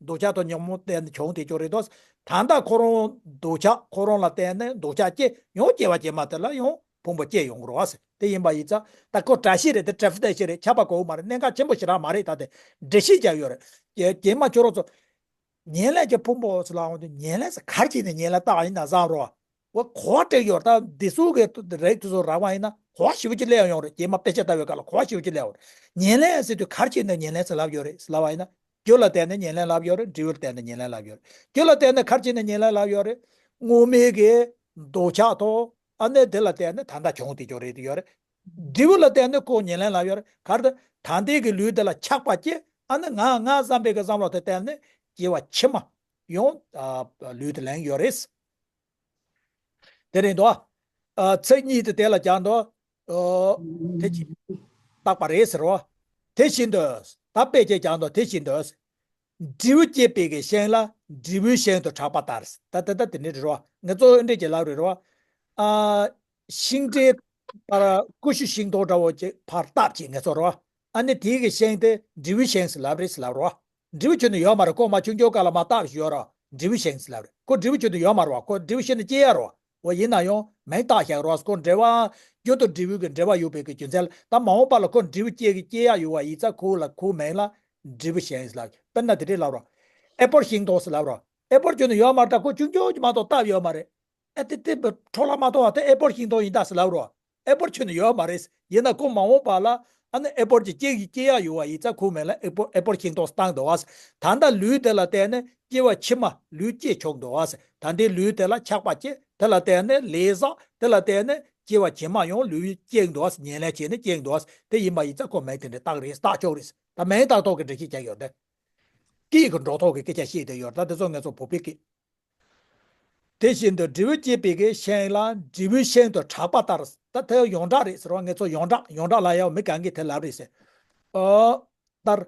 འདོད་ཆགས་དང་ཉོན་མོངས་བརྟེན་ནས་བྱུང་དེ་ཅོ་རེད་དོ། ད་ལྟ་ཁོ་རང་འདོད་ཆགས་ཁོ་རང་ལ་བརྟེན་ནས་འདོད་ཆགས་སྐྱེ་ཡང་སྐྱེ་བ་རྗེས་མ་དེ་ལ་ཡང་ཕུང་པོ་སྐྱེ་ཡོང་གི་རེད་བ་ཟེར། དེ་ཡིན་པ་ཡིན་ཙང་ད་ཁོ་བཀྲ་ཤིས་རེད། དེ་བཀྲ་ཤིས་བདེ་ཤིས་རེད། ཁྱབ་པ་གོ་གི་མ་རེད། གནད་འགག་ཆེན་པོ་ཞེ་དྲག་མ་རེད། ད་དེ་འགྲེལ་བཤད་རྒྱག་ཡོད་རེད། རྗེས་མ་ཁྱོད་རང་ཚོ་ཉེར་ལེན་གྱི་ཕུང་པོ་ཟེར་ལབ་འོང་དུས་ཉེར་ལེན་ཟེར་ག་རེ་བྱས་ནས་ཉེར་ལེན་བཏགས་ཡིན་ན་བཟང་རོགས། འོ་གོ་བ་སྤྲད་ཡོད་ད། འདི་ཚོ་གི་རིགས་དེ་ཚོ་རག་པ་ཡིན་ན་གོ་བ་ཞེ་པོ་ཅིག་སླེབས་ཡོང་རེད། རྗེས་མ་དཔེ་ཆ་ལྟ་བའི་སྐབས་ལ་གོ་བ་ཞེ་པོ་ཅིག་སླེབས་ཡོང་རེད། ཉེར་ལེན་ཟེར་དུས་ག་རེ་བྱས་ནས་ཉེར་ལེན་ཟེར་ལབ་ཡོད་རེད་ཟེར་ལབ་པ་ཡིན་ན། རྒྱུ་ལ་བརྟེན་ནས་ཉེར་ལེན་ལབ་ཡོད་རེད། འབྲས་བུ་ལ་བརྟེན་ནས་ཉེར་ལེན་ལབ་ཡོད་རེད། རྒྱུ་ལ་བརྟེན་ནས་ག་རེ་བྱས་ནས་ཉེར་ལེན་ལབ་ཡོད་རེད། དངོས་མེད་ཀྱི་འདོད་ཆགས་དང་ཨ་ནི་དེ་ལ་བརྟེན་ནས་ད་ལྟ་བྱུང་བསྡད་ཀྱི་ཡོད་རེད་ཡོད་རེད། འབྲས་བུ་ལ་བརྟེན་ནས་ཁོ་ཉེར་ལེན་ལབ་ཡོད་རེད། ག་རེ་ད་ད་ལྟའི་གི་ལུས་དེ་ལ་ཆགས་པ་སྐྱེ། ཨ་ནི་ང་ང་བསམ་པའི་གི་བསམ་བློ་དེ་བརྟེན་ནས་སྐྱེ་བ་ཕྱི་མ་ཡང་ཨ་ལུས་དེ་ལེན་ཡོད་རེད། དེ་རེད་འདུག་ཨ། ཚིག་གཉིས་དེ་དེ་ལ་སྦྱར་འདུག་ཨོ། དེ་ཅི། རྟག་པ་རེད་ཟེར་རོ། དེ་བཞིན་དུ། ད་དཔེ་ཅིག་སྦྱར་འདུག་དེ་བཞིན་དུ། འབྲས་བུ་སྐྱེད་པའི་གི་ཤིང་ལ་འབྲས་བུའི་ཤིང་དུ་གྲགས་པ་ལྟར། ད་ད་ད་དེ་འདྲ་རེད་རོ། ང་ཚོ་འདྲ་ཅིག་ལབ་རེད་རོ། ཨ། ཤིང་འབྲས་པར་ཀུ་ཤུ་ཤིང་ཏོག་འདྲ་བོ་ཅིག་ཕར་བཏབ་ཅིག་ང་ཚོ་རོ། ཨ་ནི་དེའི་གི་ཤིང་དེ་འབྲས་བུའི་ཤིང་ཟེར་ལབ་རེད་ཟེར་ལབ་རོ། འབྲས་བུ་ཁྱོན་ནས་ཡོད་མ་རེད། ཁོ་མ་ཆུང་ཆུང་སྐབས་ལ་མ་བཏབ་ཞིག་ཡོད་རེད། འབྲས་བུ་ཤིང་ཟེར་ལབ་རེད། ཁོ་འབྲས་བུ་ཁྱོན་ནས་ཡོད་མ་རེད་བ། ཁོ་འབྲས་བུ་ཤིང་ནས་སྐྱེ་ཡ་རེད་བ། འོ་ཡིན་ན་ཡང་མིང་བཏགས་བཞག་རོགས། ཁོ་འབྲེལ་བ། རྒྱུ་དང་འབྲས་བུ་གི་འབྲེལ་བ་ཡོད་པའི་གི་རྒྱུ་མཚན་ལ། ད་མ་འོངས་པ་ལ་ཁོ་འབྲས་བུ་སྐྱེ་གི་སྐྱེ་ཡ་ཡོད་བ་ཡིན་ཙང་ཁོ་ལ་ཁོའི་མིང་ལ་འབྲས་བུ་ཤིང་ཟེར་ལབ། དཔེར་ན་དེ་འདྲས་ལབ་རོགས། ཨེ་པོལ་ཤིང་ཏོག་ཟེར་ལབ་རོགས། ཨེ་པོལ་ཁྱོན་ནས་ཡོད་མ་རེད། ད་ཁོ་ཆུང་ཆུང་ཅིག་མ་གཏོགས་བཏབ་ཡོད་མ་རེད། ཨེ་དེ་དེ་འཕྲོ་བརླག་མ་གཏོང་བ་དེ་ཨེ་པོལ་ཤིང་ཏོག་ཡིན་ད་ཟེར་ལབ་རོགས། ཨེ་པོལ་ཁྱོན་ནས་ཡོད་མ་རེད། ཡིན་ན་ཁོ་མ་འོངས་པ་ལ་ཨ་ནི་ཨེ་པོལ་གྱི་སྐྱེ་གི་སྐྱེ་ཡ་ཡོད་བ་ཡིན་ཙང་ཁོའི་མིང་ལ་ཨེ་པོལ་ཨེ་པོལ་ཤིང་ཏོག་བཏང་འདུག་བ། ད་ལྟ་ལུས་དེ་ལ་བརྟེན་ནས་སྐྱེ་བ་ཕྱི་མ་ལུས་སྐྱེས་ཆོག་འདུག་བ། ད་ལྟའི་ལུས་དེ་ལ་ཆགས་པ་སྐྱེ། དེ་ལ་བརྟེན་ནས་ལས་བསགས། དེ་ལ་བརྟེན་ནས་སྐྱེ་བ་རྗེས་མ་ཡང་ལུས་སྐྱེ་འདུག་བ། ཉེར་ལེན་བྱས་ནས་སྐྱེ་འདུག་བ། དེ་ཡིན་པ་ཡིན་ཙང་ཁོ་མིང་དེ་འདྲ་བཏགས་རེད། བཏགས་ཆོག་རེད། ད་མིང་བཏགས་ཐོག་གི་འགྲེལ་བཤད་རྒྱག་ཡོད་དེ། སྐད་ཀྱི་འགྲོ་ཐོག་གི་སྐད་ཆ་བཤད་བསྡད་ཡོད་རེད། ད་དེ་ཚོ་ངས་ཚོ་བོད་པའི་སྐད། དེ་བཞིན་དུ་འབྲས་བུ་སྐྱེད་པའི་གི་ཤིང་ལ་འབྲས་བུའི་ཤིང་དུ་གྲགས་པ་ལྟར། ད་དེ་ཡོངས་གྲགས་རེད་ཟེར་བ། ངས་ཚོ་ཡོངས་གྲགས་ཡོངས་གྲགས་ལ་ཡང་མི་གང་གིས་དེ་ལབ་རེད་ཟེར། ཨོ། ལྟར།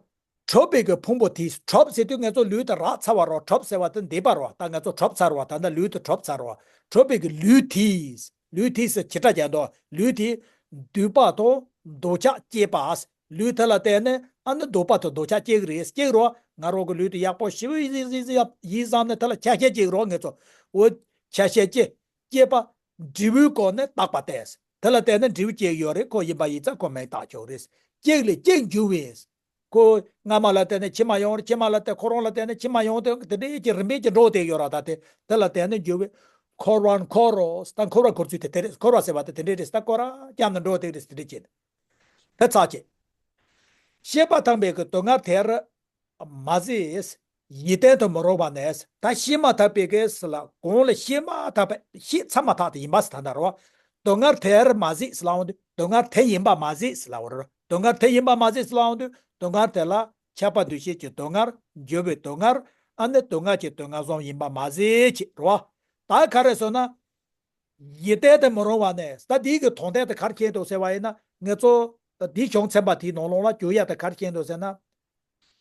གྲུབ་པའི་གི་ཕུང་པོ་དེས། གྲུབ་ཟེར་དུས་ངས་ཚོ་ལུས་དེ་རགས་ཚར་བ་རོ། གྲུབ་ཟེར་བ་དེ་འདས་པ་རོ། ད་ངས་ཚོ་གྲུབ་ཚར་བ། ད་ལྟ་ལུས་དེ་གྲུབ་ཚར་བ། གྲུབ་པའི་གི་ལུས་དེས། ལུས་དེས་ཟེར་བྱེ་བྲག་ཀྱང་འདུག་ལུས་དེས་འདོད་པ་དང་འདོད་ཆགས་སྐྱེས་པ། ལུས་དེ་ལ་བརྟེན་ནས་ཨ་ནི་འདོད་པ་དང་འདོད་ཆགས་སྐྱེ་གི་རེད། སྐྱེ་གི་རོ། ང་རང་གི་ལུས་དེ་ཡག་པོ་ཞེ་པོ་ཡིན་ཡིན་ཡིན་ཡིན་བསམ་ནས་དེ་ལ་ཆ་ཤས་སྐྱེ་གི་རོ། ངས་ཚོ་འོ་ཆ་ཤས་སྐྱེ། སྐྱེས་པ། འབྲས་བུའི་སྒོ་ནས་བཏགས་པ་སྟེ། དེ་ལ་བརྟེན་ནས་འབྲས་བུ་སྐྱེ་གི་ཡོད་རེད། ཁོ་ཡིན་པ་ཡིན་ཙང་ཁོ་མིང་བཏགས་ཆོག་རེད། སྐྱེ་ལས་སྐྱེ་འགྱུར་བས། ཁོ་སྔ་མ་ལ་བརྟེན་ནས་ཕྱི་མ་ཡོང་རེད། ཕྱི་མ་ལ་བརྟེན་ཁོ་རང་ལ་བརྟེན་ནས་ཕྱི་མ་ཡོང་དེ་དེ་འདྲའི་ཀྱི་རིམ་པས་ཀྱི་འགྲོ་བསྡད་ཡོད་ར། ད་དེ་དེ་ལ་བརྟེན་ནས་འགྱུར་བས། འཁོར་བར་འཁོར་རོ། ད་འཁོར་བར་འཁོར་ཚུལ་དེ་དེ་རེད། འཁོར་བ་ཟེར་བ་དེ་དེ་འདྲས་རེད། ད་སྐོར་ར་བརྒྱབ་ནས་འགྲོ་བསྡད་རེད། དེ་འདྲས་བྱས་ནས་དེ་ཚར་བྱས། ཤེས་པ་ཐམས་པའི་གི་སྡུག་བསྔལ་དེར་མ་གཟིགས། ཡིད་བརྟན་དུ་མི་རུང་བ་ནས། ད་ཤེས་མ་ཐག་པའི་གི་ཟེར་ལ། གོང་ལ་ཤེས་མ་ཐག་པའི་ཤེས་ཚར་མ་ཐག་དེ་ཡིན་པ་ཟེར་ད་ལྟ་རོ། སྡུག་བསྔལ་དེར་མ་གཟིགས་ཟེར་ལབ་ཡོང་དུས་སྡུག་བསྔལ་དེ་ཡིན་པ་མ་གཟིགས་ཟེར་ལབ་པ་རེད། སྡུག་བསྔལ་དེ་ཡིན་པ་མ་གཟིགས་ཟེར་ལབ་ཡོང་དུས་སྡུག་བསྔལ་དེ་ལ་ཁྱབ་པ་འདུ་ཤེས་ཀྱི་སྡུག་བསྔལ། འགྱུར་བའི་སྡུག་བསྔལ། ཨ་ནི་སྡུག་བསྔལ་གྱི་སྡུག་བསྔལ་གསུམ་ཡིན་པ་མ་གཟིགས་ཅེས་རེད་བ། ད་ག་རེ་ཟེར་ན། ཡིད་བརྟན་དུ་མི་རུང་བ་ནས། ད་འདིའི་གི་དོན་དེ་ད་ག་རེ་མཁྱེན་འདུག་ཟེར་བ་ཡིན་ན། ངེད་ཚོ་འདིའི་གཞུང་ཚན་པ་དེའི་ནང་ལོགས་ལ་གྱུར་ཡ་ད་ག་རེ་མཁྱེན་འདུག་ཟེར་ན།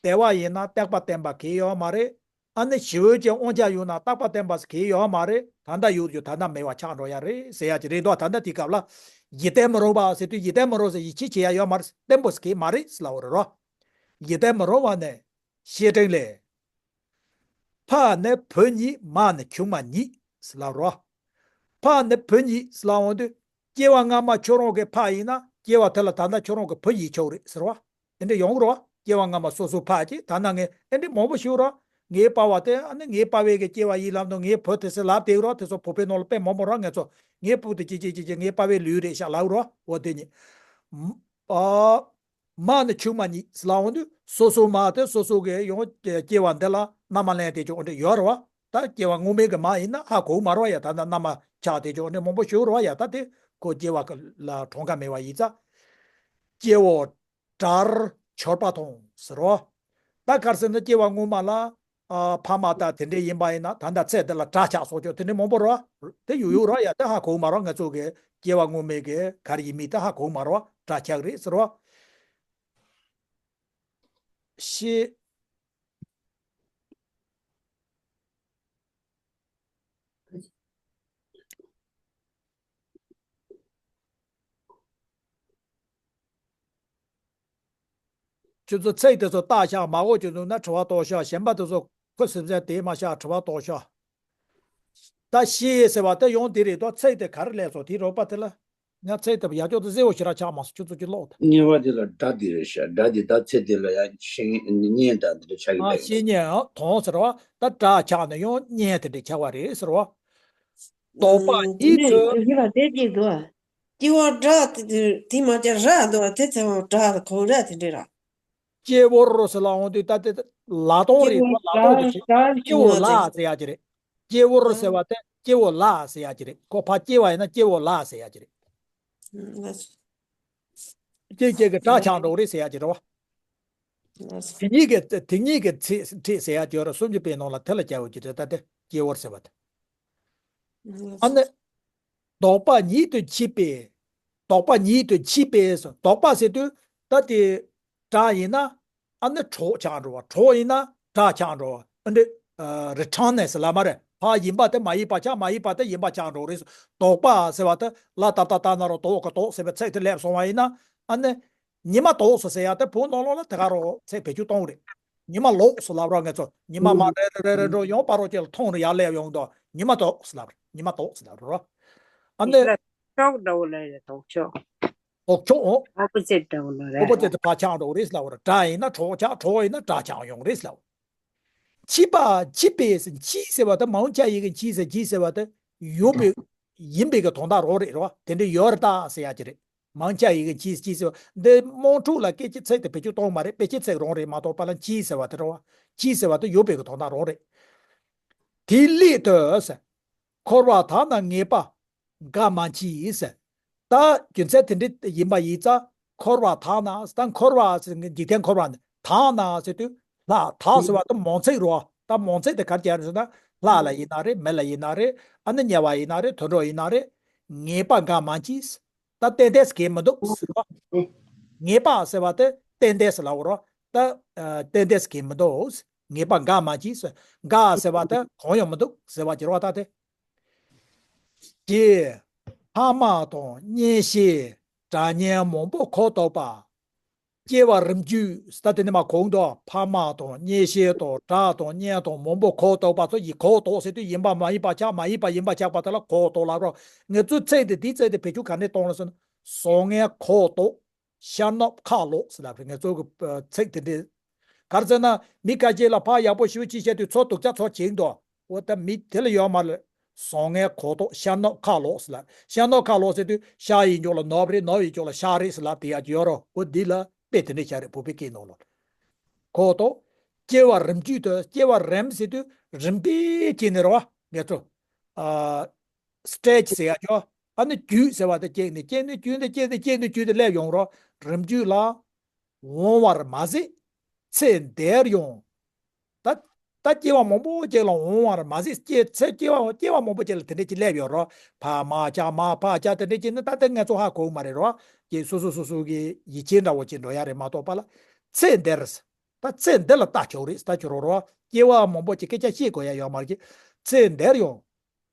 དལ་བ་ཡིན་ན་རྟག་པ་བརྟན་པ་གང་ཡང་ཡོད་མ་རེད། ཨ་ནི་ཞི་བའི་ཅན་དབང་ཆ་ཡོད་ན་རྟག་པ་བརྟན་པ་གང་ཡང་ཡོད་མ་རེད། ད་ལྟ་ཡོད་རྒྱུ་ད་ལྟ་མེད་པ་ཆགས་འགྲོ་ཡ་རེད་ཟེར་ཡ་ཅིག་རེད་འདུག་ད་ལྟ་དེའི་སྐབས་ལ་ཡིད་བརྟན་མི་རུང་བ་ཟེར་དུས་ཡིད་བརྟན་མི་རུང་ཟེར་ཡིད་ཆེས་བྱེད་ཡ་ཡོད་མ་རེད། བརྟན་པོ་ཟེར་གང་ཡང་མ་རེད་ཟེར་ལབ་པ་རེད་རོ། ཡིད་བརྟན་མི་རུང་བ་ནས། བཤེས་སྤྲིང་ལས། ཕ་ནི་བུ་ཉིད་མ་ནི་ཆུང་མ་ཉིད་ཟེར་ལབ་རོ། ཕ་ནི་བུ་ཉིད་ཟེར་ལབ་འོང་དུས། སྐྱེ་བ་སྔ་མ་ཁྱོད་རང་གི་ཕ་ཡིན་ན་སྐྱེ་བ་དེ་ལ་ད་ལྟ་ཁྱོད་རང་གི་བུ་ཡིན་ཆོག་རེད་ཟེར་བ། དེ་འདྲ་ཡོང་གི་རེད་བ། སྐྱེ་བ་སྔ་མ་སོ་སོའི་ཕ་གཅིག་ད་ལྟ་ངས་དེ་འདྲ་མང་པོ་ཞིག་རེད་བ། ངའི་པ་བ་དེ་ཨ་ནི་ངའི་པ་བའི་གི་སྐྱེ་བ་ཡིན་ལབ་འདུག་ངའི་བུ་དེ་ཟེར་ལབ་བསྡད་ཀྱི་རེད་བ། དེ་ཚོ་བོད་པའི་ནང་ལ་དཔེ་མང་པོ་རེད་བ། ངས་ཚོ་ངའི་བུ་དེ་ཅི་ཅི་ཅི་ཅི་ངའི་པ་བའི་ལུས་རེད་ཤག་ལབ་ཀྱི་རེད་བ། འོ་དེ་ཉིད། ཨ། མ་ནི་ཆུང་མ་ཉིད་ཟེར་ལབ་འོང་དུས་སོ་སོའི་མ་དེ་སོ་སོ་གི་ཡང་སྐྱེ་བ་འདི་ལ་མནའ་མ་ལེན་བསྡད་ཀྱི་འོ་འདྲ་ཡོད་རེད་བ། ད་སྐྱེ་བ་སྔོན་མའི་གི་མ་ཡིན་ན་ཧ་གོ་གི་མ་རེད་བ་ཡ། ད་ལྟ་མནའ་མ་ཆགས་བསྡད་ཀྱི་འོ་འདྲ་མང་པོ་ཞིག་རེད་བ་ཡ། ད་དེ་ཁོ་སྐྱེ་བ་ལ་གྲངས་ཀ་མེད་པ་ཡིན་ཙང་། སྐྱེ་བོ་དགྲར་གྱུར་པ་དང་ཟེར་རོ། ད་ག་རེ་ཟེར་ན་སྐྱེ་བ་སྔོན་མ་ལ། ཨ། ཕ་མ་དང་དེ་འདྲས་ཡིན་པ་ཡིན་ན་ད་ལྟ་ཚེ་འདི་ལ་དགྲ་ཆགས་སོགས་ཀྱང་དེ་འདྲས་མང་པོ་རེད་བ། དེ་ཡོད་ཡོད་རེད་བ་ཡ། དེ་ཧ་གོ་གི་མ་རེད་བ། ང་ཚོ་གི་སྐྱེ་བ་སྔོན་མའི་གི་ག་རེ་ཡིན་མིན་དེ་ཧ་གོ་གི་མ་རེད་བ། དགྲ་ཆགས་རེད་ཟེར་བ། ཤེས། ཁྱོད་ཚོ་ཚིག་དེ་ཚོ་བརྟག་ཤག་མ་གོ་ཁྱོད་ཚོ་ན་དྲི་བ་གཏོང་ཤག་གཞན་པ་དེ་ཚོ་ཁུ་སིམ་སིམ་དེ་མ་བཞག་དྲི་བ་གཏོང་ཤག་ད་ཤེས་ཟེར་བ་དེ་ཡང་དེ་རེད་དོ། ཚིག་དེ་ག་རེ་ལབ་སོང་དེའི་རོགས་པ་དེ་ལ། ང་ཚིག་དེ་ཡག་ཅོག་ཏུ་གསལ་བོ་ཞེ་དྲག་ཆགས་མ་སོང་། ཁྱོད་ཚོ་ཅིག་ཀློག་དང་། གཉིས་པ་དེ་ལ་སྒྲ་དེ་རེད་ཤག་སྒྲ་དེ་ད་ཚིག་དེ་ལ་ཡང་ཤེས་ཉན་དང་དེ་འདྲ་ཆགས་ཀྱི་ཨ། མེད་ཤེས་ཉན་ཨ་དང་ཟེར་བ། ད་སྒྲ་ཆགས་ནས་ཡང་ཉན་དེ་འདྲ་ཆགས་པ་རེད་ཟེར་བ། དོགས་པ་ཨ་ཉིད་དུ། ཡིན་པ་དེ་གཅིག་འདུག་སྐྱེ་བོ་སྒྲ་དེ་དེ་མ་བྱས་ར་འདུག་དེ་ཚེ་བོ་སྒྲ་གང་ར་དེ་འདྲ་ར། སྐྱེ་བོར་ཟེར་ལབ་འོང་དུས་ད་དེ་ལ་དོང་རེད་བ། ལ་དོང་དེ་སྐྱེ་བོ་ལ་ཟེར་ཡ་ཅིག་རེད། སྐྱེ་བོར་ཟེར་བ་དེ་ སྐྱེ་བོ་ལ་ཟེར་ཡག་གི་རེད། ཁོ་ཕར་སྐྱེ་བ་ཡིན་ན་སྐྱེ་བོ་ལ་ཟེར་ཡག་གི་རེད། ཨ་ལགས་སོ། སྐྱེ་སྐྱེ་གི་སྒྲ་ཆགས་འགྲོ་གི་རེད་ཟེར་ཡག་གི་རེད་བ། ལགས་སོ། དེ་གཉིས་ཀྱི་དེ་གཉིས་ཀྱི་ཚིག་ཁྲིད་ཟེར་ཡག་གི་ཡོད་རེད། སུམ་ཅུ་པའི་ནང་ལ་དེ་ལ་སྐྱེ་བོ་གི་རེད། ད་དེ་སྐྱེ་བོར་ཟེར་བ་དེ། ལགས་ཨ་ནི། སོ། དོགས་པ་ཉིད་དུ་མཆིས་པའི། དོགས་པ་ཉིད་དུ་མཆིས་པའི་སོ། དོགས་པ་ཟེར་དུས་ད་དེ་སྒྲ་ཡིན་ན་ཨ་ནི་གྲོགས་ཆགས་འགྲོ་བ། གྲོགས་ཡིན་ན་སྒྲ་ཆགས་འགྲོ་བ། ཨ་འདི་རི་ཊར་ནེ་སི་ལབ་མ་རེད། ཕར་ཡིན་པ་དེ་མ་ཡིན་པ་ཆགས། མ་ཡིན་པ་དེ་ཡིན་པ་ཆགས་འགྲོ་རེད། དོགས་པ་ཟེར་བ་དེ་ལ་ད་ལྟ་ལྟ་ན་རོ་དོགས་ཀ་དོགས་ཟེར་བའི་ཚིག་དེ་སླེབས་སོང་བ་ཡིན་ན། ཨ་ནི་ཉི་མ་དོགས་སོ་ཟེར་ཡག་དེ་བོད་ནང་ལོགས་ལ་དེ་ག་རོ་ཚིག་བེད་སྤྱོད་གཏོང་རེད། ཉི་མ་ལོགས་སུ་ལབ་རོགས། ངེད་ཚོ་ཉི་མ་མ་རེ་རེ་རེ་རེ་འགྲོ་ཡོང་བ་རོགས་ཅིག་ལ་མཐོང་རེ་ཡར་སླེབས་ཡོང་དོ། ཉི་མ་དོགས་སུ་ལབ་རེད། ཉི་མ་དོགས་སུ་ལབ་རོགས། ཨ་ནི། ཤོག་འདྲ་བོ་ལ་ཡ་དོགས་ཤོག་དོགས་ཤོག་ཨོ། ཨོ་པོ་ཟིཊ་འདྲ་བོ་ལ་རེད། ཨོ་པོ་ཟིཊ་ཕར་ཆགས་འགྲོ་རེད་ལབ་ར། སྒྲ་ཡིན་ན་གྲོགས་ཆགས། གྲོགས་ཡིན་ན་སྒྲ་ཆགས་ཡོང་རེད་ལབ། མཆིས་པ། མཆིས་པས་མཆིས་ཟེར་བ་དེ་མང་ཆ་ཡི་གི་མཆིས་ཟེར། མཆིས་ཟེར་བ་དེ་ཡོད་པའི་ཡིན་པའི་གི་དོན་དག་རོགས་རེད་རོ། དེ་འདྲ་ཡོད་རེད་ད་ཟེར་ཡག་གི་རེད། མང་ཆ་ཡི་གི་མཆིས་མཆིས་ཟེར་བ་འདི་དམངས་ཁྲོད་ལ་སྐད་ཆ་ཚིག་དེ་བེད་སྤྱོད་གཏོང་མ་རེད། དཔེ་ཆའི་ཚིག་རང་རེད་མ་གཏོགས་པ་ལ་མཆིས་ཟེར་བ་དེ་རེད་བ། མཆིས་ཟེར་བ་དེ་ཡོད་པའི་གི་དོན་དག་རང་རེད། དེའི་སླད་དུ་ཟེར། འཁོར་བ་དག་ན་ངེས་པ་འགའ་མ་མཆིས་ཟེར། ད་རྒྱུ་མཚན་དེ་འདྲ་ཡིན་པ་ཡིན་ཙང་འཁོར་བ་དག་ན། ད་འཁོར་བ་ཟེར་འཇིག་རྟེན་འཁོར་བ་ནི་དག་ན་ཟེར་དུས་ལྷ། དག་ཟེར་བ་དེ་མང་ཚིག་རོ། ད་མང་ཚིག་དེ་ག་རེ་རེད་ཟེར་ན་ལྷ་ལ་ཡིན་ན་རེད། མི་ལ་ཡིན་ན་རེད། ཨ་ནི་དམྱལ་བ་ཡིན་ན་རེད། དུད་འགྲོ་ཡིན་ན་རེད། ངེས་པ་འགའ་མ་མཆིས། ད་ཏན་ཏན་ཟེར་གྱི་མི་འདུག་ཟེར་བ། ངེས་པ་ཟེར་བ་དེ་ཏན་ཏན་ཟེར་ལབ་རོ། ད་ཨ་ཏན་ཏན་ཟེར་གྱི་མི་འདུག་ངེས་པ་འགའ་མ་མཆིས་ཟེར། འགའ་ཟེར་བ་དེ་གང་ཡང་མི་འདུག་ཟེར་བ་གྱི་རོ། ད་དེ། ཀྱེ། ཕ་མ་དང་གཉེན་བཤེས་དགྲ་གཉེན་མང་པོ་གོ་ཐུབ་པ། སྐྱེ་བ་རིམ་བརྒྱུད་ཟེར། ད་དེ་ནས་མར་གོང་དུ་ཕ་མ་དང་གཉེན་བཤེས་དང་དགྲ་དང་གཉེན་དང་མང་པོ་གོ་ཐུབ་པ་ཚོ་ཡི། གོ་ཐུབ་ཟེར་དུས་ཡིན་པ་མ་ཡིན་པ་ཆགས། མ་ཡིན་པ་ཡིན་པ་ཆགས་པ་དེ་ལ་གོ་ཐུབ་ལབ་རོ། ངེད་ཚོའི་ཚིག་དེ་དེའི་ཚིག་དེ་བེད་སྤྱོད་ག་འདྲས་གཏོང་ལ་ཟེར་ན། བཟང་ངན་གོ་ཐུབ། ཤ་རྣབ་ཁ་ལོག་ཟེར་ལབ་རེད། ངེད་ཚོ་གི་ཚིག་དེ་འདྲས། ག་རེ་ཟེར་ན་མི་ཁ་ཤས་ལ་ཕར་ཡག་པོ་ཞེ་པོ་ཅིག་བཤད་དུས་ཚོ་སྡུག་ཅག་ཚོ་བྱེད་འདུག་འོ་ད་མི་དེ་ལ་ཡོད་མ་རེད། བཟང་ངན་གོ་ཐུབ། ཤ་རྣབ་ཁ་ལོག་ཟེར་ལབ། ཤ་རྣབ་ཁ་ལོག་ཟེར་དུས་ཤ་ཡིན་ཀྱོག་ལ་རྣབ་རེད། རྣབ་ཡིན་ཀྱོག་ལ་ཤ་རེད་ཟེར་ལབ་དེ་ཡག་ཅིག་ཡོད་རོ། འོ་འདི་ལ་དཔེ་དེ་འདྲས་བྱ་རེད། བོད་པའི་སྐད་ནང་ལ་གོ་ཐུབ། སྐྱེ་བ་རིམ་བརྒྱུད་དུ། སྐྱེ་བ་རིམ་ཟེར་དུས་རིམ་པས་སྐྱེས་ནས་རེད་བ། ངེད་ཚོ་ཨ་སི་ཊེ་ཇི་ཟེར་ཡག་ཅོ། ཨ་ནི་བརྒྱུད་ཟེར་བ་དེ་སྐྱེས་ནས་སྐྱེས་ནས་བརྒྱུད་ནས་སྐྱེས་ནས་སྐྱེས་ནས་བརྒྱུད་དེ་སླེབས་ཡོང་རོ། རིམ་བརྒྱུད་ལ་འོང་བར་མ་ཟད་ཚེ་འདིར་ཡང་། ད་ད་སྐྱེ་བ་མང་པོ་ཅིག་ལ་འོང་བར་མ་ཟད་སྐྱེ་ཚེ་སྐྱེ་བ་སྐྱེ་བ་མང་པོ་ཅིག་ལ་དེ་འདྲས་ཅིག་སླེབས་ཡོད་རོ། ཕ་མ་ཆགས་མ་ཕ་ཆགས་དེ་འདྲས་ཅིག་ནི་ད་ལྟ་ང་ཚོ་ཧ་གོ་གི་མ་རེད་རོ། ཀྱེ་སོ་སོ་སོ་སོ་གི་ཡིད་ཆེས་འདྲ་བོ་ཅིག་འགྲོ་ཡ་རེད་མ་གཏོགས་པ་ལ། ཚེ་འདིར། ད་ཚེ་འདི་ལ་ལྟ་ཆོག་རེད། ལྟ་ཆོག་རོགས་རོགས། སྐྱེ་བ་མང་པོ་ཅིག་སྐད་ཆ་བཤད་དགོས་ཡ་ཡོད་མ་རེད། ཚེ་འདིར་ཡང་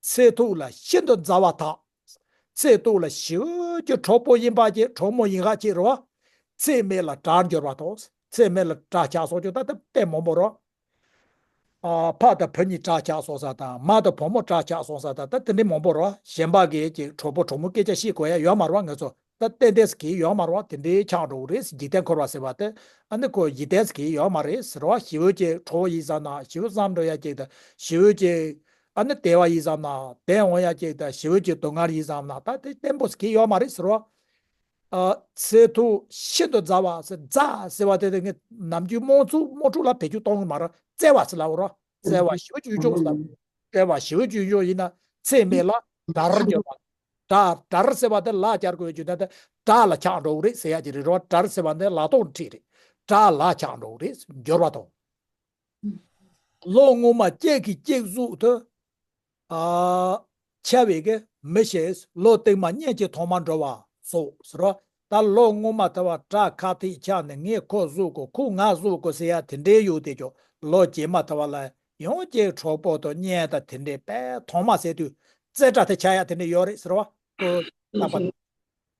ཚེ་ཐོག་ལ་ཤིན་ཏུ་མཛའ་བ་དག་ཚེ་ཐོག་ལ་ཞེ་པོ་ཅིག་གྲོགས་པོ་ཡིན་པ་ཅིག་གྲོགས་མོ་ཡིན་ཁ་ཅིག་རོ། ཚེ་མེད་ལ་དགྲར་འགྱུར་བ་དང་། ཚེ་མེད་ལ་དགྲ་ཆགས་སོགས་ཀྱང་ད་ལྟ་དཔེ་མང་པོ་རོ། ཨ་ཕ་དང་བུ་གཉིས་དགྲ་ཆགས་སོང་ས་དང་། མ་དང་བུ་མོ་དགྲ་ཆགས་སོང་ས་དང་། ད་དེ་འདྲའི་མང་པོ་རོ། གཞན་པ་གི་ཅིག་གྲོགས་པོ་གྲོགས་མོ་སྐད་ཆ་བཤད་དགོས་ཡ་ཡོད་མ་རོ། ང་ཚོ་ད་ཏན་ཏན་ཟེར་གི་ཡོད་མ་རེད་བ། དེ་འདྲའི་ཆགས་འགྲོ་གི་རེད། འཇིག་རྟེན་འཁོར་བ་ཟེར་བ་དེ་ཨ་ནི་ཁོ་འཇིག་རྟེན་ཟེར་གི་ཡོད་མ་རེད་ཟེར་བ། ཞེ་པོ་ཅིག་གྲོགས་ཡིན་བསམ་ན་ཞེ་པོ་བསམ་འགྲོ་ཡ་ཅིག་དང་། ཞེ་པོ་ཅིག་ཨ་ནི་དེ་བ་ཡིན་བསམ་ན་དེ་འོང་ཡ་ཅིག་དང་། ཞེ་པོ་ཅིག་སྡུག་བསྔལ་ཡིན་བསམ་ན་ད་དེ་བརྟན་པོ་ཟེར་གི་ཡོད་མ་རེད་ཟེར་བ། ཨ་ཚེ་ཐོག་ཤིན་ཏུ་མཛའ་བ་ཟེར། མཛའ་ཟེར་བ་དེ་དེ་ངས་ནམ་རྒྱུན་དམངས་གཙོ་དམངས་ཁྲོད་ལ་བེད་སྤྱོད་གཏོང་གི་མ་རེད། བརྩེ་བ་ཟེར་ལབ་རོ། བརྩེ་བ་ཞེ་པོ་ཅིག་ཡོད་ཅོག་ཟེར་ལབ། བརྩེ་བ་ཞེ་པོ་ཅིག་ཡོད་ཅོག་ཡིན་ན་ཚེ་མེད་ལ་དགྲར་འགྱུར་བ། དགྲ་དགྲར་ཟེར་བ་དེ་ལ་སྦྱར་དགོས་ཀྱི་ད་ལྟ་དགྲ་ལ་ཆགས་འགྲོ་གི་རེད་ཟེར་ཡ་ཅིག་རེད་རོ། དགྲར་ཟེར་བ་འདི་ལ་དོག་ཁྲིད་རེད། དགྲ་ལ་ཆགས་འགྲོ་གི་རེད། འགྱུར་བ་དང་། ལོ་སྔོན་མ་གཅིག་གིས་གཅིག་གཟུགས་དུ་ཨ་འཆར་བའི་གི་མི་ཞིག་ལོ་སྟིང་མ་གཉེན་གྱི་ཐོག་མར་འགྲོ་བ་སོགས་ཟེར་རོ། ད་ལོ་སྔོན་མ་དུ་བ་དགྲ་ཁ་ཐུག་ཆགས་ནས་ངས་ཁོ་གཟུགས་དགོས། ཁོ་ང་གཟུགས་དགོས་ཟེར་ཡ་དེ་འདྲའི་ཡོད་དེ་ཀྱང་ལོ་རྗེས་མ་དུ་བ་ལ་ཡང་གཅིག་གྲོགས་པོ་དང་གཉེན་དང་དེ་འདྲའི་དཔེ་ཐོག་མ་ཟེར་དུས་རྩེ་གྲ་དེ་ཆགས་ཡ་དེ་འདྲ་ཡོད་རེད་ཟེར་བ། ཁོ་རྣམ་པ་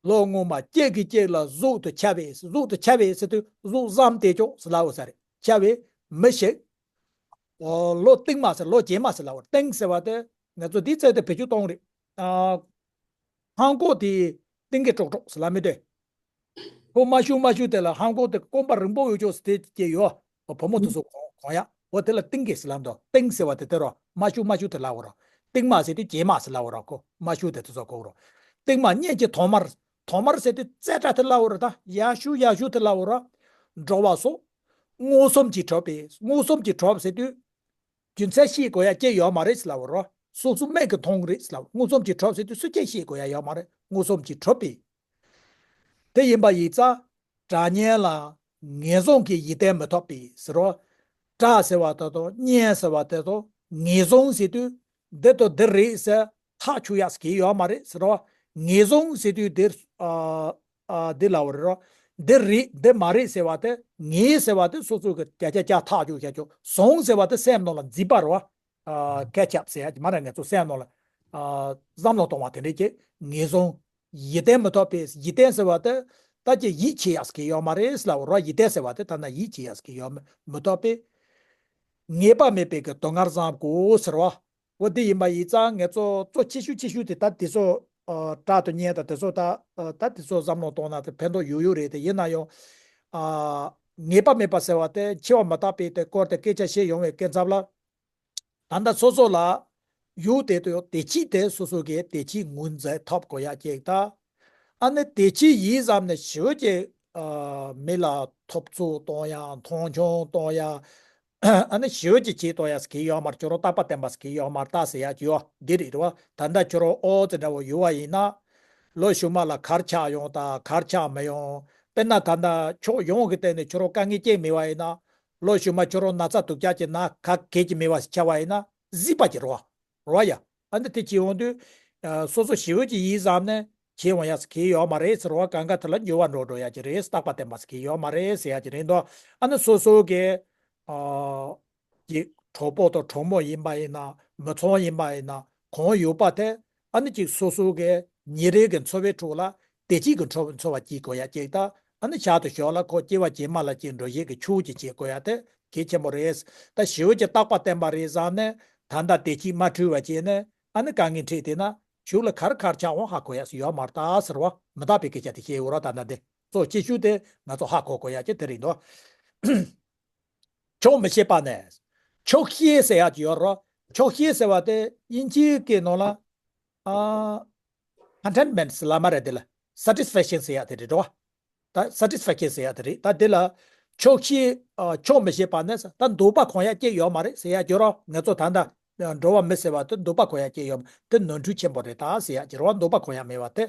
ལོ་སྔོན་མ་གཅིག་གིས་གཅིག་ལ་གཟུགས་དུ་འཆར་བའི། གཟུགས་དུ་འཆར་བའི་ཟེར་དུས་གཟུགས་བཟང་དེ་ཅོག་ཟེར་ལབ་འོ་ས་རེད། འཆར་བའི་མི་ཞིག་ཨོ་ལོ་སྟིང་མ་ཟེར། ལོ་རྗེས་མ་ཟེར་ལབ་འོ། སྟིང་ཟེར་བ་དེ་ང་ཚོ་འདི་ཚོ་དེ་བེད་སྤྱོད་གཏོང་རེད། ཨ་ཧང་གོ་དེ་སྟིང་གི་ཀྲོག་ཀྲོག་ཟེར་ལབ་མི་འདུག་ཁོ་མ་ཤུ་མ་ཤུ་དེ་ལ་ཧང་གོ་དེ་རྐང་པ་རིང་པོ་ཡོད་ཅོག་ཟེར་དེ་སྐྱེ་ཡོད། བུ་མོ་དེ་ཚོ་གོ་གོ་ཡ། འོ་དེ་ལ་སྟིང་གི་ཟེར་ལབ་འདུག་སྟིང་ཟེར་བ་དེ་དེ་རོ། མ་ཤུ་མ་ཤུ་དེ་ལབ་འོ་རོ། སྟིང་མ་ཟེར་དུས་རྗེས་མ་ཟེར་ལབ་འོ་རོ། ཁོ་མ་ཤུ་དེ་དེ་ཚོ་གོ་རོ། སྟིང་མ་གཉེན་གྱི་ཐོག་མར། ཐོག་མར་ཟེར་དུས་རྩེ་གྲ་དེ་ལབ་འོ་རོ། ད་ཡ་ཤུ་ཡ་ཤུ་དེ་ལབ་འོ་རོ། འགྲོ་བ་སོགས། མངོན་སུམ་གྱིས་གྲུབ་པའི། མངོན་སུམ་གྱིས་གྲུབ་ཟེར་དུས། རྒྱུ་མཚན་ཤེས་དགོས་ཡ་ཅི་ཡོད་མ་རེད་ཟེར་ལབ་འོ་རོ། སོ་སོ་མིག་གིས་མཐོང་གི་རེད་ཟེར་ལབ། མངོན་སུམ་གྱིས་གྲུབ་ཟེར་དུས་སུ་ཅིག་ཤེས་དགོས་ཡ་ཡོད་མ་རེད། མངོན་སུམ་གྱིས་གྲུབ་པས། དེ་ཡིན་པ་ཡིན་ཙང་། སྒྲ་སྙན་ལ་ངེས་བཟུང་གིས་ཡིད་བརྟན་མི་ཐུབ་པས་ཟེར་རོ། སྒྲ་ཟེར་བ་དེ་དང་སྙན་ཟེར་བ་དེ་དང་ངེས་བཟུང་ཟེར་དུས་འདི་དང་འདི་རེད་ཟེར་ཐག་ཆོད་ཡག་ཟེར་གྱི་ཡོད་མ་རེད་ཟེར་རོ། ངེས་བཟུང་ཟེར་དུས་འདིར་ཨ་ཨ་འདི་ལབ་པ་རེད་རོ། འདི་རེད་འདི་མ་རེད་ཟེར་བ་དེ། ངེས་ཟེར་བ་དེ་སོ་སོ་གི་བརྒྱ་ཆ་བརྒྱ་ཐག་ཆོད་བྱ་ཆོག་བཟུང་ཟེར་བ་དེ་སེམས་ནང་ལ་འཛིན་པ་རེད་བ། ཨ་ཁས་ཁྱབ་ཟེར་ཡ་གི་མ་རེད། ང་ཚོ་སེམས་ནང་ལ་ཨ་བསམ་བློ་གཏོང་བ་དེ་འདྲས་ཀྱི་ངེས་བཟུང་། ཡིད་བརྟན་མི་ཐུབ་པས། ཡིད་བརྟན་ཟེར་བ་དེ་ད་ཀྱི་ཡིད་ཆེས་ཡག་ཟེར་གྱི་ཡོད་མ་རེད་ཟེར་ལབ་རོ། ཡིད་བརྟན་ཟེར་བ་དེ་ཐ་ན་ཡིད་ཆེས་ཡག་ཟེར་གྱི་ཡོད་མི་མི་ཐུབ་པས། ངེས་པ་མེད་པའི་གི་སྡུག་བསྔལ་བསམ་དགོས་ཟེར་བ། འོ་དེ་ཡིན་པ་ཡིན་ཙང་ངས་གཙོ་གཙོ་ཆེ་ཤོས་ཆེ་ཤོས་དེ་ད་དེ་ཚོ་ཨ་སྒྲ་དང་བརྙན་དང་དེ་ཚོ་ད་ཨ་ད་དེ་ཚོ་བསམ་བློ་གཏོང་ན་དེ་ཕན་ཐོགས་ཡོད་ཡོད་རེད། དེ་ཡིན་ན་ཡང་ཨ་ངེས་པ་མེད་པ་ཟེར་བ་དེ་འཆི་བ་མི་རྟག་པའི་དེ་སྐོར་དེ་སྐད་ཆ་བཤད་ཡོང་བའི་སྐབས་ཙམ་ལ། ད་ལྟ་སོ་སོ་ལ་ཡོད་དེ་དུ་བདེ་སྐྱིད་དེ་སོ་སོ་གིས་བདེ་སྐྱིད་ངོས་འཛིན་ཐོབ་དགོས་ཡ་ཅིག་ད། ཨ་ནི་བདེ་སྐྱིད་ཡིན་བསམ་ནས་ཞི་བ་ཅིག་ཨ་མི་ལ་ཐོབ་ཚོད་གཏོང་ཡ་མཐོང་ཆུང་གཏོང་ཡ། ཨ་ནི་ཞི་བ་ཅིག་བྱེད་གཏོང་ཡ་ཟེར་གྱི་ཡོད་མ་རེད། ཁྱོད་རང་རྟག་པ་བརྟན་པ་ཟེར་གྱི་ཡོད་མ་རེད། ད་ཟེར་ཡ་ཅིག་ཡོད་འདི་རེད་རེད་བ། ད་ལྟ་ཁྱོད་རང་ཨོ་ཙི་འདྲ་བོ་ཡོད་བ་ཡིན་ན། ལོ་གཞུག་མ་ལ་གར་ཆགས་ཡོང་དང་གར་ཆགས་མི་ཡོང་། དཔེར་ན་ད་ལྟ་ཕྱོགས་ཡོངས་ཀྱི་སྟེང་ནས་ཁྱོད་རང་དཀའ་ངལ་ཅིག་མེད་བ་ཡིན་ན། ལོ་གཞུག་མ་ཁྱོད་རང་ན་ཚ་སྡུག་ཅག་ཅིག་ན་ག་གེ་ཅིག་མེད་པ་ཞིག་ཆགས་པ་ཡིན་ན་གཟིགས་པ་ཅིག་རོ། རོ་ཡ། ཨ་ནི་དེ་བྱེད་འོང་དུས། ཨ་སོ་སོ་ཞི་བ་ཅིག་ཡིན་བསམ་ནས་བྱེད་འོང་ཡ་ཟེར་གྱི་ཡོད་མ་རེད་ཟེར་བ། གང་ག་དེ་ལ་འགྱུར་བ་འགྲོ་འགྲོ་ཡ་ཅིག་རེད། རྟག་པ་བརྟན་པ་ཟེར་གྱི་ཡོད་མ་རེད་ཟེར་ཡ་ཅིག་རེད་འདུག་ཨ་ནི་སོ་སོ་གི་ཨ་ཅིག་གྲོགས་པོ་དང་གྲོགས་མོ་ཡིན་པ་ཡིན་ན། མི་ཚང་ཡིན་པ་ཡིན་ན། གང་ཡོད་པ་དེ་ཨ་ནི་ཅིག་སོ་སོ་གི་ཉིན་རེ་གི་འཚོ་བའི་ཁྲོད་ལ་བདེ་སྐྱིད་ཀྱི་འཚོ་འཚོ་བ་སྐྱེལ་དགོས་ཡ་ཅིག་ད་ཨ་ནི་ཞག་ཏུ་ཞོགས་ལ་ཁོ་སྐྱེ་བ་རྗེས་མ་ལ་ཅིག་འགྲོ་ཡས་ཀྱི་ཆོས་ཅིག་བྱེད་དགོས་ཡ་དེ་གལ་ཆེན་པོ་རེད། ད་ཞི་བ་ཅིག་རྟག་པ་བརྟན་པ་རེད་བསམ་ནས་ད་ལྟ་བདེ་སྐྱིད་མ་འཁྲུལ་བ་བྱས་ནས་ཨ་ནི་དཀའ་ངལ་འཕྲད་དེ་ན་ཞུགས་ལ་གར་གར་ཆགས་འོང་ཧ་གོ་ཡ་ཡོད་མ་རེད་ད་ཟེར་བ། མི་རྟག་པའི་སྐད་ཆ་དེ་བཤད་ཡོད་ར། ད་ལྟ་འདི་གཙོ་ཆེ་ཤོས་དེ་ང་ཚོ་ཧ་གོ་དགོས་ཡ་ཅིག་དེ་རེད་འདུག་ཆོག་མི་ཤེས་པ་ནས། ཆོག་ཤེས་ཟེར་ཡག་ཅིག་ཡོད་རོ། ཆོག་ཤེས་ཟེར་བ་དེ་དབྱིན་ཇིའི་སྐད་ནང་ལ། ཨ། contentment ཟེར་ལབ་མ་རེད། དེ་ལ་satisfaction ཟེར་ཡག་དེ་རེད་རོ། ད་satisfaction ཟེར་ཡག་དེ་རེད། ད་དེ་ལ་ཆོག་ཤེས། ཨ། ཆོག་མི་ཤེས་པ་ནས་ད་འདོད་པ་གང་ཡག་ཅིག་ཡོད་མ་རེད་ཟེར་ཡག་ཅིག་ཡོད་རོ། ང་ཚོ་ད་ལྟ་འགྲོ་བ་མི་ཟེར་བ་དེ་འདོད་པ་གང་ཡག་ཅིག་ཡོད་མ་དེ་ནོར་འཁྲུལ་ཆེན་པོ་རེད་ད་ཟེར་ཡག་ཅིག་རོ། འདོད་པ་གང་ཡག་མེད་བ་དེ།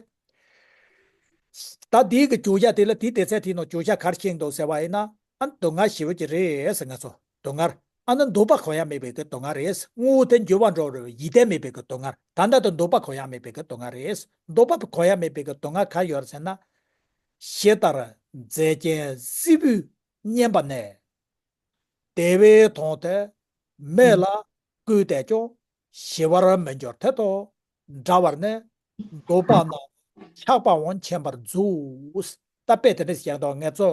ད་དེའི་གི་བརྗོད་བྱ་དེ་ལ་དེའི་དེ་ཚད་དེའི་ནང་བརྗོད་བྱ་ག་རེ་བཤད་འདུག་ཟེར་བ་ཡིན་ན། ཨ་ནི་སྡུག་བསྔལ་ཞི་བ་ཅིག་རེད་ཟེར། ང་ཚོ་སྡུག་བསྔལ། ཨ་ནི་འདོད་པ་གང་ཡང་མེད་པའི་གི་སྡུག་བསྔལ་རེད། དངོས་དེ་འགྱུར་བ་འགྲོ་རུ་ཡིད་བརྟན་མེད་པའི་གི་སྡུག་བསྔལ། ད་ལྟ་དུ་འདོད་པ་གང་ཡང་མེད་པའི་གི་སྡུག་བསྔལ་རེད། འདོད་པ་གང་ཡང་མེད་པའི་གི་སྡུག་བསྔལ་ག་ཡོད་ཟེར་ན། ཇི་ལྟར་མཛེ་ཅན་བསིལ་བུས་མཉེན་པ་ནས། བདེ་བའི་དོན་དེ་མེད་ལ་བཀོད་དེ་ཀྱང་། ཞི་བར་མི་འགྱུར་དེ་དང་འདྲ་བར་ནི། འདོད་པ་རྣམས་ཆགས་པའང་མཁྱེན་པར་མཛོད། ད་དཔེ་དེ་འདྲ་ཞིག་ཀྱང་དང་ངེད་ཚོ།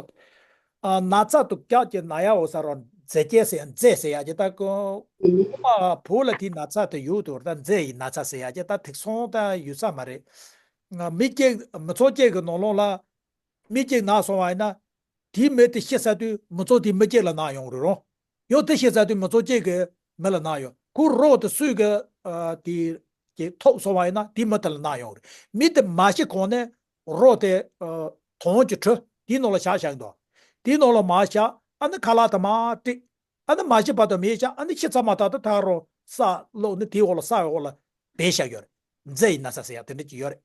ཨ། ན་ཚ་སྡུག་ཅག་ཅིག་ན་ཡ་འོ་ས་རོ། མཛེ་ཅན་ཟེར་མཛེ་ཟེར་ཡ་ཅིག་ད་ཀོ། ཨ་བུ་ལ་དེའི་ན་ཚ་དེ་ཡོད་དུ་ད་མཛེ་ཡི་ན་ཚ་ཟེར་ཡ་ཅིག་ད་ཐིག་སོང་ད་ཡོད་ས་མ་རེད། ང་མི་གཅིག་མི་ཚོགས་གཅིག་གི་ནང་ལོགས་ལ། མི་གཅིག་ན་སོང་བ་ཡིན་ན། དེའི་མི་དེ་ཤི་ཚར་དུས་མི་ཚོགས་དེའི་མི་གཅིག་ལ་ན་ཡོང་རེད་རོ། ཡང་དེ་ཤི་ཚར་དུས་མི་ཚོགས་གཅིག་གི་མི་ལ་ན་ཡོང་། ཁོ་རོ་དེ་སུས་གི་ཨ་དེ་གི་ཐོབ་སོང་བ་ཡིན་ན་དེའི་མི་དེ་ལ་ན་ཡོང་རེད། མི་དེ་མ་ཤི་གོང་ནས་རོ་དེ་ཨ་དོང་གི་ཁྲོད་དེའི་ནང་ལ་བཞག་བཞག་འདུག་དེའི་ནང་ལ་མར་བཞག་ཨ་ནི་ཁ་ལག་དེ་མར་བཀྲུས། ཨ་ནི་མ་ཤི་བར་དུ་མི་བཞག་ཨ་ནི་ཤི་ཚར་མ་ཐག་ཏུ་ད་རོ་ས་སློག་ནི་དེའི་འོག་ལ་ས་འོག་ལ་སྦས་བཞག་ཡོད་རེད། མཛེ་ཡི་ན་ཚ་ཟེར་ཡ་དེ་འདྲ་ཅིག་ཡོད་རེད།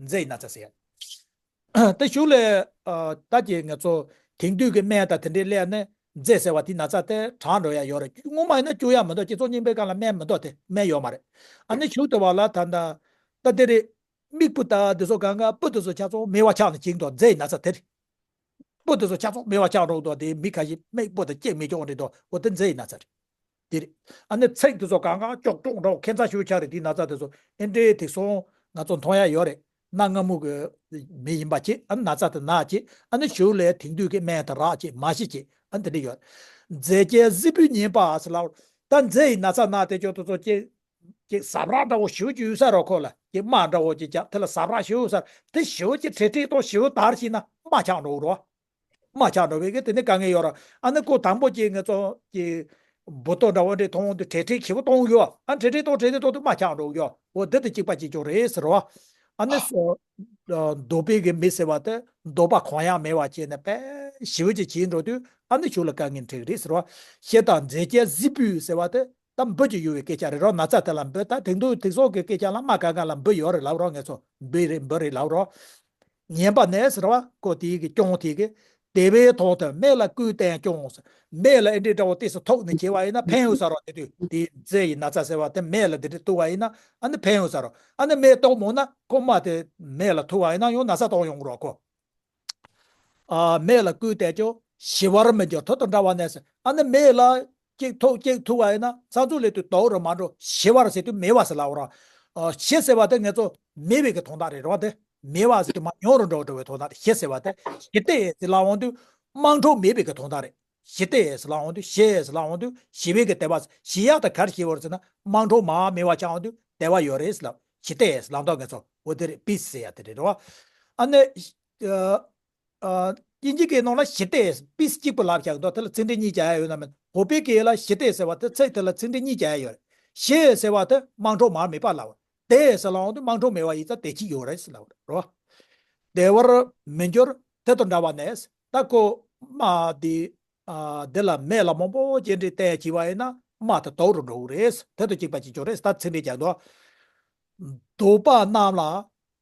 མཛེ་ཡི་ན་ཚ་ཟེར་ཡ། དེ་གཞུག་ལས་ཨ་ད་ཀྱི་ང་ཚོ་དེང་དུས་ཀྱི་སྨན་དང་དེ་འདྲའི་སླེབས་ནས་མཛེ་ཟེར་བ་དེའི་ན་ཚ་དེ་དྲག་འགྲོ་ཡ་ཡོད་རེད། སྔོན་མ་ཡིན་ན་བཅོས་ཡ་མི་འདུག་སྤྱི་ཚོགས་རྙིང་པའི་སྒང་ལ་སྨན་མི་འདུག་དེ་སྨན་ཡོད་མ་རེད། ཨ་ནི་གཞུག་དེ་བ་ལ་ད་ད་ད་དེ་རེད། མིག་སྤུ་ད་དེ་ཚོ་གང་ག་སྤུ་དེ་ཚོ་ཆ་ཚང་མེད་པ་ཆགས་ནས་བྱིང་འདུག་མཛེ་ཡི་ན་ཚ་དེ་རེད། སྤུ་དེ་ཚོ་ཆ་ཚང་མེད་པ་ཆགས་འགྲོ་འདུག་དེ་མི་ཁ་ཤས་མིག་སྤུ་དེ་གཅིག་མི་ལྕོགས་འདྲ་འདུག་འོ་དེ་མཛེ་ཡི་ན་ཚ་རེད། དེ་རེད། ཨ་ནི་ཚིགས་དེ་ཚོ་གང་ག་ཀྱོག་ཀྱོག་འདྲ་བོ་ཁྱད་མཚར་ཞིག་ཆགས་རེད། དེའི་ན་ཚ་དེ་ཚོ་ཨེ་འདྲའི་དེ་སོང་ང་ཚོ་མཐོང་ཡ་ཡོད་རེད། གནའ་སྔ་མོ་གི་མི་ཡིན་པ་ཅིག་ཨ་ནི་ན་ཚ་དེ་ན་ཅིག་ཨ་ནི་གཞུག་ལས་དེང་དུས་ཀྱི་སྨན་དེ་རག་ཅིག་མ་ཤི་ཅིག་ཨ་ནི་དེ་འདྲ་ཡོད་རེད། མཛེ་ཅན་བསིལ་བུས་མཉེན་པ་ཟེར་ལབ། ད་མཛེ་ཡི་ན་ཚ་ན་དེ་ཅོ་དེ་ཚོ་ཅིག་ཅིག་ཟ་འཕྲུག་འདྲ་བོ་ཞེ་པོ་ཅིག་ཡོད་ས་རོ། ཁོ་ལ་ཅིག་རྨ་འདྲ་བོ་ཅིག་རྒྱབ་དེ་ལ་ཟ་འཕྲུག་ཞེ་པོ་ས་དེ་ཞེ་པོ་ཅིག་བྲེལ་བྲེལ་གཏོང་ཞེ་པོ་དར་ཕྱིན་ན་རྨ་ཆགས་འགྲོ་གི་རོ། རྨ་ཆགས་འགྲོ་བའི་གི་དེ་ནི་དཀའ་ངལ་ཡོད་ར། ཨ་ནི་ཁོ་དང་པོ་ཅིག་ང་ཚོ་ཅིག་འབུ་ཏོ་འདྲ་བོ་འདྲ་མཐོང་དུས་བྲེལ་བྲེལ་ཞེ་པོ་གཏོང་གི་ཡོད། ཨ་བྲེལ་བྲེལ་གཏོང་བྲེལ་བྲེལ་གཏོང་དུས་རྨ་ཆགས་འགྲོ་གི་ཡོད། འོ་དེ་དང་གཅིག་པ་གཅིག་རྐྱང་རེད་ཟེར་བ། ཨ་ནི་སོ་འདོད་པའི་གི་མི་ཟེར་བ་དེ་འདོད་པ་གང་ཡང་མེད་པ་བྱས་ནས་དཔེ་ཞེ་པོ་ཅིག་བྱས་འགྲོ་དུས་ཨ་ནི་གཞུག་ལ་དཀའ་ངལ་འཕྲད་ཀྱི་རེད་ཟེར་བ། ཞེ་དྲག་མཛེ་ཅན་བསིལ་བུས་ཟེར་བ་དེ། ད་ ད་འབུ་ཅིག་ཡོད་པའི་སྐད་ཆ་རེད་རོ། ན་ཚ་དེ་ལ་འབུ། ད་དེང་དུས་དེང་སང་གི་སྐད་ཆ་ལ་རྨ་ག་ག་ལ་འབུ་ཡོད་རེད་ལབ་རོ། ངེད་ཚོ་འབུ་རེད་འབུ་རེད་ལབ་རོ། ངན་པ་ནས་ཟེར་བ་ཀོ་དེའི་གི་སྐྱོན་དེ་གི་དེ་བའི་ཐོག་ཏུ་མེ་ལ་སྐུར་བསྟན་ཀྱང་ཟེར། མེ་ལ་ཨེ་འདྲའི་འདྲ་བོ་ཏོག་ཙམ་ཐུག་ནས་བྱས་པ་ཡིན་ན་ཕན་ཡོད་ས་རོ། དེ་དུས་དེ་མཛེ་ཡི་ན་ཚ་ཟེར་བ་དེ་མེ་ལ་དེ་འདྲ་བཏུགས་པ་ཡིན་ན་ཨ་ནི་ཕན་ཡོད་ས་རོ། ཨ་ནི་མེ་ཏོག་མོ་ན་ཁོ་མ་དེ་མེ་ལ་ཐུག་པ་ཡིན་ན་ཡང་ན་ཚ་དོག་ཡོང་གི་རོ་ཁོ། ཨ། མེ་ལ་སྐུར་བསྟན་ཀྱང་ཞི་བར་མི་འགྱུར། དེ་དང་འདྲ་བ་ནས་ཟེར། ཨ་ནི་མེ་ལ་གཅིག་ཐུག་གཅིག་ཐུག་པ་ཡིན་ན་ཚ་འཛུགས་ལས་དུས་དོག་རུ་མ་འགྲོ། ཞི་བར་ཟེར་དུས་མེད་པ་ཟེར་ལབ་རོ། ཨ། ཞི་ཟེར་བ་དེ་ངེད་ཚོ་མེད་པའི་གི་དོན་དག་རེད་རོ། དེ་མེད་པ་ཟེར་དུས་མ་ཡོང་རུ་འགྲོ་འགྲོ་བའི་དོན་དག་རེད། ཞི་ཟེར་བ་དེ་ཞི་སྟེ་ཟེར་ལབ་འོང་དུས་དམངས་ཁྲོད་མེད་པའི་གི་དོན་དག་རེད། ཞི་སྟེ་ཟེར་ལབ་འོང་དུས་ཞི་ཟེར་ལབ་འོང་དུས་ཞི་བའི་གི་དད་པ། ཞི་ཡག་དང་གར་ཞི་བར་ཟེར་ན་དམངས་ཁྲོད་མ་མེད་པ་ཆགས་འོང་དུས་དད་པ་ཡོད་རེད་ཟེར་ལབ། ཞི་སྟེ་ཟེར་ལབ་མདོག་ངེད་ཚོ་འོ་དེ་རེད། པིས་ཟེར་ཡ་དེ་རེད་རོ། ཨ་ནི། ཨ། ཨ། དབྱིན་ཇི་སྐད་ནང་ལ་ཞི་སྟེ་པིས་གཅིག་པུ་ལབ་བཞག་འདུག་དེ་ལ་ཚིག་འགྲེལ་གཉིས་རྒྱག་ཡ་ཡོད་ན་མེད། བོད་པའི་སྐད་ལ་ཞི་སྟེ་ཟེར་བ་དེ་ཚིག་དེ་ལ་ཚིག་འགྲེལ་གཉིས་རྒྱག་ཡ་ཡོད་རེད། ཞི་ཟེར་བ་དེ་དམངས་ཁྲོད་མ་མེད་པ་ལབ། སྟེ་ཟེར་ལབ་འོང་དུས་དམངས་ཁྲོད་མེད་པ་ཡིན་ཙང་བདེ་སྐྱིད་ཡོད་རེད་ཟེར་ལབ་རེད་རོ། བདེ་བར་མི་འགྱུར་དེ་དང་འདྲ་བ་ནས། ད་ཁོ་རྨ་དེ། ཨ། འདི་ལ་མེ་ལ་མང་པོ་ཅིག་འདྲ་བསྟན་བྱས་པ་ཡིན་ན་རྨ་དེ་དོག་རུ་འགྲོ་གི་རེད། དེ་དང་གཅིག་པ་གཅིག་རྐྱང་རེད། ད་ཚིག་འགྲེལ་རྒྱག་འདུག་འདོད་པ་རྣམས་ལ་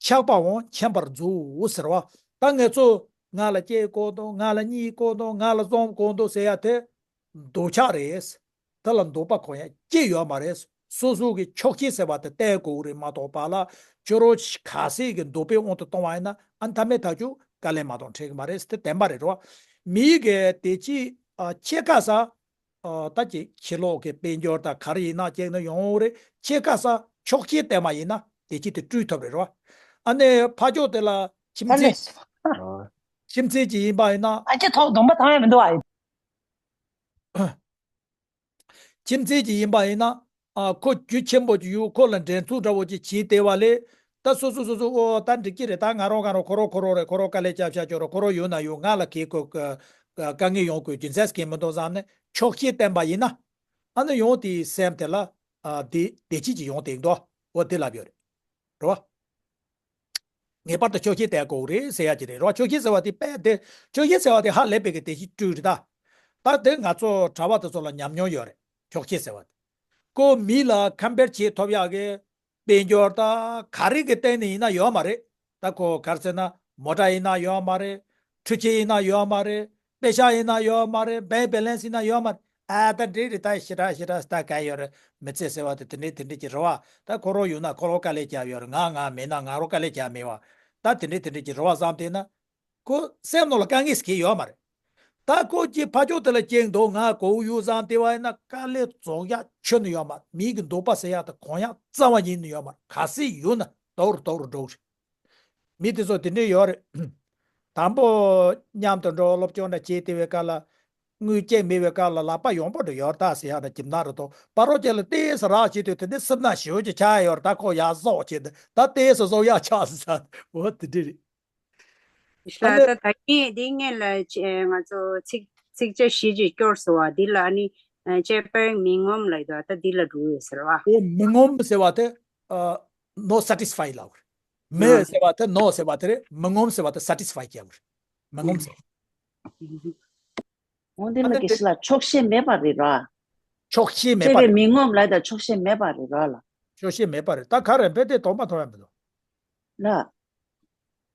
ཆགས་པའང་མཁྱེན་པར་མཛོད་ཟེར་བ། ད་ངེད་ཚོ་ང་ལ་སྐྱེ་དགོས་འདུག་ང་ལ་རྙེད་དགོས་འདུག་ང་ལ་བཙོང་དགོས་འདུག་ཟེར་ཡ་དེ་འདོད་ཆགས་རེད། དེ་ལ་འདོད་པ་གང་ཡང་ཅི་ཡོད་མ་རེད། སོ་སོ་གི་ཆོག་ཤེས་ཟེར་བ་དེ་བསྟེན་དགོས་རེད་མ་གཏོགས་པ་ལ་ཁྱོད་རང་ག་ཚད་ཀྱི་འདོད་པའི་དབང་དུ་གཏོང་བ་ཡིན་ན་ཨ་མཐའ་མའི་ཐག་གཅོད་དཀའ་ལས་མ་གཏོང་འཕྲད་ཀྱི་མ་རེད། དེ་བདེན་པ་རེད་རོ། མིའི་གི་བདེ་སྐྱིད་ཨ་ཕྱེད་ཀ་ས། ཨ། ད་ཅིག་ཕྱི་ལོགས་ཀྱི་དཔལ་འབྱོར་དང་ག་རེ་ཡིན་ན་ཅིག་ནི་ཡོང་རེད། ཕྱེད་ཀ་ས་ཆོག་ཤེས་བསྟེན་པ་ཡིན་ན་བདེ་སྐྱིད་དེ་སྤྲོད་ཐུབ་རེད་རོ། ཨ་ནི་ཕ་ཕྱོགས་དེ་ལ་ཁྱིམ་མཚེས། ཨ་ལས། ཁྱིམ་མཚེས་ཅིག་ཡིན་པ་ཡིན་ན། ཨ་ཅེ་ཐོག་སྡོམ་པ་ཐང་ཡང་མི་འདུག་ཨ། ཁྱིམ་མཚེས་ཅིག་ཡིན་པ་ཡིན་ན། ཨ། ཁོ་རྒྱུ་ཆེན་པོ་ཅིག་ཡོད། ཁོ་ལ་འགྲན་ཚུགས་འདྲ་བོ་ཅིག་བྱས་བསྡད་པ་ལས། ད་སོ་སོ་སོ་སོ་ཨོ་ད་འགྲིག་གི་རེད། ད་ང་རང་ང་རང་ཁོ་རང་ཁོ་རང་རེད། ཁོ་རང་དཀའ་ལས་རྒྱབ་ཤག་ཁྱོད་རང་ཁོ་རང་ཡོད་ན་ཡོད། ང་ལ་གའི་ཁོ་དཀའ་ངལ་ཡོང་དགོས་རྒྱུ་མཚན་གང་མི་འདུག་བསམ་ནས་ཆོག་ཤེས་བསྟེན་པ་ཡིན་ན། ཨ་ནི་ཡང་དེའི་སེམས་དེ་ལ་ཨ་བདེ་བདེ་སྐྱིད་ཅིག་ཡོང་བསྡད་འདུག་འོ་དེ་ལབ་ཡོད་རེད། རེད་བ། ངེས་པར་དུ་ཆོག་ཤེས་བསྟེན་དགོས་རེད་ཟེར་ཡ་ཅིག་རེད་རོ། ཆོག་ཤེས་ཟེར་བ་དེ་དཔེ་དེ། ཆོག་ཤེས་ཟེར་བ་དེ་ཧ་ལས་པའི་གི་བདེ་སྐྱིད་སྤྲོད་རེད་ད། ད་དེ་ང་ཚོ་གྲྭ་པ་དེ་ཚོ་ལ་ཉམས་མྱོང་ཡོད་རེད། ཆོག་ཤེས་ཟེར་བ་དེ། ཁོ་མི་ལ་ཁམ་པེར་བྱེད་ཐུབ་ཡག་གི་དཔལ་འབྱོར་ད་ག་རེ་གི་སྟེང་ནས་ཡིན་ན་ཡོད་མ་རེད། ད་ཁོ་ག་རེ་ཟེར་ན་མོ་ཊ་ཡིན་ན་ཡོད་མ་རེད། འཕྲུལ་ཆས་ཡིན་ན་ཡོད་མ་རེད། པེ་ཤག་ཡིན་ན་ཡོད་མ་རེད། བེང་བེ་ལན་སི་ཡིན་ན་ཡོད་མ་རེད། ཨ་ད་འགྲིག་རེད། ད་ཞེ་དྲག་ཞེ་དྲག་ད་ག་ཡོད་རེད། མི་ཚེ་ཟེར་བ་དེ་དེ་འདྲས་དེ་འདྲས་ཀྱི་རེད་བ། ད་ཁོ་རང་ཡོད་ན་ཁོ་རང་དཀའ་ལས་རྒྱབ་ཡོད་རེད། ང་ང་མེད་ན་ང་རང་དཀའ་ལས་རྒྱབ་མེད་བ། ད་དེ་འདྲས་དེ་འདྲས་ཀྱི་རེད་བ་བསམ་བསྡད་ན། ཁོ་སེམས་ནང་ལ་དཀའ་ངལ་ཟེར་མཁན་ཡོད་མ་རེད། ད་ཁོ་ཀྱི་ཕ་ཕྱོགས་དེ་ལ་སྐྱེས་འདུག་ང་གོ་ཡོད་བསམ་བསྡད་པ་ཡིན་ན་དཀའ་ལས་རྫོགས་ཡག་ཁྱོན་ནས་ཡོད་མ་རེད། མི་གི་འདོད་པ་ཟེར་ཡག་དེ་གང་ཡག་རྩ་བ་ཉིད་ནས་ཡོད་མ་རེད། ག་ཚོད་ཡོད་ན་དོག་རུ་དོག་རུ་འགྲོ་གི་རེད། མི་དེ་ཚོ་དེ་འདྲས་ཡོད་རེད། དང་པོ་མཉམ་དུ་འགྲོ་སློབ་སྦྱོང་འདྲ་བྱེད་བསྡད་པའི་སྐབས་ལ། དངུལ་ཅིག་མེད་པའི་སྐབས་ལ་ལག་པ་ཡོང་པོ་འདྲ་ཡོད་ད་ཟེར་ཡག་འདྲ་གྱིབ་ན་རེ་དོ་པ་རོ་ཅན་ལ་ཏེས་རག་བྱེད་དུས་དེ་འདྲས་སྲིབ་ན་ཞེ་པོ་ཅིག་ཆགས་ཡོད་རེད། ད་ཁོ་ཡག་བཟོ་བྱེད་དུས་ད་ཏེས་བཟོ་ཡག་ཆགས་ཟེར་ས་འོ་དེ་འདྲས་རེད། ཨ་ལས། ད་ད་གིན་འདི་སྔོན་ལ་ང་ཚོ་ཚིག་ཚིགས་བཅད་བཞི་ཅིག་སྐྱོར་སོང་བ། འདི་ལ་ནི་ཨ་ཅེ་པེང་མི་ངོམ་ལ་ཡོད་ད། འདི་ལ་འགྲོ་ཡོད་ཟེར་བ། ཨོ་མི་ངོམ་ཟེར་བ་དེ་ཨ་ནོ་སེ་ཊིས་ཕའི་ལབ་རེད། མི་ཟེར་བ་དེ་ནོ་ཟེར་བ་དེ་རེད། མི་ངོམ་ཟེར་བ་དེ་སེ་ཊིས་ཕའི་རྒྱབ་རེད། མི་ངོམ་ཟེར། འོ་འདི་ལ་གི་སི་ལ་ཆོག་ཤེས་མེད་པ་རེད་ར། ཆོག་ཤེས་མེད་པ་རེད། ཅེ་པེ་མི་ངོམ་ལ་ད་ཆོག་ཤེས་མེད་པ་རེད་ར་ལ། ཆོག་ཤེས་མེད་པ་རེད། ད་ག་རེ་ཕན་བདེ་དོགས་པ་མཐོང་ཡ་མི་འདུག་ལ།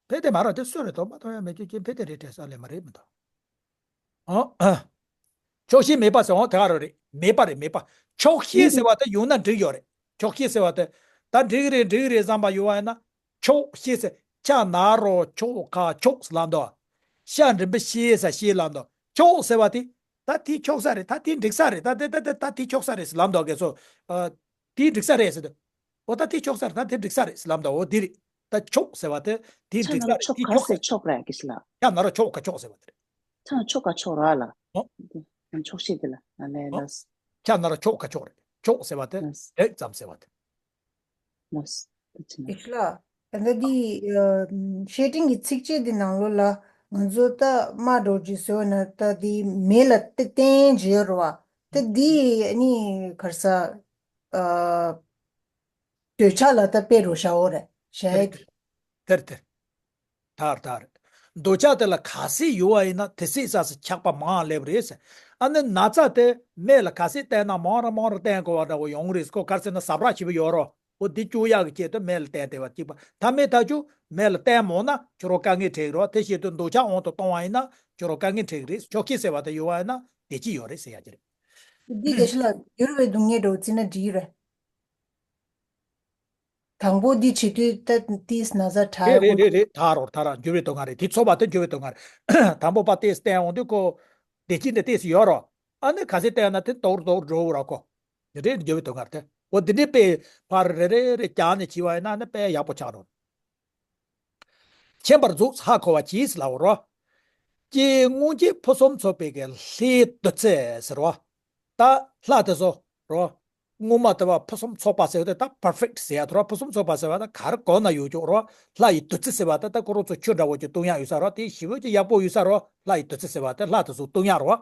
ཕན་བདེ་མ་རེད་དེ་སུ་རེད། དོགས་པ་མཐོང་ཡ་མེད་རྒྱུ་ཅན་ཕན་བདེ་རེད་དྲན་ས་ལས་མ་རེད་མི་འདུག་ཨ། ཆོག་ཤེས་མེད་པ་ཟེར་འོང་དེ་ག་རེ་རེད། མེད་པ་རེད། མེད་པ། ཆོག་ཤེས་ཟེར་བ་དེ་ཡོང་ན་འགྲིག་ཡོད་རེད། ཆོག་ཤེས་ཟེར་བ་དེ་ད་འགྲིག་རེད་འགྲིག་རེད་བསམ་པ་ཡོད་པ་ཡིན་ན། ཆོག་ཤེས་ཟེར་ཆ་ན་རོ་ཆོག་ཁ་ཆོག་ཟེར་ལབ་འདུག་ཤ་འགྲིམ་པ་ཤེས་ཟེར་ཤེས་ལབ་འདུག་ཆོག་ཟེར་བ་དེ་ད་དེ་ཆོག་ས་རེད། ད་དེ་འགྲིག་ས་རེད། ད་དེ་ད་དེ་ད་དེ་ཆོག་ས་རེད་ཟེར་ལབ་འདུག་གལ་སྲིད་ཨ་དེ་འགྲིག་ས་རེད་ཟེར་དུས། འོ་ད་དེ་ཆོག་ས་རེད། ད་དེ་འགྲིག་ས་རེད་ཟེར་ལབ་འདུག་འོ་དེ་རེད། ད་ཆོག་ཟེར་བ་དེ་དེ་ཆ་འགྲིག་ན་ས་རོ་རེད། ཆོག་དེ་ག་ཆོག་ས་ཟེར་རེད། ཆོག་རེད་གལ་སྲིད་ལ། ཆ་ན་རོ་ཆོག་ཁ་ཆོག་ཟེར་བ་དེ་རེད། ཆ་ན་ཆོག་ག་ཆོག་ར་ལ། ཨོ། ཆོག་ཤེས་དེ་ལ་ཨ་ལས་ཨོ། ལ། ཆ་ན་ར་ཆོག་ག་ཆོག་རེད། ཆོག་ཟེར་བ་དེ་ལ། རེད་ཙམ་ཟེར་བ་དེ། ལ། ཨེ་ཤ་ལ། ད་ལྟ་འདི་ཨ་བཤེས་སྤྲིང་གི་ཚིགས་བཅད་འདི་ནང་ལོགས་ལ་ང་ཚོ་ད་དམའ་འགྲོ་རྒྱུ་ཟེར་བ་ན་ད་འདི་མེ་ལ་ཏེ་བསྟན་བྱས་ཡོད་རེད་བ། ད་འདི་ནི་ག་རེ་ཟ། ཨ། འདོད་ཆགས་ལ་ད་དཔེ་རུ་བཞག་འོ་རེད་བཞག་ཡ་དེ། དེར་དེར། དར་དར། འདོད་ཆགས་དེ་ལ་ག་ཚད་ཡོད་པ་ཡིན་ན་དེ་ཚད་ས་སུ་ཆགས་པ་མང་སླེབས་རེད་ཟེར། ཨ་ནི་ན་ཚ་དེ་མེད་ལ་ག་ཚད་བསྟེན་ན་མང་ར་མང་ར་བསྟེན་དགོས་པ་འདྲ་བོ་ཡོང་གི་རེད། ཁོ་ག་རེ་ཟེར་ན་ཟ་འཕྲུག་ཞེ་པོ་ཡོད་རོ། འོ་འདི་བཅུག་ཡག་གི་ཆེད་དུ་མེ་ལ་བསྟེན་བསྡད་པ་གཅིག་པ། ད་མེ་ཐག་ཆུ་མེ་ལ་བསྟེན་མོ་ན་ཁྱོད་རང་དཀའ་ངལ་འཕྲད་ཀྱི་རེད། དེ་བཞིན་དུ་འདོད་ཆགས་དབང་དུ་གཏོང་བ་ཡིན་ན་ཁྱོད་རང་དཀའ་ངལ་འཕྲད་ཀྱི་རེད། ཆོག་ཤེས་ཟེར་བ་དེ་ཡོད་པ་ཡིན་ན་བདེ་སྐྱིད་ཡོད་རེད་ཟེར་ཡག་གི་རེད། འདི་དགེ་བཤེས་ལགས་འགྱུར་བའི་སྡུག་བསྔལ་འདྲ་བོ་བརྩིས་ན་འགྲིག་རེད། དང་པོ་འདི་བྱེད་དུས་ད་ཏིས་ན་ཚ་དྲག་རེད་རེད་རེད་རེད། ད་རོ་ད་ར་འགྱུར་བའི་སྡུག་བསྔལ་རེད། དེ་ཚོ་བ་དེ་འགྱུར་བའི་སྡུག་བསྔལ་རེད། དང་པོ་པ་ཏིས་བསྟེན་འོང་དུས་ཁོ་བདེ་སྐྱིད་འདི་ཏིས་ཡོད་རོ། ཨ་ནི་ག་ཚད་བསྟེན་ན་དེ་དོར་དོར་འགྲོ་ར་ཁོ། འདི་འདྲའི་འགྱུར་བའི་སྡུག་བསྔལ་དེ། འོ་འདི་འདྲའི་དཔེ་ཕར་རེ་རེ་རེ་བརྒྱབ་ནས་བྱས་པ་ཡིན་ན་ནི་དཔེ་ཡག་པོ་ཆགས་འགྲོ། མཁྱེན་པར་མཛོད་ཧ་གོ་བ་གྱིས་ལབ་རོ། ཀྱེ་སྔོན་གྱི་ཕུན་སུམ་ཚོགས་པའི་གི་ལྷའི་བདུད་རྩི་ཟེར་བ། ད་ལྷ་དེ་ཚོ་རོ། སྔོན་མ་དེ་བ་ཕུན་སུམ་ཚོགས་པ་ཟེར་བ་དེ་ད་པར་ཕེག་ཊི་ཟེར་ཡ་དེ་རོ། ཕུན་སུམ་ཚོགས་པ་ཟེར་བ་ད་ག་རེ་གོ་ན་ཡོད་ཀྱོག་རོ། ལྷ་ཡི་བདུད་རྩི་ཟེར་བ་ད་ད་ཁོ་རང་ཚོ་ཆུ་འདྲ་བོ་ཅིག་བཏུང་ཡ་ཡོད་ས་རོ། དེ་ཞེ་པོ་ཅིག་ཡག་པོ་ཡོད་ས་རོ། ལྷ་ཡི་བདུད་རྩི་ཟེར་བ་དེ་ལྷ་དེ་ཚོ་བཏུང་ཡ་རོ།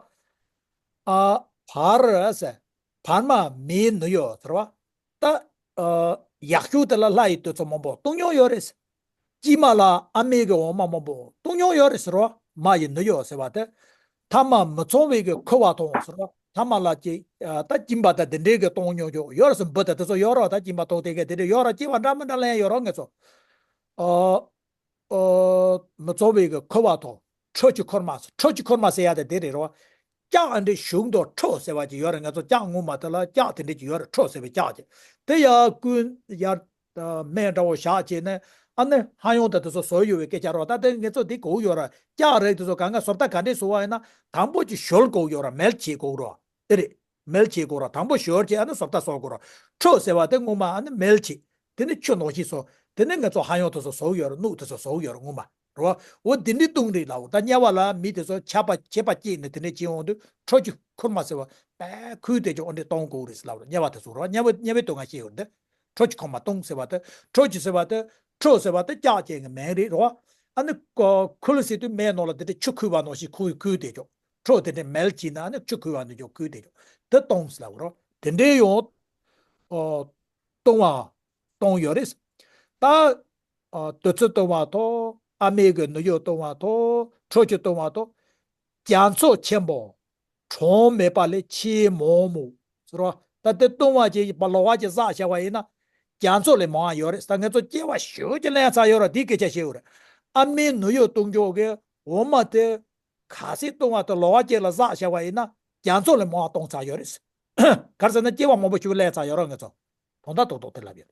ཨ། བར་ཟེར། བར་མ་མེའི་ནུ་ཡོ་ཟེར་བ། ད། ཨ། ཡག་ཤོས་དེ་ལ་ལྷ་ཡི་བདུད་རྩི་མང་པོ་བཏུང་མྱོང་ཡོད་རེད། དཀྱིལ་མ་ལ་ཨ་མའི་གི་འོ་མ་མང་པོ་བཏུང་མྱོང་ཡོད་རེད་ཟེར་བ། མ་ཡི་ནུ་ཡོ་ཟེར་བ་དེ། ཐ་མ་མི་ཚང་བའི་གི་ཁུ་བ་དང་ཟེར་བ། ཐ་མ་ལ་ཅི། ཨ། ད་སྦྱིན་པ་དང་དེ་འདྲའི་གི་བཏང་མྱོང་ཡོད་ཡོད་རེད་ཟེར། འབུ་དང་དེ་ཚོ་ཡོད་རེད། ད་སྦྱིན་པ་བཏང་དེ་གི་དེ་འདྲ་ཡོད་རེད། སྐྱེ་བ་འདྲ་མི་འདྲ་ལེན་ཡོད་རེད་ངེད་ཚོ། ཨ། ཨ། མི་ཚང་བའི་གི་ཁུ་བ་དང་ཁྲག་གི་ཁུར་མ། ཁྲག་གི་ཁུར་མ་ཟེར་ཡ་དེ་དེ་རེད་རོ། ལྕགས་ཨ་འདྲའི་གཞུང་དང་ཁྲོ་ཟེར་བ་ཅིག་ཡོད་རེད། ང་ཚོ་ལྕགས་ངོ་མ་དེ་ལ་ལྕགས་དེ་འདྲའི་ཅིག་ཡོད་རེད། ཁྲོ་ཟེར་བའི་ལྕགས་ཅིག་དེ་ཡར་ཀུན་ཡར་སྨན་འདྲ་བོ་བཞག་བྱས་ནས་ཨ་ནི་ཧ་ཡང་དང་དེ་ཚོ་བཟོ་ཡོད་པའི་སྐད་ཆ་རོ། ད་དེ་ངེད་ཚོ་འདི་གོ་ཡོད་ར། ལྕགས་རིགས་དེ་ཚོ་གང་ག་བཟོ་ལྟ་ག་འདྲས་བཟོ་བ་ཡིན་ན་དང་པོ་ཅིག་ཞོལ་གོ་ཡོད་ར། མེལ་བྱེད་གོ་རོ། ཨེ་རེད། མེལ་བྱེད་དགོས་ར། དང་པོ་ཞོར་གྱི་ཨ་ནི་བཟོ་ལྟ་བཟོ་དགོས་ར། ཁྲོ་ཟེར་བ་དེ་སྔོན་མ་ཨ་ནི་མེལ་བྱེད། དེ་ནི་ཆུ་ནང་བཞིན་བཟོ། དེ་ནི་ང་ཚོ་ཧ་ཡང་དེ་ཚོ་བཟོ་ཡོད་ར། སྣུག་དེ་ཚོ་བཟོ་ཡོད་ར་སྔོན་མ་ར། འོ་དེ་འདྲའི་བཏུང་རེད་ལབ། ད་དམྱལ་བ་ལ་མི་དེ་ཚོ་ཆད་པ་ཆད་པ་སྐྱེས་ནས་དེ་འདྲ་བྱེད་འོང་དུས་ཁྲོ་ཆུ་ཁུར་མ་ཟེར་བ་པས་ཁུར་དེ་ཅོག་འདྲ་གཏོང་དགོས་རེད་ལབ་ར། དམྱལ་བ་དེ་ཚོ་ར། དམྱལ་བ་དམྱལ་བའི་སྡུག་བསྔལ་ཤེས་ཡོད་རེད། ཁྲོ་ཆུ་ཁུར་མ་བཏུང་ཟེར་བ་དེ། ཁྲོ་ཆུ་ཟེར་བ་དེ། ཁྲོ་ཟེར་བ་དེ་ལྕགས་ཅན་གྱི་མིང་རེད་ར། ཨ་ནི་ཁུ་ལ་ཟེར་དུས་མེ་ནང་ལ་དེ་འདྲ་ཆུ་ཁུར་བ་ནང་བཞིན་ཁུར་ཁུར་དེ་ཅོག་ཁྲོ་དེ་འདྲའི་མེལ་བྱས་ན་ཨ་ནི་ཆུ་ཁུ་བ་འདི་ཅོག་ཁུ་དེ་ཅོག་དེ་བཏུང་ཟེར་ལབ་རོ། དེ་འདྲའི་ཡང་། ཨོ། བཏུང་བ། བཏུང་ཡོད་རེད། ད། ཨ། བདུད་རྩི་བཏུང་བ་དང་ཨ་མའི་གི་ནུ་ཡོ་བཏུང་བ་དང་ཁྲོ་ཆུ་བཏུང་བ་དང་། རྒྱ་མཚོ་ཆེན་པོ་གྲངས་མེད་པ་ལས་ཆེས་མང་མོ་ཟེར་བ། ད་དེ་བཏུང་བ་ཅིག་ལོགས་ཀ་ཅིག་བསགས་བྱ་བ་ཡིན་ན་རྒྱ་མཚོ་ལས་མང་བ་ཡོད་རེད། ད་ངེད་ཚོ་སྐྱེ་བ་ཞེ་པོ་ཅིག་ལེན་ཚར་ཡོད་ར། དེའི་སྐད་ཆ་བཤད་ཡོད་རེད། ཨ་མའི་ནུ་ཡོ་བཏུང་ཅོག་གི་འོ་མ་དེ། གལ་སྲིད་བཏུང་བ་དེ་ལོགས་ཀ་ཅིག་ལ་བསགས་བྱ་བ་ཡིན་ན་རྒྱ་མཚོ་ལས་མང་བ་བཏུང་ཚར་ཡོད་རེད། ག་རེ་ཟེར་ན་སྐྱེ་བ་མང་པོ་ཞིག་ལེན་ཚར་ཡོད་རེད་ངེད་ཚོ། དོན་དག་རྡོག་རྡོག་དེ་ལབ་ཡོད།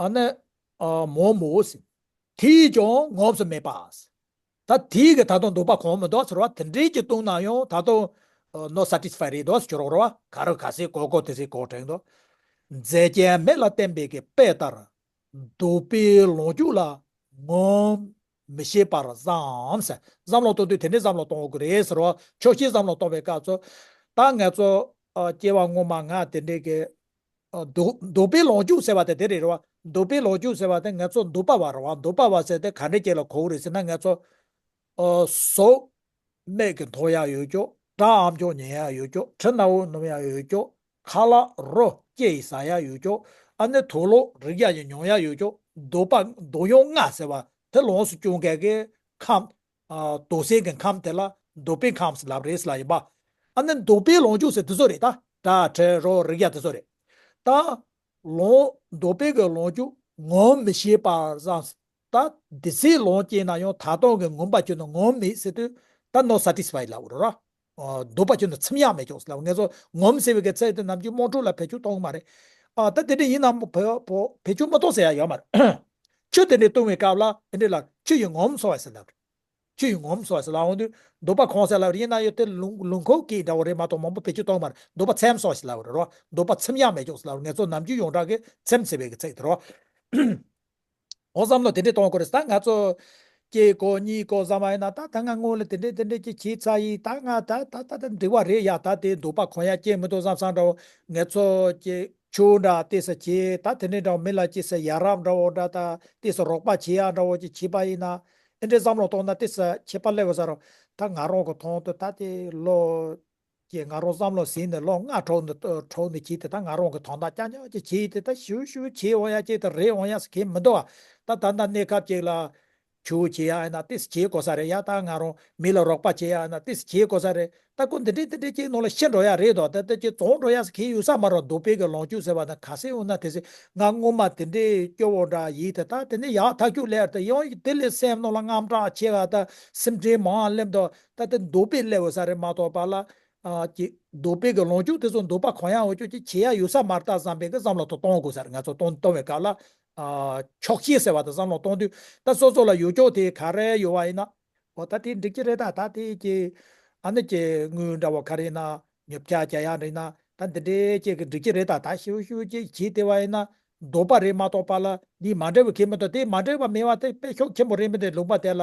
ཨ་ནི། ཨ། མང་མོ་ཟེར། དེས་ཀྱང་ངོམས་སུ་མེད་པ། ད་དེས་ཀྱི་ད་དུང་འདོད་པ་གང་མི་འདུག་ཟེར་བ། དེ་འདྲའི་ཅིག་བཏུང་ན་ཡང་ད་དུང་ནོ་སེ་ཊི་སི་ཕའི་རེད་འདུག་ཟེར་རོགས་རོགས་བ། ག་རེ་གལ་སྲིད་གོ་གོ་དེ་སྲིད་གོ་དྲན་འདུག་མཛེས་རྒྱན་མེ་ལ་བསྟན་པའི་གི་དཔེ་ལྟར། འདོད་པའི་ལོངས་སྤྱོད་ལ་ངོམས་མི་ཤེས་པར་བསམ་ཟེར། བསམ་བློ་གཏོང་དུས་དེ་འདྲའི་བསམ་བློ་གཏོང་དགོས་ཀྱི་རེད་ཟེར་བ། ཆོག་ཤེས་བསམ་བློ་གཏོང་བའི་སྐབས་སུ། ད་ང་ཚོ་ཨ་སྐྱེ་བ་སྔོན་མ་ང་དེ་འདྲའི་གི་ཨ་འདོད་འདོད་པའི་ལོངས་སྤྱོད་ཟེར་བ་དེ་དེ་རེད་རེད་བ། འདོད་པའི་ལོངས་སྤྱོད་ཟེར་བ་དེ་ང་ཚོ་འདོད་པ་བ་རེད་བ། འདོད་པ་བ་ཟེར་དེ་ག་འདྲའི་ཅིག་ལ་གོ་གི་རེད་ཟེར་ན། ང་ཚོ་ཨ་ཟོག་སྨན་གྱི་འཐུང་ཡག་ཡོད་ཀྱོག་སྦྲང་ཨམ་ཅོག་ཉན་ཡག་ཡོད་ཀྱོག་དྲི་ནག་པོ་སྣོམ་ཡག་ཡོད་ཀྱོག་ཁ་ལག་རོ་སྐྱེ་ཡི་ཟ་ཡག་ཡོད་ཀྱོག་ཨ་ནི་དུག་ལོག་རིགས་ཡག་ཡི་མྱོང་ཡག་ཡོད་ཀྱོག་འདོད་པ་འདོད་ཡོན་ལྔ་ཟེར་བ་དེ་ལོངས་སུ་སྤྱོད་མཁན་གྱི་ཁམས། ཨ་འདོད་སེམས་ཀྱི་ཁམས་དེ་ལ་འདོད་པའི་ཁམས་ཟེར་ལབ་རེད་ཟེར་ལབ་ཡིན་པ། ཨ་ནི་འདོད་པའི་ལོངས་སྤྱོད་ཟེར་དེ་ཚོ་རེད། ད་སྒྲ་དྲི་རོ་རེག་ཡག་དེ་ཚོ་རེད། ད་ལོངས་འདོད་པའི་གི་ལོངས་སྤྱོད་ངོམས་མི་ཤེས་པར་བསམ། ད་དེ་ཚེ་ལོངས་སྤྱད་ན་ཡང་ད་ལྟོ་གི་ངོམས་པ་ཁྱོན་ནས་ངོམས་མེད་ཟེར་དུས་ད་ནོ་སེ་ཊི་སི་ཕའི་ལབ་རེད་ར། ཨ་འདོད་པ་ཁྱོན་ནས་ཚིམ་ཡག་མེད་ཀྱོག་ཟེར་ལབ། ངེད་ཚོ་ངོམས་ཟེར་བའི་གི་ཚིག་དེ་ནམ་རྒྱུན་དམངས་ཁྲོད་ལ་བེད་སྤྱོད་གཏོང་གི་མ་རེད། ཨ་ད་དེ་འདྲ་ཡིན་ན་བེད་བེད་སྤྱོད་མི་གཏོང་ཟེར་ཡག་ཡོད་མ་རེད། ཆུ་དེ་འདྲ་བཏུང་བའི་སྐབས་ལ་དེ་འདྲ་ལ་ཆུ་ཡིས་ངོམས་སོང་བ་ཟེར་ལབ་རེད། ཆུ་ཡིས་ངོམས་སོང་བ་ཟེར་ལབ་འོང་དུས་འདོད་པ་གང་ཟེར་ལབ་རེད། ཡིན་ན་ཡང་དེ་ལུང་ལུང་ཁོག་གི་འདྲ་བོ་རེད་མ་གཏོགས་མང་པོ་བེད་སྤྱོད་གཏོང་གི་མ་རེད། འདོད་པ་ཚིམ་སོང་བ་ཟེར་ལབ་རེད་རོ། འདོད་པ་ཚིམ་ཡག་མེད་ཀྱོག་ཟེར་ལབ་རེད། ངེད་ཚོ་ནམ་རྒྱུན་ཡོངས་གྲགས་ཀྱི་ཚིམ་ཟེར་བའི་གི་ཚིག་དེ་རོ། འོ་བསམ་བློ་དེ་འདྲས་གཏོང་དགོས་རེད། ད་ང་ཚོ་སྐྱེ་དགོས་རྙེད་དགོས་བསམ་པ་ཡིན་ན། ད་ད་ང་སྔོན་ལ་དེ་འདྲས་དེ་འདྲས་ཅིག་བྱས་ཚར་ཡིན། ད་ང་ད་ད་ད་ད་འགྲིག་པ་རེད་ཡ། ད་དེ་འདོད་པ་གང་ཡང་སྐྱེ་མི་འདུག་བསམ་བསམ་འདྲ་བོ། ངེད་ཚོ་ཀྱི་ཆོས་འདྲ་ཏོག་ཙམ་བྱས། ད་དེ་འདྲས་འདྲ་བོ་མི་ལ་ཅིག་ས་ཡ་རབས་འདྲ་བོ་འདྲ། ད་ཏོག་ཙམ་རོགས་པ་བྱེད་ཡ་འདྲ་བོ་ཅིག་བྱས་པ་ཡིན་ན། ཨེ་འདྲས་བསམ་བློ་གཏོང་ན་ཏོག་ཙམ་ཁྱད་པར་སླེབས་པ་ཟེར་རོ། ད་ང་རང་གི་དོན་དུ་ད་དེ་ལོ་ ཀྱི་ང་རང་བསམ་བློ་ཟིན་ནས་ལོ་ལྔ་འཁྲུག་ནས་འཁྲུག་ནས་བྱས་ཏེ། ད་ང་རང་གི་དོན་དག་རྐྱང་རྐྱང་ཅིག་བྱས་ཏེ། ད་ཞུ་ཞུ་བྱས་འོང་ཡ་ཅིག་ད་རེད་འོང་ཡ་ཟེར་མཁན་མི་འདུག་བ། ད་ད་ལྟ་གནས་སྐབས་ཅིག་ལ་ཆུ་བྱེད་ཡ་ཡིན་ན་ཏིས་བྱེད་དགོས་ས་རེད། ཡ་ད་ང་རང་མི་ལ་རོགས་པ་བྱེད་ཡ་ཡིན་ན་ཏིས་བྱེད་དགོས་ས་རེད། ད་ཁོ་འདི་འདྲས་འདི་འདྲས་ཅིག་ནང་ལ་ཤི་འགྲོ་ཡ་རེད་དོ། ད་ད་ཅིག་བཙོང་འགྲོ་ཡ་ཟེར་མཁན་ཡོད་ས་མ་རེད། འདོད་པའི་གི་ལོངས་སྤྱོད་ཟེར་བ་ན་ག་ཟེ་འོ་ན་དེ་ཟེ། ང་སྔོན་མ་དེ་འདྲས་སྐྱོ་བོ་འདྲ་ཡིན་ད། ད་དེ་ནས་ཡག་ཐག་ཆོད་ལས་ད་ཡང་དེ་ལས་སེམས་ནང་ལ་དངངས་སྐྲག་ཆེ་བ་ད་སེམས་ཁྲལ་མང་སླེབས་དོ། ད་དེ་འདོད་པས་སླེབས་འོ་ས་རེད་མ་གཏོགས་པ་ལ། ཨ་ཀྱི་འདོད་པའི་གི་ལོངས་སྤྱོད་དེ་ཚོ་འདོད་པ་གང་ཡང་འོ་ཅོག་ཅིག་བྱེད་ཡ་ཡོད་ས་མ་རེད་ད་བསམ་པའི་གི་བསམ་བློ་དེ་གཏོང་དགོས་ས་རེད། ང་ཚོ་གཏོང་གཏོང་བའི་སྐབས་ལ། ཨ་ཆོག་ཤེས་ཟེར་བ་དེ་བསམ་བློ་གཏོང་དུས་ད་སོ་སོ་ལ་ཡོད་ཅོག་དེ་ག་རེ་ཡོད་བ་ཡིན་ན། འོ་ད་དེ་འགྲིག་གི་རེད་ད། ད་དེ་ཀྱི་ཨ་ནི་ཀྱི་དངུལ་འདྲ་བོ་ག་རེ་ཡིན་ན་ཉོ་ཆ་རྒྱག་ཡ་རེད་ན་ད་འདི་འདྲའི་ཅིག་གི་འགྲིག་གི་རེད་ད། ད་ཤིའུ་ཤིའུ་ཅིག་བྱེད་དེ་བ་ཡིན་ན་འདོད་པ་རེད་མ་གཏོགས་པ་ལ་འདི་མ་འདྲ་བའི་གི་མི་འདུག་དེ་མ་འདྲ་བ་མེད་པ་དེ་དཔེ་ཤུགས་ཆེན་པོ་རེད། མི་འདུག་ལུང་པ་དེ་ལ།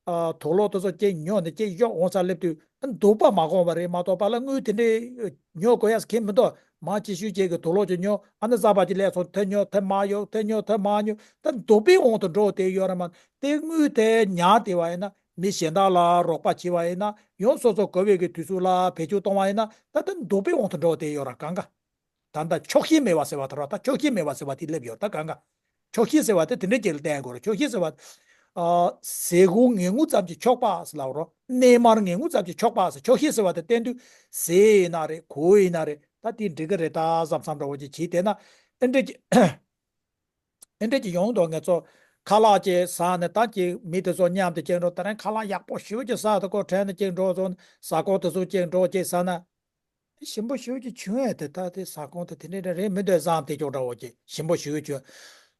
ཨ་དུག་ལོག་དེ་ཚོ་ཅིག་ཉོ་ནས་ཅིག་གཡོག་འོང་ས་སླེབས་དུས་འདོད་པ་མ་སྐོང་བ་རེད་མ་གཏོགས་པ་ལ་དངུལ་དེ་འདྲའི་ཉོ་དགོས་ཡ་གི་མི་འདུག་མང་ཆེ་ཤོས་ཅིག་གི་དུག་ལོག་ཅིག་ཉོ། ཨ་ནི་གཟའ་པ་ཅིག་སླེབས་སོང་། དེ་ཉོ་དེ་མ་ཉོ་དེ་ཉོ་དེ་མ་ཉོ། ད་འདོད་པའི་དབང་དུ་འགྲོ་དེ་ཡོད་རེད་མ། དེ་དངུལ་དེ་ཉར་དེ་བ་ཡིན་ན་མི་གཞན་དག་ལ་རོགས་པ་བྱེད་བ་ཡིན་ན་ཡང་སོ་སོ་དགོས་པའི་གི་དུས་ཚོད་ལ་བེད་སྤྱོད་གཏོང་བ་ཡིན་ན་ད་ལྟ་འདོད་པའི་དབང་དུ་འགྲོ་དེ་ཡོད་ར་གང་ག་ད་ལྟ་ཆོག་ཤེས་མེད་པ་ཟེར་བ་དེ་ར། ད་ཆོག་ཤེས་མེད་པ་ཟེར་བ་དེ་སླེབས་ཡོད་ད་གང་ག་ཆོག་ཤེས་ཟེར་བ་དེ་དེ་འདྲའི་ཅིག་ལ་བསྟན་དགོས་རེད། ཆོག་ཤེས་ཟེར་བ། ཨ་ཟས་གོས་ངན་ངོན་ཙམ་གྱིས་ཆོག་པ་ཟེར་ལབ་རོ། གནས་མལ་ངན་ངོན་ཙམ་གྱིས་ཆོག་པ་ཟེར། ཆོག་ཤེས་ཟེར་བ་དེ་བསྟན་དུས་ཟས་ཡིན་ན་རེད། གོས་ཡིན་ན་རེད། ད་དེ་འགྲིག་གི་རེད་ད་བསམ་བསམ་འདྲ་བོ་ཅིག་བྱས་བསྡད་ན། ཨེ་འདྲ་ཅིག་ཨེ་འདྲ་ཅིག་ཡོང་དོ། ངེད་ཚོ་ཁ་ལག་ཅིག་ཟ་ནས་ད་ཅིག་མི་དེ་ཚོ་མཉམ་དུ་ཅིག་འགྲོ། ད་རིང་ཁ་ལག་ཡག་པོ་ཞེ་པོ་ཅིག་ཟ་དུས་ཁོ་དྲན་ནས་ཅིག་འགྲོ་སོང་། ཟ་ཁང་དེ་ཚོ་ཅིག་འགྲོ་ཅིག་ཟ་ན། ཞིམ་པོ་ཞེ་པོ་ཅིག་བྱུང་ཡས་དེ་ད་དེ་ཟ་ཁང་དེ་དེ་འདྲ་འདྲ་རེད་མི་འདུག་བསམ་དེ་ཅོག་འདྲ་བོ་ཅིག་ཞིམ་པོ་ཞེ་པོ་བྱུང་།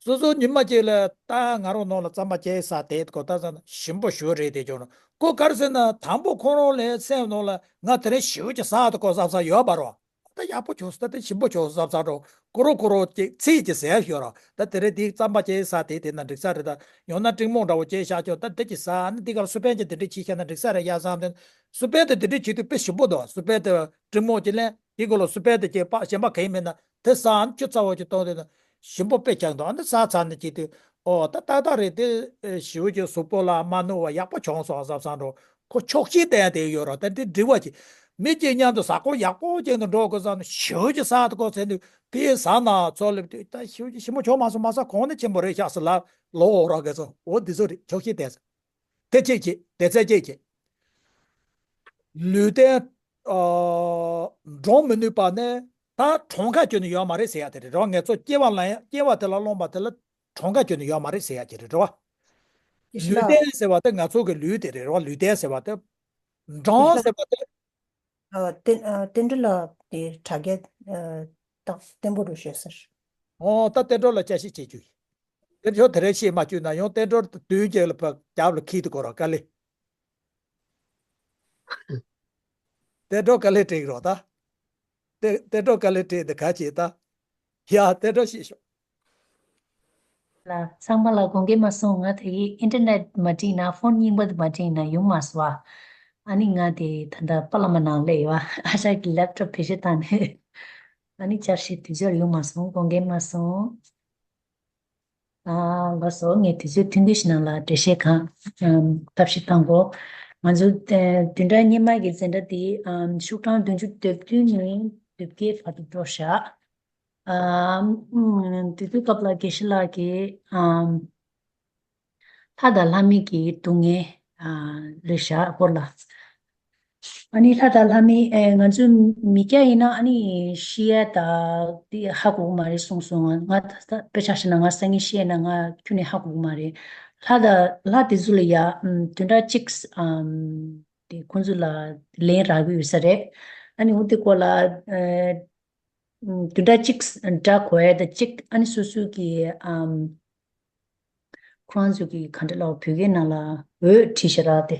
སོ་སོ་ཉི་མ་གཅིག་ལ་ད་ང་རང་ནང་ལ་རྩམ་པ་ཅིག་ཟ་དེ་ཁོ་ད་ཟ་ན་ཞིམ་པོ་ཞེ་པོ་རེད་དེ་ཅོག་ནོ། ཁོ་ག་རེ་ཟེར་ན་དང་པོ་ཁོ་རང་ལ་སེམས་ནང་ལ་ང་དེ་རིང་ཞེ་པོ་ཅིག་ཟ་དེ་ཁོ་བསམ་བསམ་ཡོད་པ་རོ། ད་ཡག་པོ་བྱུང་སོང་། ད་དེ་ཞིམ་པོ་བྱུང་སོང་བསམ་བསམ་འགྲོ། ཁོ་རང་ཁོ་རང་ཅིག་ཚིག་ཅིག་ཟེར་ཡ་ཤོད་རོགས། ད་དེ་རིང་དེ་རྩམ་པ་ཅིག་ཟ་དེ་དེ་ན་འགྲིག་ས་རེད། ད་ཡང་ན་ཀྲིང་མོང་འདྲ་བོ་ཅིག་བཞག་ཆོག་ད་དེ་ཅིག་ཟ་ནི་དེ་གར་སུ་པན་ཅིག་དེ་འདྲ་ཅིག་བཤད་ན་འགྲིག་ས་རེད་ཡ་བསམ་དེ། སུ་པན་དེ་དེ་འདྲ་བྱེད་དུས་དཔེ་ཞིམ་པོ་འདུག་སུ་པན་དེ་ཀྲིང་མོང་ཅིག་ལེན་དེ་གོ་ལ་སུ་པན་དེ་ཅིག་པ་གཞན་པ་ག་ཡིན་མིན་ན་དེ་ཟ་ནི་ཆུ་ཚ་བོ་ཅིག་བཏང་དེ་ན་ཞིམ་པོ་དཔེ་ཆགས་འདུག་ཨ་ནི་ཟ་ཚར་ནི་ཅིག་དུས་ཨོ་ད་ཏག་ཏག་རེད། དེ་ཞེ་པོ་ཅིག་གཟུགས་པོ་ལ་མ་གནོད་པ་ཡག་པོ་བྱུང་སོང་བསམ་བསམ་འགྲོ། ཁོ་ཆོག་ཤེས་ལྡན་དེ་ཡོད་རོགས། ད་འདི་འགྲིག་པ་ཅིག་མི་གཅིག་མཉམ་དུ་ཟ་ཁང་ཡག་པོ་ཅིག་ཏུ་འགྲོ་དགོས་བསམ་ན་ཞེ་པོ་ཅིག་ཟ་དགོས་ཟེར་དུས་དེ་ཟ་ན་ཚོ་སླེབས་དུས་ད་ཞེ་པོ་ཅིག་ཞིམ་པོ་བྱུང་མ་སོང་། མ་ཟ་གོང་ནས་ཆེན་པོ་རེད་ཤག་ཟེར་ལབ་ལོ་འོ་རོགས་དགེ་ཚོ། འོ་འདི་ཚོ་རེད་ཆོག་ཤེས་ལྡན་ཟེར། དེ་གཅིག་བྱེད། དེ་ཚད་གཅིག་བྱེད། ལུས་རྟེན་ཨ་འགྲོ་མི་ནུས་པ་ནི་ད་གྲངས་ཀ་ཁྱོན་ནས་ཡོད་མ་རེད་ཟེར་ཡ་དེ་རེད་རོགས། ངེད་ཚོ་སྐྱེ་བ་ལ་ཡང་སྐྱེ་བ་དེ་ལ་རློམ་པ་དེ་ལ་གྲངས་ཀ་ཁྱོན་ནས་ཡོད་མ་རེད་ཟེར་ཡ་ཅིག་རེད་རོགས། ལུས་རྟེན་ཟེར་བ་དེ་ང་ཚོ་གི་ལུས་དེ་རེད་རོགས། ལུས་རྟེན་ཟེར་བ་དེ། འགྲངས་ཟེར་བ་དེ། ཨ་བསྟན་ཨ་བསྟན་འགྲོ་ལ་དེ་དྲ་རྒྱ་ཨ་ཏག་བརྟན་པོ་རུ་བཤད་ཟེར། ཨོ་ད་བསྟན་འགྲོ་ལ་བསྐྱར་ཞིབ་བྱེད་རྒྱུ་ཡིན། དེ་ཆོ་དེ་རེ་ཤེས་མ་བཅུག་ན་ཡང་བསྟན་འགྲོ་དུས་རྒྱལ་ལ་ཕ་རྒྱབ་ལ་ཁྱེར་དུ་གོ་རོགས་དཀའ་ལས། བསྟན་འགྲོ་དཀའ་ལས་སྤྲད་རོགས་ད། དེ་དེ་འགྲོ་དཀའ་ལས་སྤྲད་དེ་ག་བྱེད་ད། ཡ་དེ་འགྲོ་ཤེས་ཤོག་ལ་ཚང་མ་ལ་དགོངས་འགལ་མ་སོང་། ང་དེ་ཡི་ཨིན་ཊར་ནེཊ་མ་འགྲིག་ན་ཕོན་རྙིང་པ་དེ་མ་འགྲིག་ན་ཡོང་མ་སོང་བ། ཨ་ནི་ང་དེ་ད་ལྟ་པ་ལ་མ་ནང་སླེབས་ཡོད་བ། ཨ་ཞག་གི་ལེབ་ཊོབ་བེད་སྤྱོད་བཏང་ནས་ཨ་ནི་བསྐྱར་ཞིག་དུས་ཚོད་ཡོང་མ་སོང་། དགོངས་འགལ་མ་སོང་། ཨ་ལགས་སོ། ངས་དུས་ཚོད་ཐུང་ཐུང་ཞིག་ནང་ལ་འགྲེལ་བཤད་གང་ཐབས་ཤིག་བཏང་གོ། ང་ཚོ་བདུན་ཕྲག་སྔོན་མ་གི་འཛིན་གྲྭ་འདི་ཤོག་གྲངས་བདུན་ཅུ་དོན་བདུན་ནས་དོན་བརྒྱད་བར་དུ་འགྲོ་བཞག་དེ་དུས་སྐབས་ལ་དགེ་བཤེས་ལགས་ཀྱིས་ལྷ་དང་ལྷ་མིན་གྱི་སྡུག་བསྔལ་རེད་བཞག་སྐོར་ལ། ཨ་ནི་ལྷ་དང་ལྷ་མིན་ཨེ་ང་ཚོ་མི་སྐྱ་ཡིན་ན་ཨ་ནི་ཤི་ཡ་ད་དེ་ཧ་གོ་གི་མ་རེད་གསུངས་སོང་། ང་ང་ད་དཔེ་ཆ་བཞག་ན་ང་སང་ཉིན་ཤི་ཡ་ན་ང་ཁྱོན་ནས་ཧ་གོ་གི་མ་རེད། ལྷ་དང་ལྷ་དེ་ཚོ་ལ་ཡ་བདུན་ཕྲག་གཅིག་དེ་ཁོང་ཚོ་ལ་ལན་རག་གི་ཡོད་ས་རེད། ཨ་ནི་འོ་དེ་སྐོར་ལ་ཨེ། བདུན་ཕྲག་གཅིག་འདྲ་གོ་ཡ་དང་གཅིག་ཨ་ནི་སོ་སོ་གི་ཨམ། ཁོ་རང་ཚོ་གི་ག་འདྲ་ལབ་བོད་སྐད་ནང་ལ་འོས་བྲིས་ཤག་ར་དེ།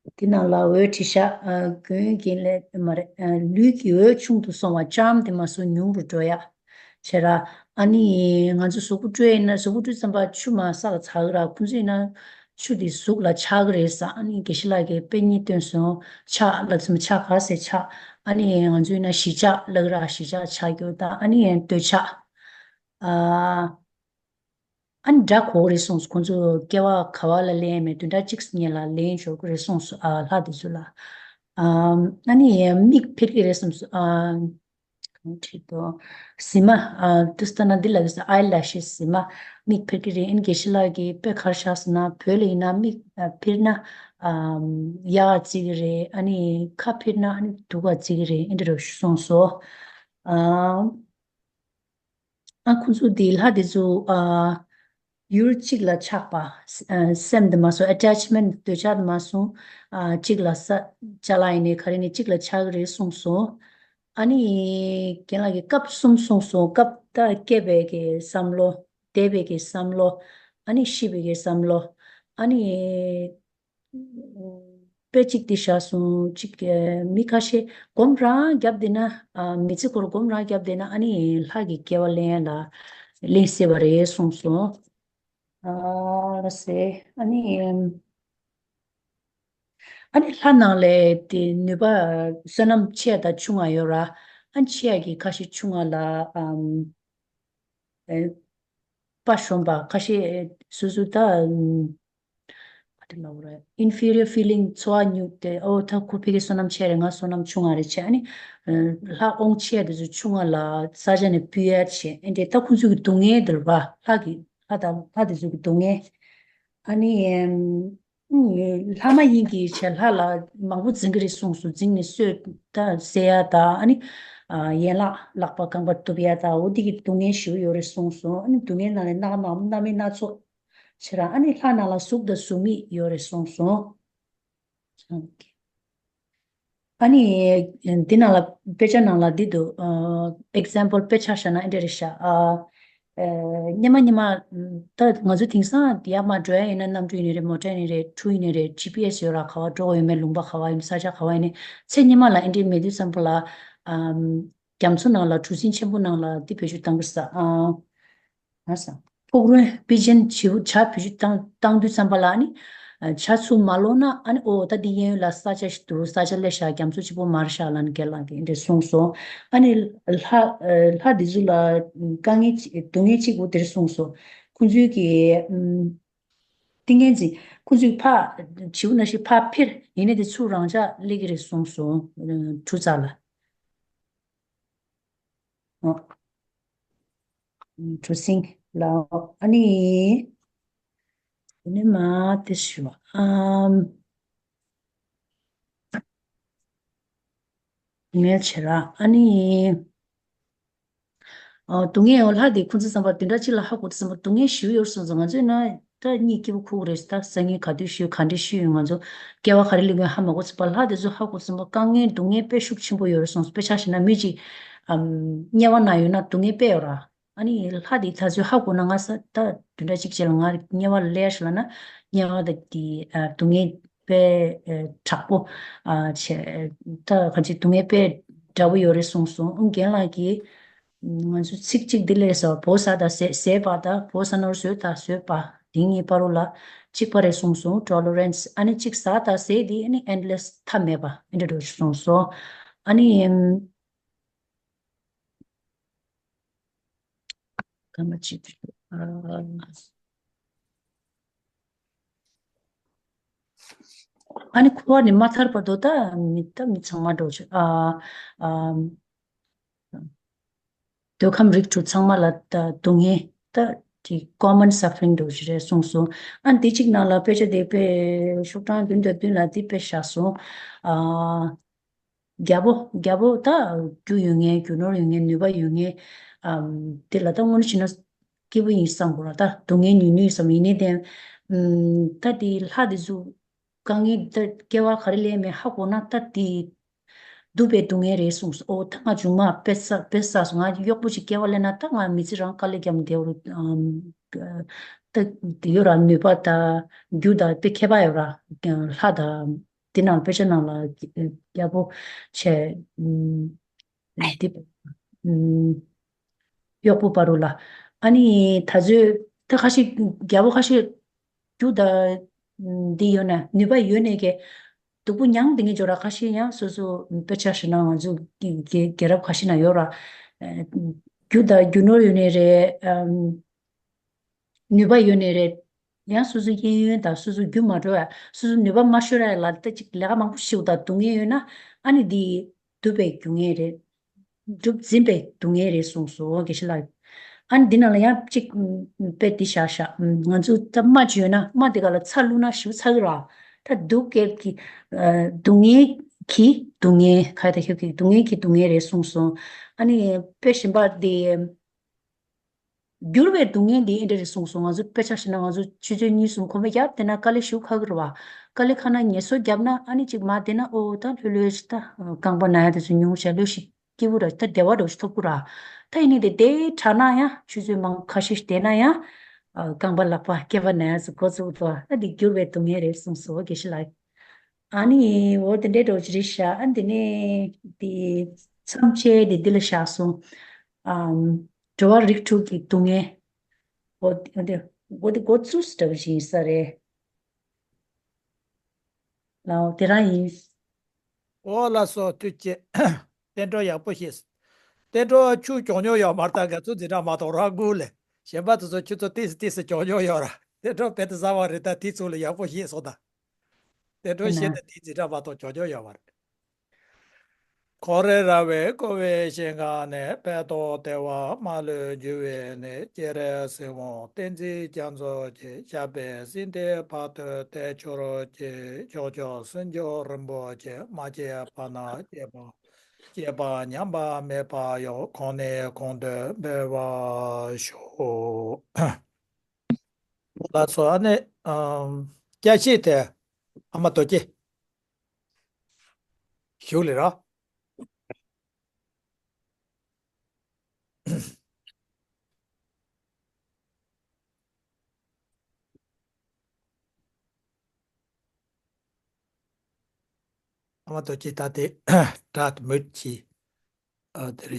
ཨ་དེ་ནང་ལ་འོས་བྲིས་ཤག་ཨ་མགོན་གྱི་ལས་མ་རེད། ཨ་ལུས་ཀྱི་འོས་ཆུང་དུ་སོང་བ་ལྕམ་དེ་མ་སོ་ཉུང་རུ་འགྲོ་ཡ། བྱས་ར། ཨ་ནི་ང་ཚོ་གཟུགས་པོ་བཀྲུས་ཡིན་ན་གཟུགས་པོ་བཀྲུས་ཙམ་པ་ཆུ་མ་ས་ལ་ཚ་གི་ར། ཁོང་ཚོ་ཡིན་ན་ཆུ་དེ་གཟུགས་ལ་ཆགས་གི་རེད་ཟེར། ཨ་ནི་དགེ་བཤེས་ལགས་ཀྱིས་དཔེ་རྙིང་སྟོན་སོང་། ཆགས་ལབ་ཙམ་ཆགས་ག་ཟེར་ཆགས། ཨ་ནི་ང་ཚོ་ཡིན་ན་གཞིས་ཆགས་ལབ་གི་ར། གཞིས་ཆགས་ཆགས་རྒྱུ་ད་ཨ་ནི་འདོད་ཆགས། ཨ་ཨ་ནི་དགྲ་གོ་གི་རེད་གསུངས་སོང་། ཁོང་ཚོ་སྐྱེ་བ་ག་བ་ལ་ལེན་མེད་བདུན་ཕྲག་གཅིག་ཉེ་ལ་ལེན་འབྱོར་གི་རེད་གསུངས་སོང་། ཨ་ལྷ་དེ་ཚོ་ལ། ཨ་ཨ་ནི་མིག་འཕེར་གྱི་རེད་བསམ་སོང་། ཨ་གང་བྲིས་འདུག་གཟིགས་མ། ཨ་དུས་ལྟར་ན་འདི་ལ་ཨའི་ལེ་ཤི་གཟིགས་མ། མིག་འཕེར་གྱི་རེད། ཨ་ནི་དགེ་བཤེས་ལགས་ཀྱིས་དཔེ་ག་རེ་བཞག་ཟེར་ན། བོད་ལ་ཡིན་ན་མིག་ཨ་འཕེར་ན་ཨ་ཡག་ག་བརྩི་གི་རེད། ཨ་ནི་ཁ་འཕེར་ན་ཨ་ནི་སྡུག་ག་བརྩི་གི་རེད། ཨེ་འདྲ་རུ་གསུངས་སོང་། ཨ། ཨ་ཁོང་ཚོ་དེ་ལྷ་དེ་ཚོ་ཨ་ཡུལ་གཅིག་ལ་ཆགས་པ། ཨ་སེམས་དེ་མ་སོང་། ཨེ་ཊེཆ་མེན་ཊི། འདོད་ཆགས་དེ་མ་སོང་། ཨ་གཅིག་ལ་ས་ཅ་ལག་ཡིན་ནའི་ག་རེ་ནས་གཅིག་ལ་ཆགས་ཀྱི་རེད་གསུངས་སོང་། ཨ་ནི་རྒན་ལགས་ཀྱིས་སྐབས་གསུམ་གསུངས་སོང་། སྐབས་ད་སྐྱེས་པའི་གི་བསམ་བློ། འདས་པའི་གི་བསམ་བློ། ཨ་ནི་ཤི་བའི་གི་བསམ་བློ། ཨ་ནི། དཔེ་གཅིག་དེ་བཞག་སོང་། གཅིག་ཨ་མི་ཁ་ཤས་སྒོམ་རང་བརྒྱབ་བསྡད་ན། ཨ་མི་ཚེ་ཁོ་རང་སྒོམ་རང་བརྒྱབ་བསྡད་ན། ཨ་ནི་ལྷ་གི་སྐྱེ་བ་ལེན་ཡ་ལ་ལེན་སྲིད་པ་རེད་གསུངས་སོང་། ཨ་ལ་སེ། ཨ་ནི་ཨ་ནི་ལྷ་ནང་ལས་དེ་ནུས་པ་བསོད་ནམས་ཆེ་དང་ཆུང་ང་ཡོད་ར། ཨ་ཆེ་ཡ་གི་ཁ་ཤས་ཆུང་ང་ལ་ཨམ། ཨེ། དཔའ་ཞུམ་པ་ཁ་ཤས་སོ་སོ་ད། ཨམ། ག་རེ་ལབ་དགོས་རེད། ཨིན་ཕི་རི་ཡར་ཕི་ལིང་ཚོར་བ་མྱོང་སྟེ། ཨོ་ད་ཁོ་ཕ་གི་བསོད་ནམས་ཆེ་རེད། ང་བསོད་ནམས་ཆུང་ང་རེད་བྱས། ཨ་ནི་ལྷ་དབང་ཆེ་དེ་ཚོ་ཆུང་ང་ལ་ས་ཆ་ནས་ཕུད་ཡ་བྱས། ཨེ་འདྲས་ད་ཁོང་ཚོ་གི་སྡུག་བསྔལ་དེ་རེད་པ། ལྷ་གི་ལྷ་དང་ལྷ་དེ་ཚོ་གི་སྡུག་བསྔལ། ཨ་ནི་ཨམ། ལྷ་མ་ཡིན་གྱི་བྱས་ལྷ་ལ་མང་པོ་འཛིང་གི་རེད་གསུངས་སོང་། འཛིང་ནས་གསོད་ད་བསད་ཡ་ད། ཨ་ནི་ཨ་ཡན་ལག་ལག་པ་རྐང་པ་གཏུབ་ཡ་ད། འོ་འདི་གི་སྡུག་བསྔལ་ཞེ་པོ་ཡོད་རེད་གསུངས་སོང་། ཨ་ནི་སྡུག་བསྔལ་ནང་ནས་སྣ་ཁ་མང་པོ་སྣ་མིན་སྣ་ཚོགས་བྱས་ར། ཨ་ནི་ལྷ་ནང་ལ་གཟུགས་དང་གཟུགས་མེད་ཡོད་རེད་གསུངས་སོང་། ཨ་ནི་འདི་ནང་ལ་དཔེ་ཆ་ནང་ལ་འདི་འདུག་ཨ་ཨེག་ཛམ་པལ་དཔེ་ཆ་བཞག་ན་ཨེ་འདྲ་རེད་ཤག་ཨ་ཨ་སྙེ་མ་སྙེ་མ། ད་ང་ཚོ་དེང་སང་ཡར་མར་འགྲོ་ཡ་ཡིན་ན་གནམ་གྲུ་ཡིན་ནའི་རེད། མོ་ཊ་ཡིན་ནའི་རེད། གྲུ་ཡིན་ནའི་རེད། ཇི་པི་ཨེས་ཡོད་ར། ག་པར་འགྲོ་དགོས་ཡོད་མེད། ལུང་པ་ག་པར་ཡིན། ས་ཆ་ག་པར་ཡིན་ནའི། ཚེ་སྙེ་མ་ལ་ཨེ་འདྲའི་མེད་དུས་ཙམ་པ་ལ་ཨམ། རྒྱ་མཚོ་ནང་ལ་གྲུ་གཟིངས་ཆེན་པོ་ནང་ལ་འདི་བེད་སྤྱོད་བཏང་གི་ས། ཨ། ང་ས། ཕུག་རོན་པི་ཇན་བྱིའུ་བྱ་བེད་སྤྱོད་བཏང་བཏང་དུས་ཙམ་པ་ལ་ཨ་ནི། བྱ་ཚུར་མ་ལོག་ན་ཨ་ནི་ཨོ་ད་འདི་གཡས་གཡོན་ལ་ས་ཆ་ཞིག་འདུག་ས་ཆ་སླེབས་ཤག་རྒྱ་མཚོ་གཅིག་པོ་མ་རེད་ཤག་ལབ་ནས་རྒན་ལགས་ཀྱིས་འདི་འདྲས་གསུངས་སོང་། ཨ་ནི་ལྷ་ལྷ་འདི་ཚོ་ལ་དཀའ་ངལ་ཅིག་སྡུག་བསྔལ་གཅིག་པོ་འདིར་གསུངས་སོང་། ཁོང་ཚོའི་གི་ཏིང་ངེ་འཛིན། ཁོང་ཚོའི་ཕར་བྱིའུ་ནང་བཞིན་ཕར་འཕེར་ཡིན་ནའི་དེ་ཚུར་རང་འཇགས་སླེབས་ཀྱི་རེད་གསུངས་སོང་། གྲུ་རྩ་ལ། ཨོ། གྲུ་གཟིངས་ལ། ཨ་ནི། དེ་ནས་མ་དེ་ཞུ་བ། ཨམ། ངས་བྱེད་ར། ཨ་ནི། ཨ་སྡུག་བསྔལ་ཡང་ལྷ་དེ་ཁོང་ཚོ་བསམ་པ་དེ་འདྲ་ཅིག་ལ་ཧ་གོ་དུས་ཙམ་པ་སྡུག་བསྔལ་ཞེ་པོ་ཡོད་སོང་ཙང་། ང་ཚོས་ན་ད་གཉིད་སྐྱིད་པོ་ཁུག་རེད། ད་སང་ཉིན་ག་དུས་ཤི་ག་འདྲས་ཤི་ཡོད་ང་ཚོ་སྐྱེ་བ་ག་རེ་ལེན་ཡོད་ཧ་མ་གོ་ཙམ་པ། ལྷ་དེ་ཚོ་ཧ་གོ་དུས་ཙམ་པ་དཀའ་ངལ་སྡུག་བསྔལ་དཔེ་ཤུགས་ཆེན་པོ་ཡོད་རེད་གསུངས་སོང་། དཔེ་ཆ་བཞག་ན་མི་གཅིག་ཨམ། དམྱལ་བ་ནང་ཡོད་ན་སྡུག་བསྔལ་དཔེ་ཡོད་ར། ཨ་ནི་ལྷ་དེ་ད་ཚོད་ཧ་གོ་ན། ང་ས་ད་དུས་འདྲ་གཅིག་བྱས་ལ་ང་དམྱལ་བ་ལ་སླེབས་ཤག་ལབ་ན་དམྱལ་བ་ད་དེ་ཨ་སྡུག་བསྔལ་དཔེ་ཨ་དྲག་པོ་ཨ་བྱས། ད་ག་ཅིག་སྡུག་བསྔལ་དཔེ་འདྲ་པོ་ཡོད་རེད་གསུངས་སོང་། ཨང་། རྒན་ལགས་ཀྱིས་ང་ཚོ་ཚིག་གཅིག་འདི་ལས་ཟ་བ། བོ་ཟ་དང་ཟས་ཟས་པ་དང་བོ་ཟ་ནོར་ཟོས་དང་ཟོས་པ་དེ་གཉིས་བར་དུ་ལ་གཅིག་པ་རེད་གསུངས་སོང་། ཊོ་ལེ་རན་སི། ཨ་ནི་གཅིག་ཟ་དང་ཟས་དེ་ཨ་ནི་ཨེན་ཌི་ལེ་སི་མཐའ་མེད་པ་ཨེ་འདྲ་འདྲ་གསུངས་སོང་། ཨ་ནི། ཨམ། སྐར་མ་གཅིག་དུ། ཨ། ཨ་ནི་འཁོར་བ་ནས་མ་ཐར་བར་དུ་ད་མི་ད་མི་ཚང་མ་འགྲོ་ཆོག་ཨ། ཨ། འདོད་ཁམས་རིགས་དྲུག་ཚང་མ་ལ་ད་སྡུག་བསྔལ་ད་དེ་ཀོ་མན་སཱ་ཕ་རིང་འགྲོ་ཆོག་རེད་གསུངས་སོང་། ཨ་ནི་དེ་གཅིག་ནང་ལ་དཔེ་ཆ་དེ་དཔེ་ཤོག་གྲངས་བདུན་དང་བདུན་ལ་དེ་དཔེ་བཞག་སོང་། ཨ། རྒྱལ་པོ། རྒྱལ་པོ་ད་རྒྱུ་ཡོད་མཁན། རྒྱུ་ནོར་ཡོད་མཁན། ནུས་པ་ཡོད་མཁན། ཨམ། དེ་ལ་ད་དངོས་གནས་བྱས་ན་སྐྱིད་པོ་ཡིན་བསམ་དགོས་ར། ད་སྡུག་བསྔལ་མྱོང་མྱོང་བསམ། ཡིན་ནའི་དེ། ཨམ། ད་དེ་ལྷ་དེ་ཚོ་དཀའ་ངལ་ད་སྐྱེ་བ་ག་རེ་ལེན་མེད་ཧ་གོ་ན་ད་དེ་སྡུག་པའི་སྡུག་བསྔལ་རེད་གསུངས་སོང་། ཨོ་ད་ང་མཇུག་མ་དཔེ་བསགས་དཔེ་བསགས་སོང་། ང་གཡོག་པོ་ཅིག་སྐྱེ་བ་ལེན་ན་ད་ང་མི་ཚེ་རང་དཀའ་ལས་བརྒྱབ་བསྡད་ཡོད་རེད། ཨམ། ད་དེ་ཡོད་ར། ནུས་པ་ད་རྒྱུ་ད་དཔེ་ཁྱད་པར་ཡོད་ར། ལྷ་ད། དེ་ནང་དཔེ་ཆ་ནང་ལ་རྒྱལ་པོ་བྱས། ཨམ། དེ། ཨམ། གཡོག་པོ་བར་དུ་ལ། ཨ་ནི་ད་ཚོད་ད་ཁ་ཤས་རྒྱལ་པོ་ཁ་ཤས་རྒྱུ་དང་འདི་ཡོད་ན་ནུས་པ་ཡོད་ནས་ཀྱི་སྡུག་པོ་མྱངས་བསྡད་མཁན་ཅིག་ཡོད་ར། ཁ་ཤས་ཡང་སོ་སོ་དཔེ་ཆ་བཞག་ན་ང་ཚོ་རྒྱལ་རྒྱལ་རབས་ཁ་ཤས་ན་ཡོད་ར། རྒྱུ་དང་རྒྱུ་ནོར་ཡོད་ནའི་རེད། ཨམ། ནུས་པ་ཡོད་ནའི་རེད། ཡང་སོ་སོའི་གཡས་གཡོན་དང་སོ་སོ་རྒྱུ་མ་འགྲོ་བ། སོ་སོ་ནུས་པ་མ་ཤོར་བ་ལ་ད་ཅིག་ལས་ཀ་མང་པོ་ཞིག་དང་སྡུག་བསྔལ་ཡོད་ན། ཨ་ནི་འདི་སྡུག་པའི་སྡུག་བསྔལ་རེད། སྒྲུབ་འཛིན་པའི་སྡུག་བསྔལ་རེད་གསུངས་སོ། དགེ་བཤེས་ལགས། ཨ་ནི་འདི་ནང་ལ་ཡང་གཅིག་དཔེ་འདི་བཞག་བཞག་ང་ཚོ་ད་རྨ་ཅིག་ཡོད་ན་རྨ་དེ་ག་ལ་ཚྭ་བླུགས་ན་ཞེ་པོ་ཚ་གི་ར། ད་སྡུག་བསྔལ་གྱི་སྡུག་བསྔལ་གྱི་སྡུག་བསྔལ་ཁ་ད་ཁྱོད་ཀྱི་སྡུག་བསྔལ་གྱི་སྡུག་བསྔལ་རེད་གསུངས་སོ། ཨ་ནི་དཔེ་གཞན་པ་དེ། འགྱུར་བའི་སྡུག་བསྔལ་འདི་ཨེ་འདྲ་རེད་གསུངས་སོང་། ང་ཚོ་དཔེ་ཆ་བཞག་ན་ང་ཚོ་ཆུ་ཚོད་གཉིས་གསུམ་གོམ་པ་བརྒྱབ་བསྡད་ན་དཀའ་ལས་ཞེ་པོ་ཁག་གི་རེད་བ། དཀའ་ལས་ཁག་ན་ངལ་གསོ་བརྒྱབ་ན་ཨ་ནི་ཅིག་མར་བསྡད་ན་ཨོ་ད་ལྷོད་ལྷོད་ཅིག་ད་རྐང་པ་ན་ཡ་དེ་ཚོ་ཉུང་ཤས་ལྷོད་ཤིག་སྐྱིད་པོ་ར་ད་བདེ་བ་འདྲ་ཞིག་ཐོབ་ཀྱི་ར། ད་ཡིན་ནི་དེ་དེ་དྲག་ན་ཡང་ཆུ་ཚོད་མང་ཁ་ཤས་ཤིག་བསྡད་ན་ཡང་རྐང་པ་ལག་པ་སྐེད་པ་ན་ཡ་ཚོ་འགོ་བཙུགས་འདུག་ད་འདི་འགྱུར་བའི་སྡུག་བསྔལ་རེད་གསུངས་སོ། དགེ་བཤེས་ལགས། ཨ་ནི་འོ་དེ་འདྲའི་འདྲ་བོ་ཅིག་རེད་ཤག་ཨ་འདི་ནས་དེ་མཚམས་བཅད་དེ་འདི་ལ་བཞག་སོང་། ཨམ། འགྲོ་བ་རིགས་དྲུག་གི་སྡུག་བསྔལ། འོ་དེ་འོ་དེ་འགོ་དེ་འགོ་བཙུགས་སུ་འདྲ་བོ་ཞིག་ཡིན་ས་རེད། ལའོ་དེ་རང་ཡིན། ཨོ་ལགས་སོ་ཐུགས་རྗེ་ཆེ། བསྟན་སྒྲོལ་ཡག་པོ་ཤེས། བསྟན་སྒྲོལ་ཁྱོད་གྱོང་མྱོང་ཡོད་མ་རེད་ད། ང་ཚོ་འཛིན་གྲྭ་མ་གཏོགས་རང་དགོས་ལས་གཞན་པ་དེ་ཚོ་ཁྱོད་ཚོ་ཏིས་ཏིས་གྱོང་མྱོང་ཡོད་ར། བསྟན་སྒྲོལ་བེད་དུ་བཟའ་བ་རེད་ད། དེ་ཚོ་ལ་ཡག་པོ་ཤེས་སོང་ད། དེ་འདྲ་བྱས་ན་དེ་འཛིན་གྲྭ་མ་གཏོགས་གྱོང་མྱོང་ཡོད་མ་རེད། ཁོ་རེ་ར་བས་བསྐོར་བའི་ཞིང་ཁམས་ནས། དཔལ་ཏོག་དེ་བ་མ་ལུས་རྒྱུ་བའི་གནས། སྤྱན་རས་གཟིགས་དབང་བསྟན་འཛིན་རྒྱ་མཚོ་ཆེ། ཞབས་པད་སྲིད་མཐའི་བར་དུ་བརྟན་གྱུར་ཅིག་ཕྱོགས་བཅུ་སེམས་མཆོག་རིན་པོ་ཆེ། མ་སྐྱེས་པ་ན་སྐྱེས་པ། སྐྱེས་པ་ཉམས་པ་མེད་པ་ཡང་། གོང་ནས་གོང་དུ་འཕེལ་བར་ཤོག་ལགས་སོ། ཨ་ནི་ཨམ། བསྐྱར་ཞིབ་དེ་ཨ་མ་རྡོ་རྗེ་ཞུ་ལེ་ར། ཨ་མ་རྡོ་རྗེ་ད་དེ་དྲ་དེ་མོད་ཀྱི་ཨ་དེ་རེད།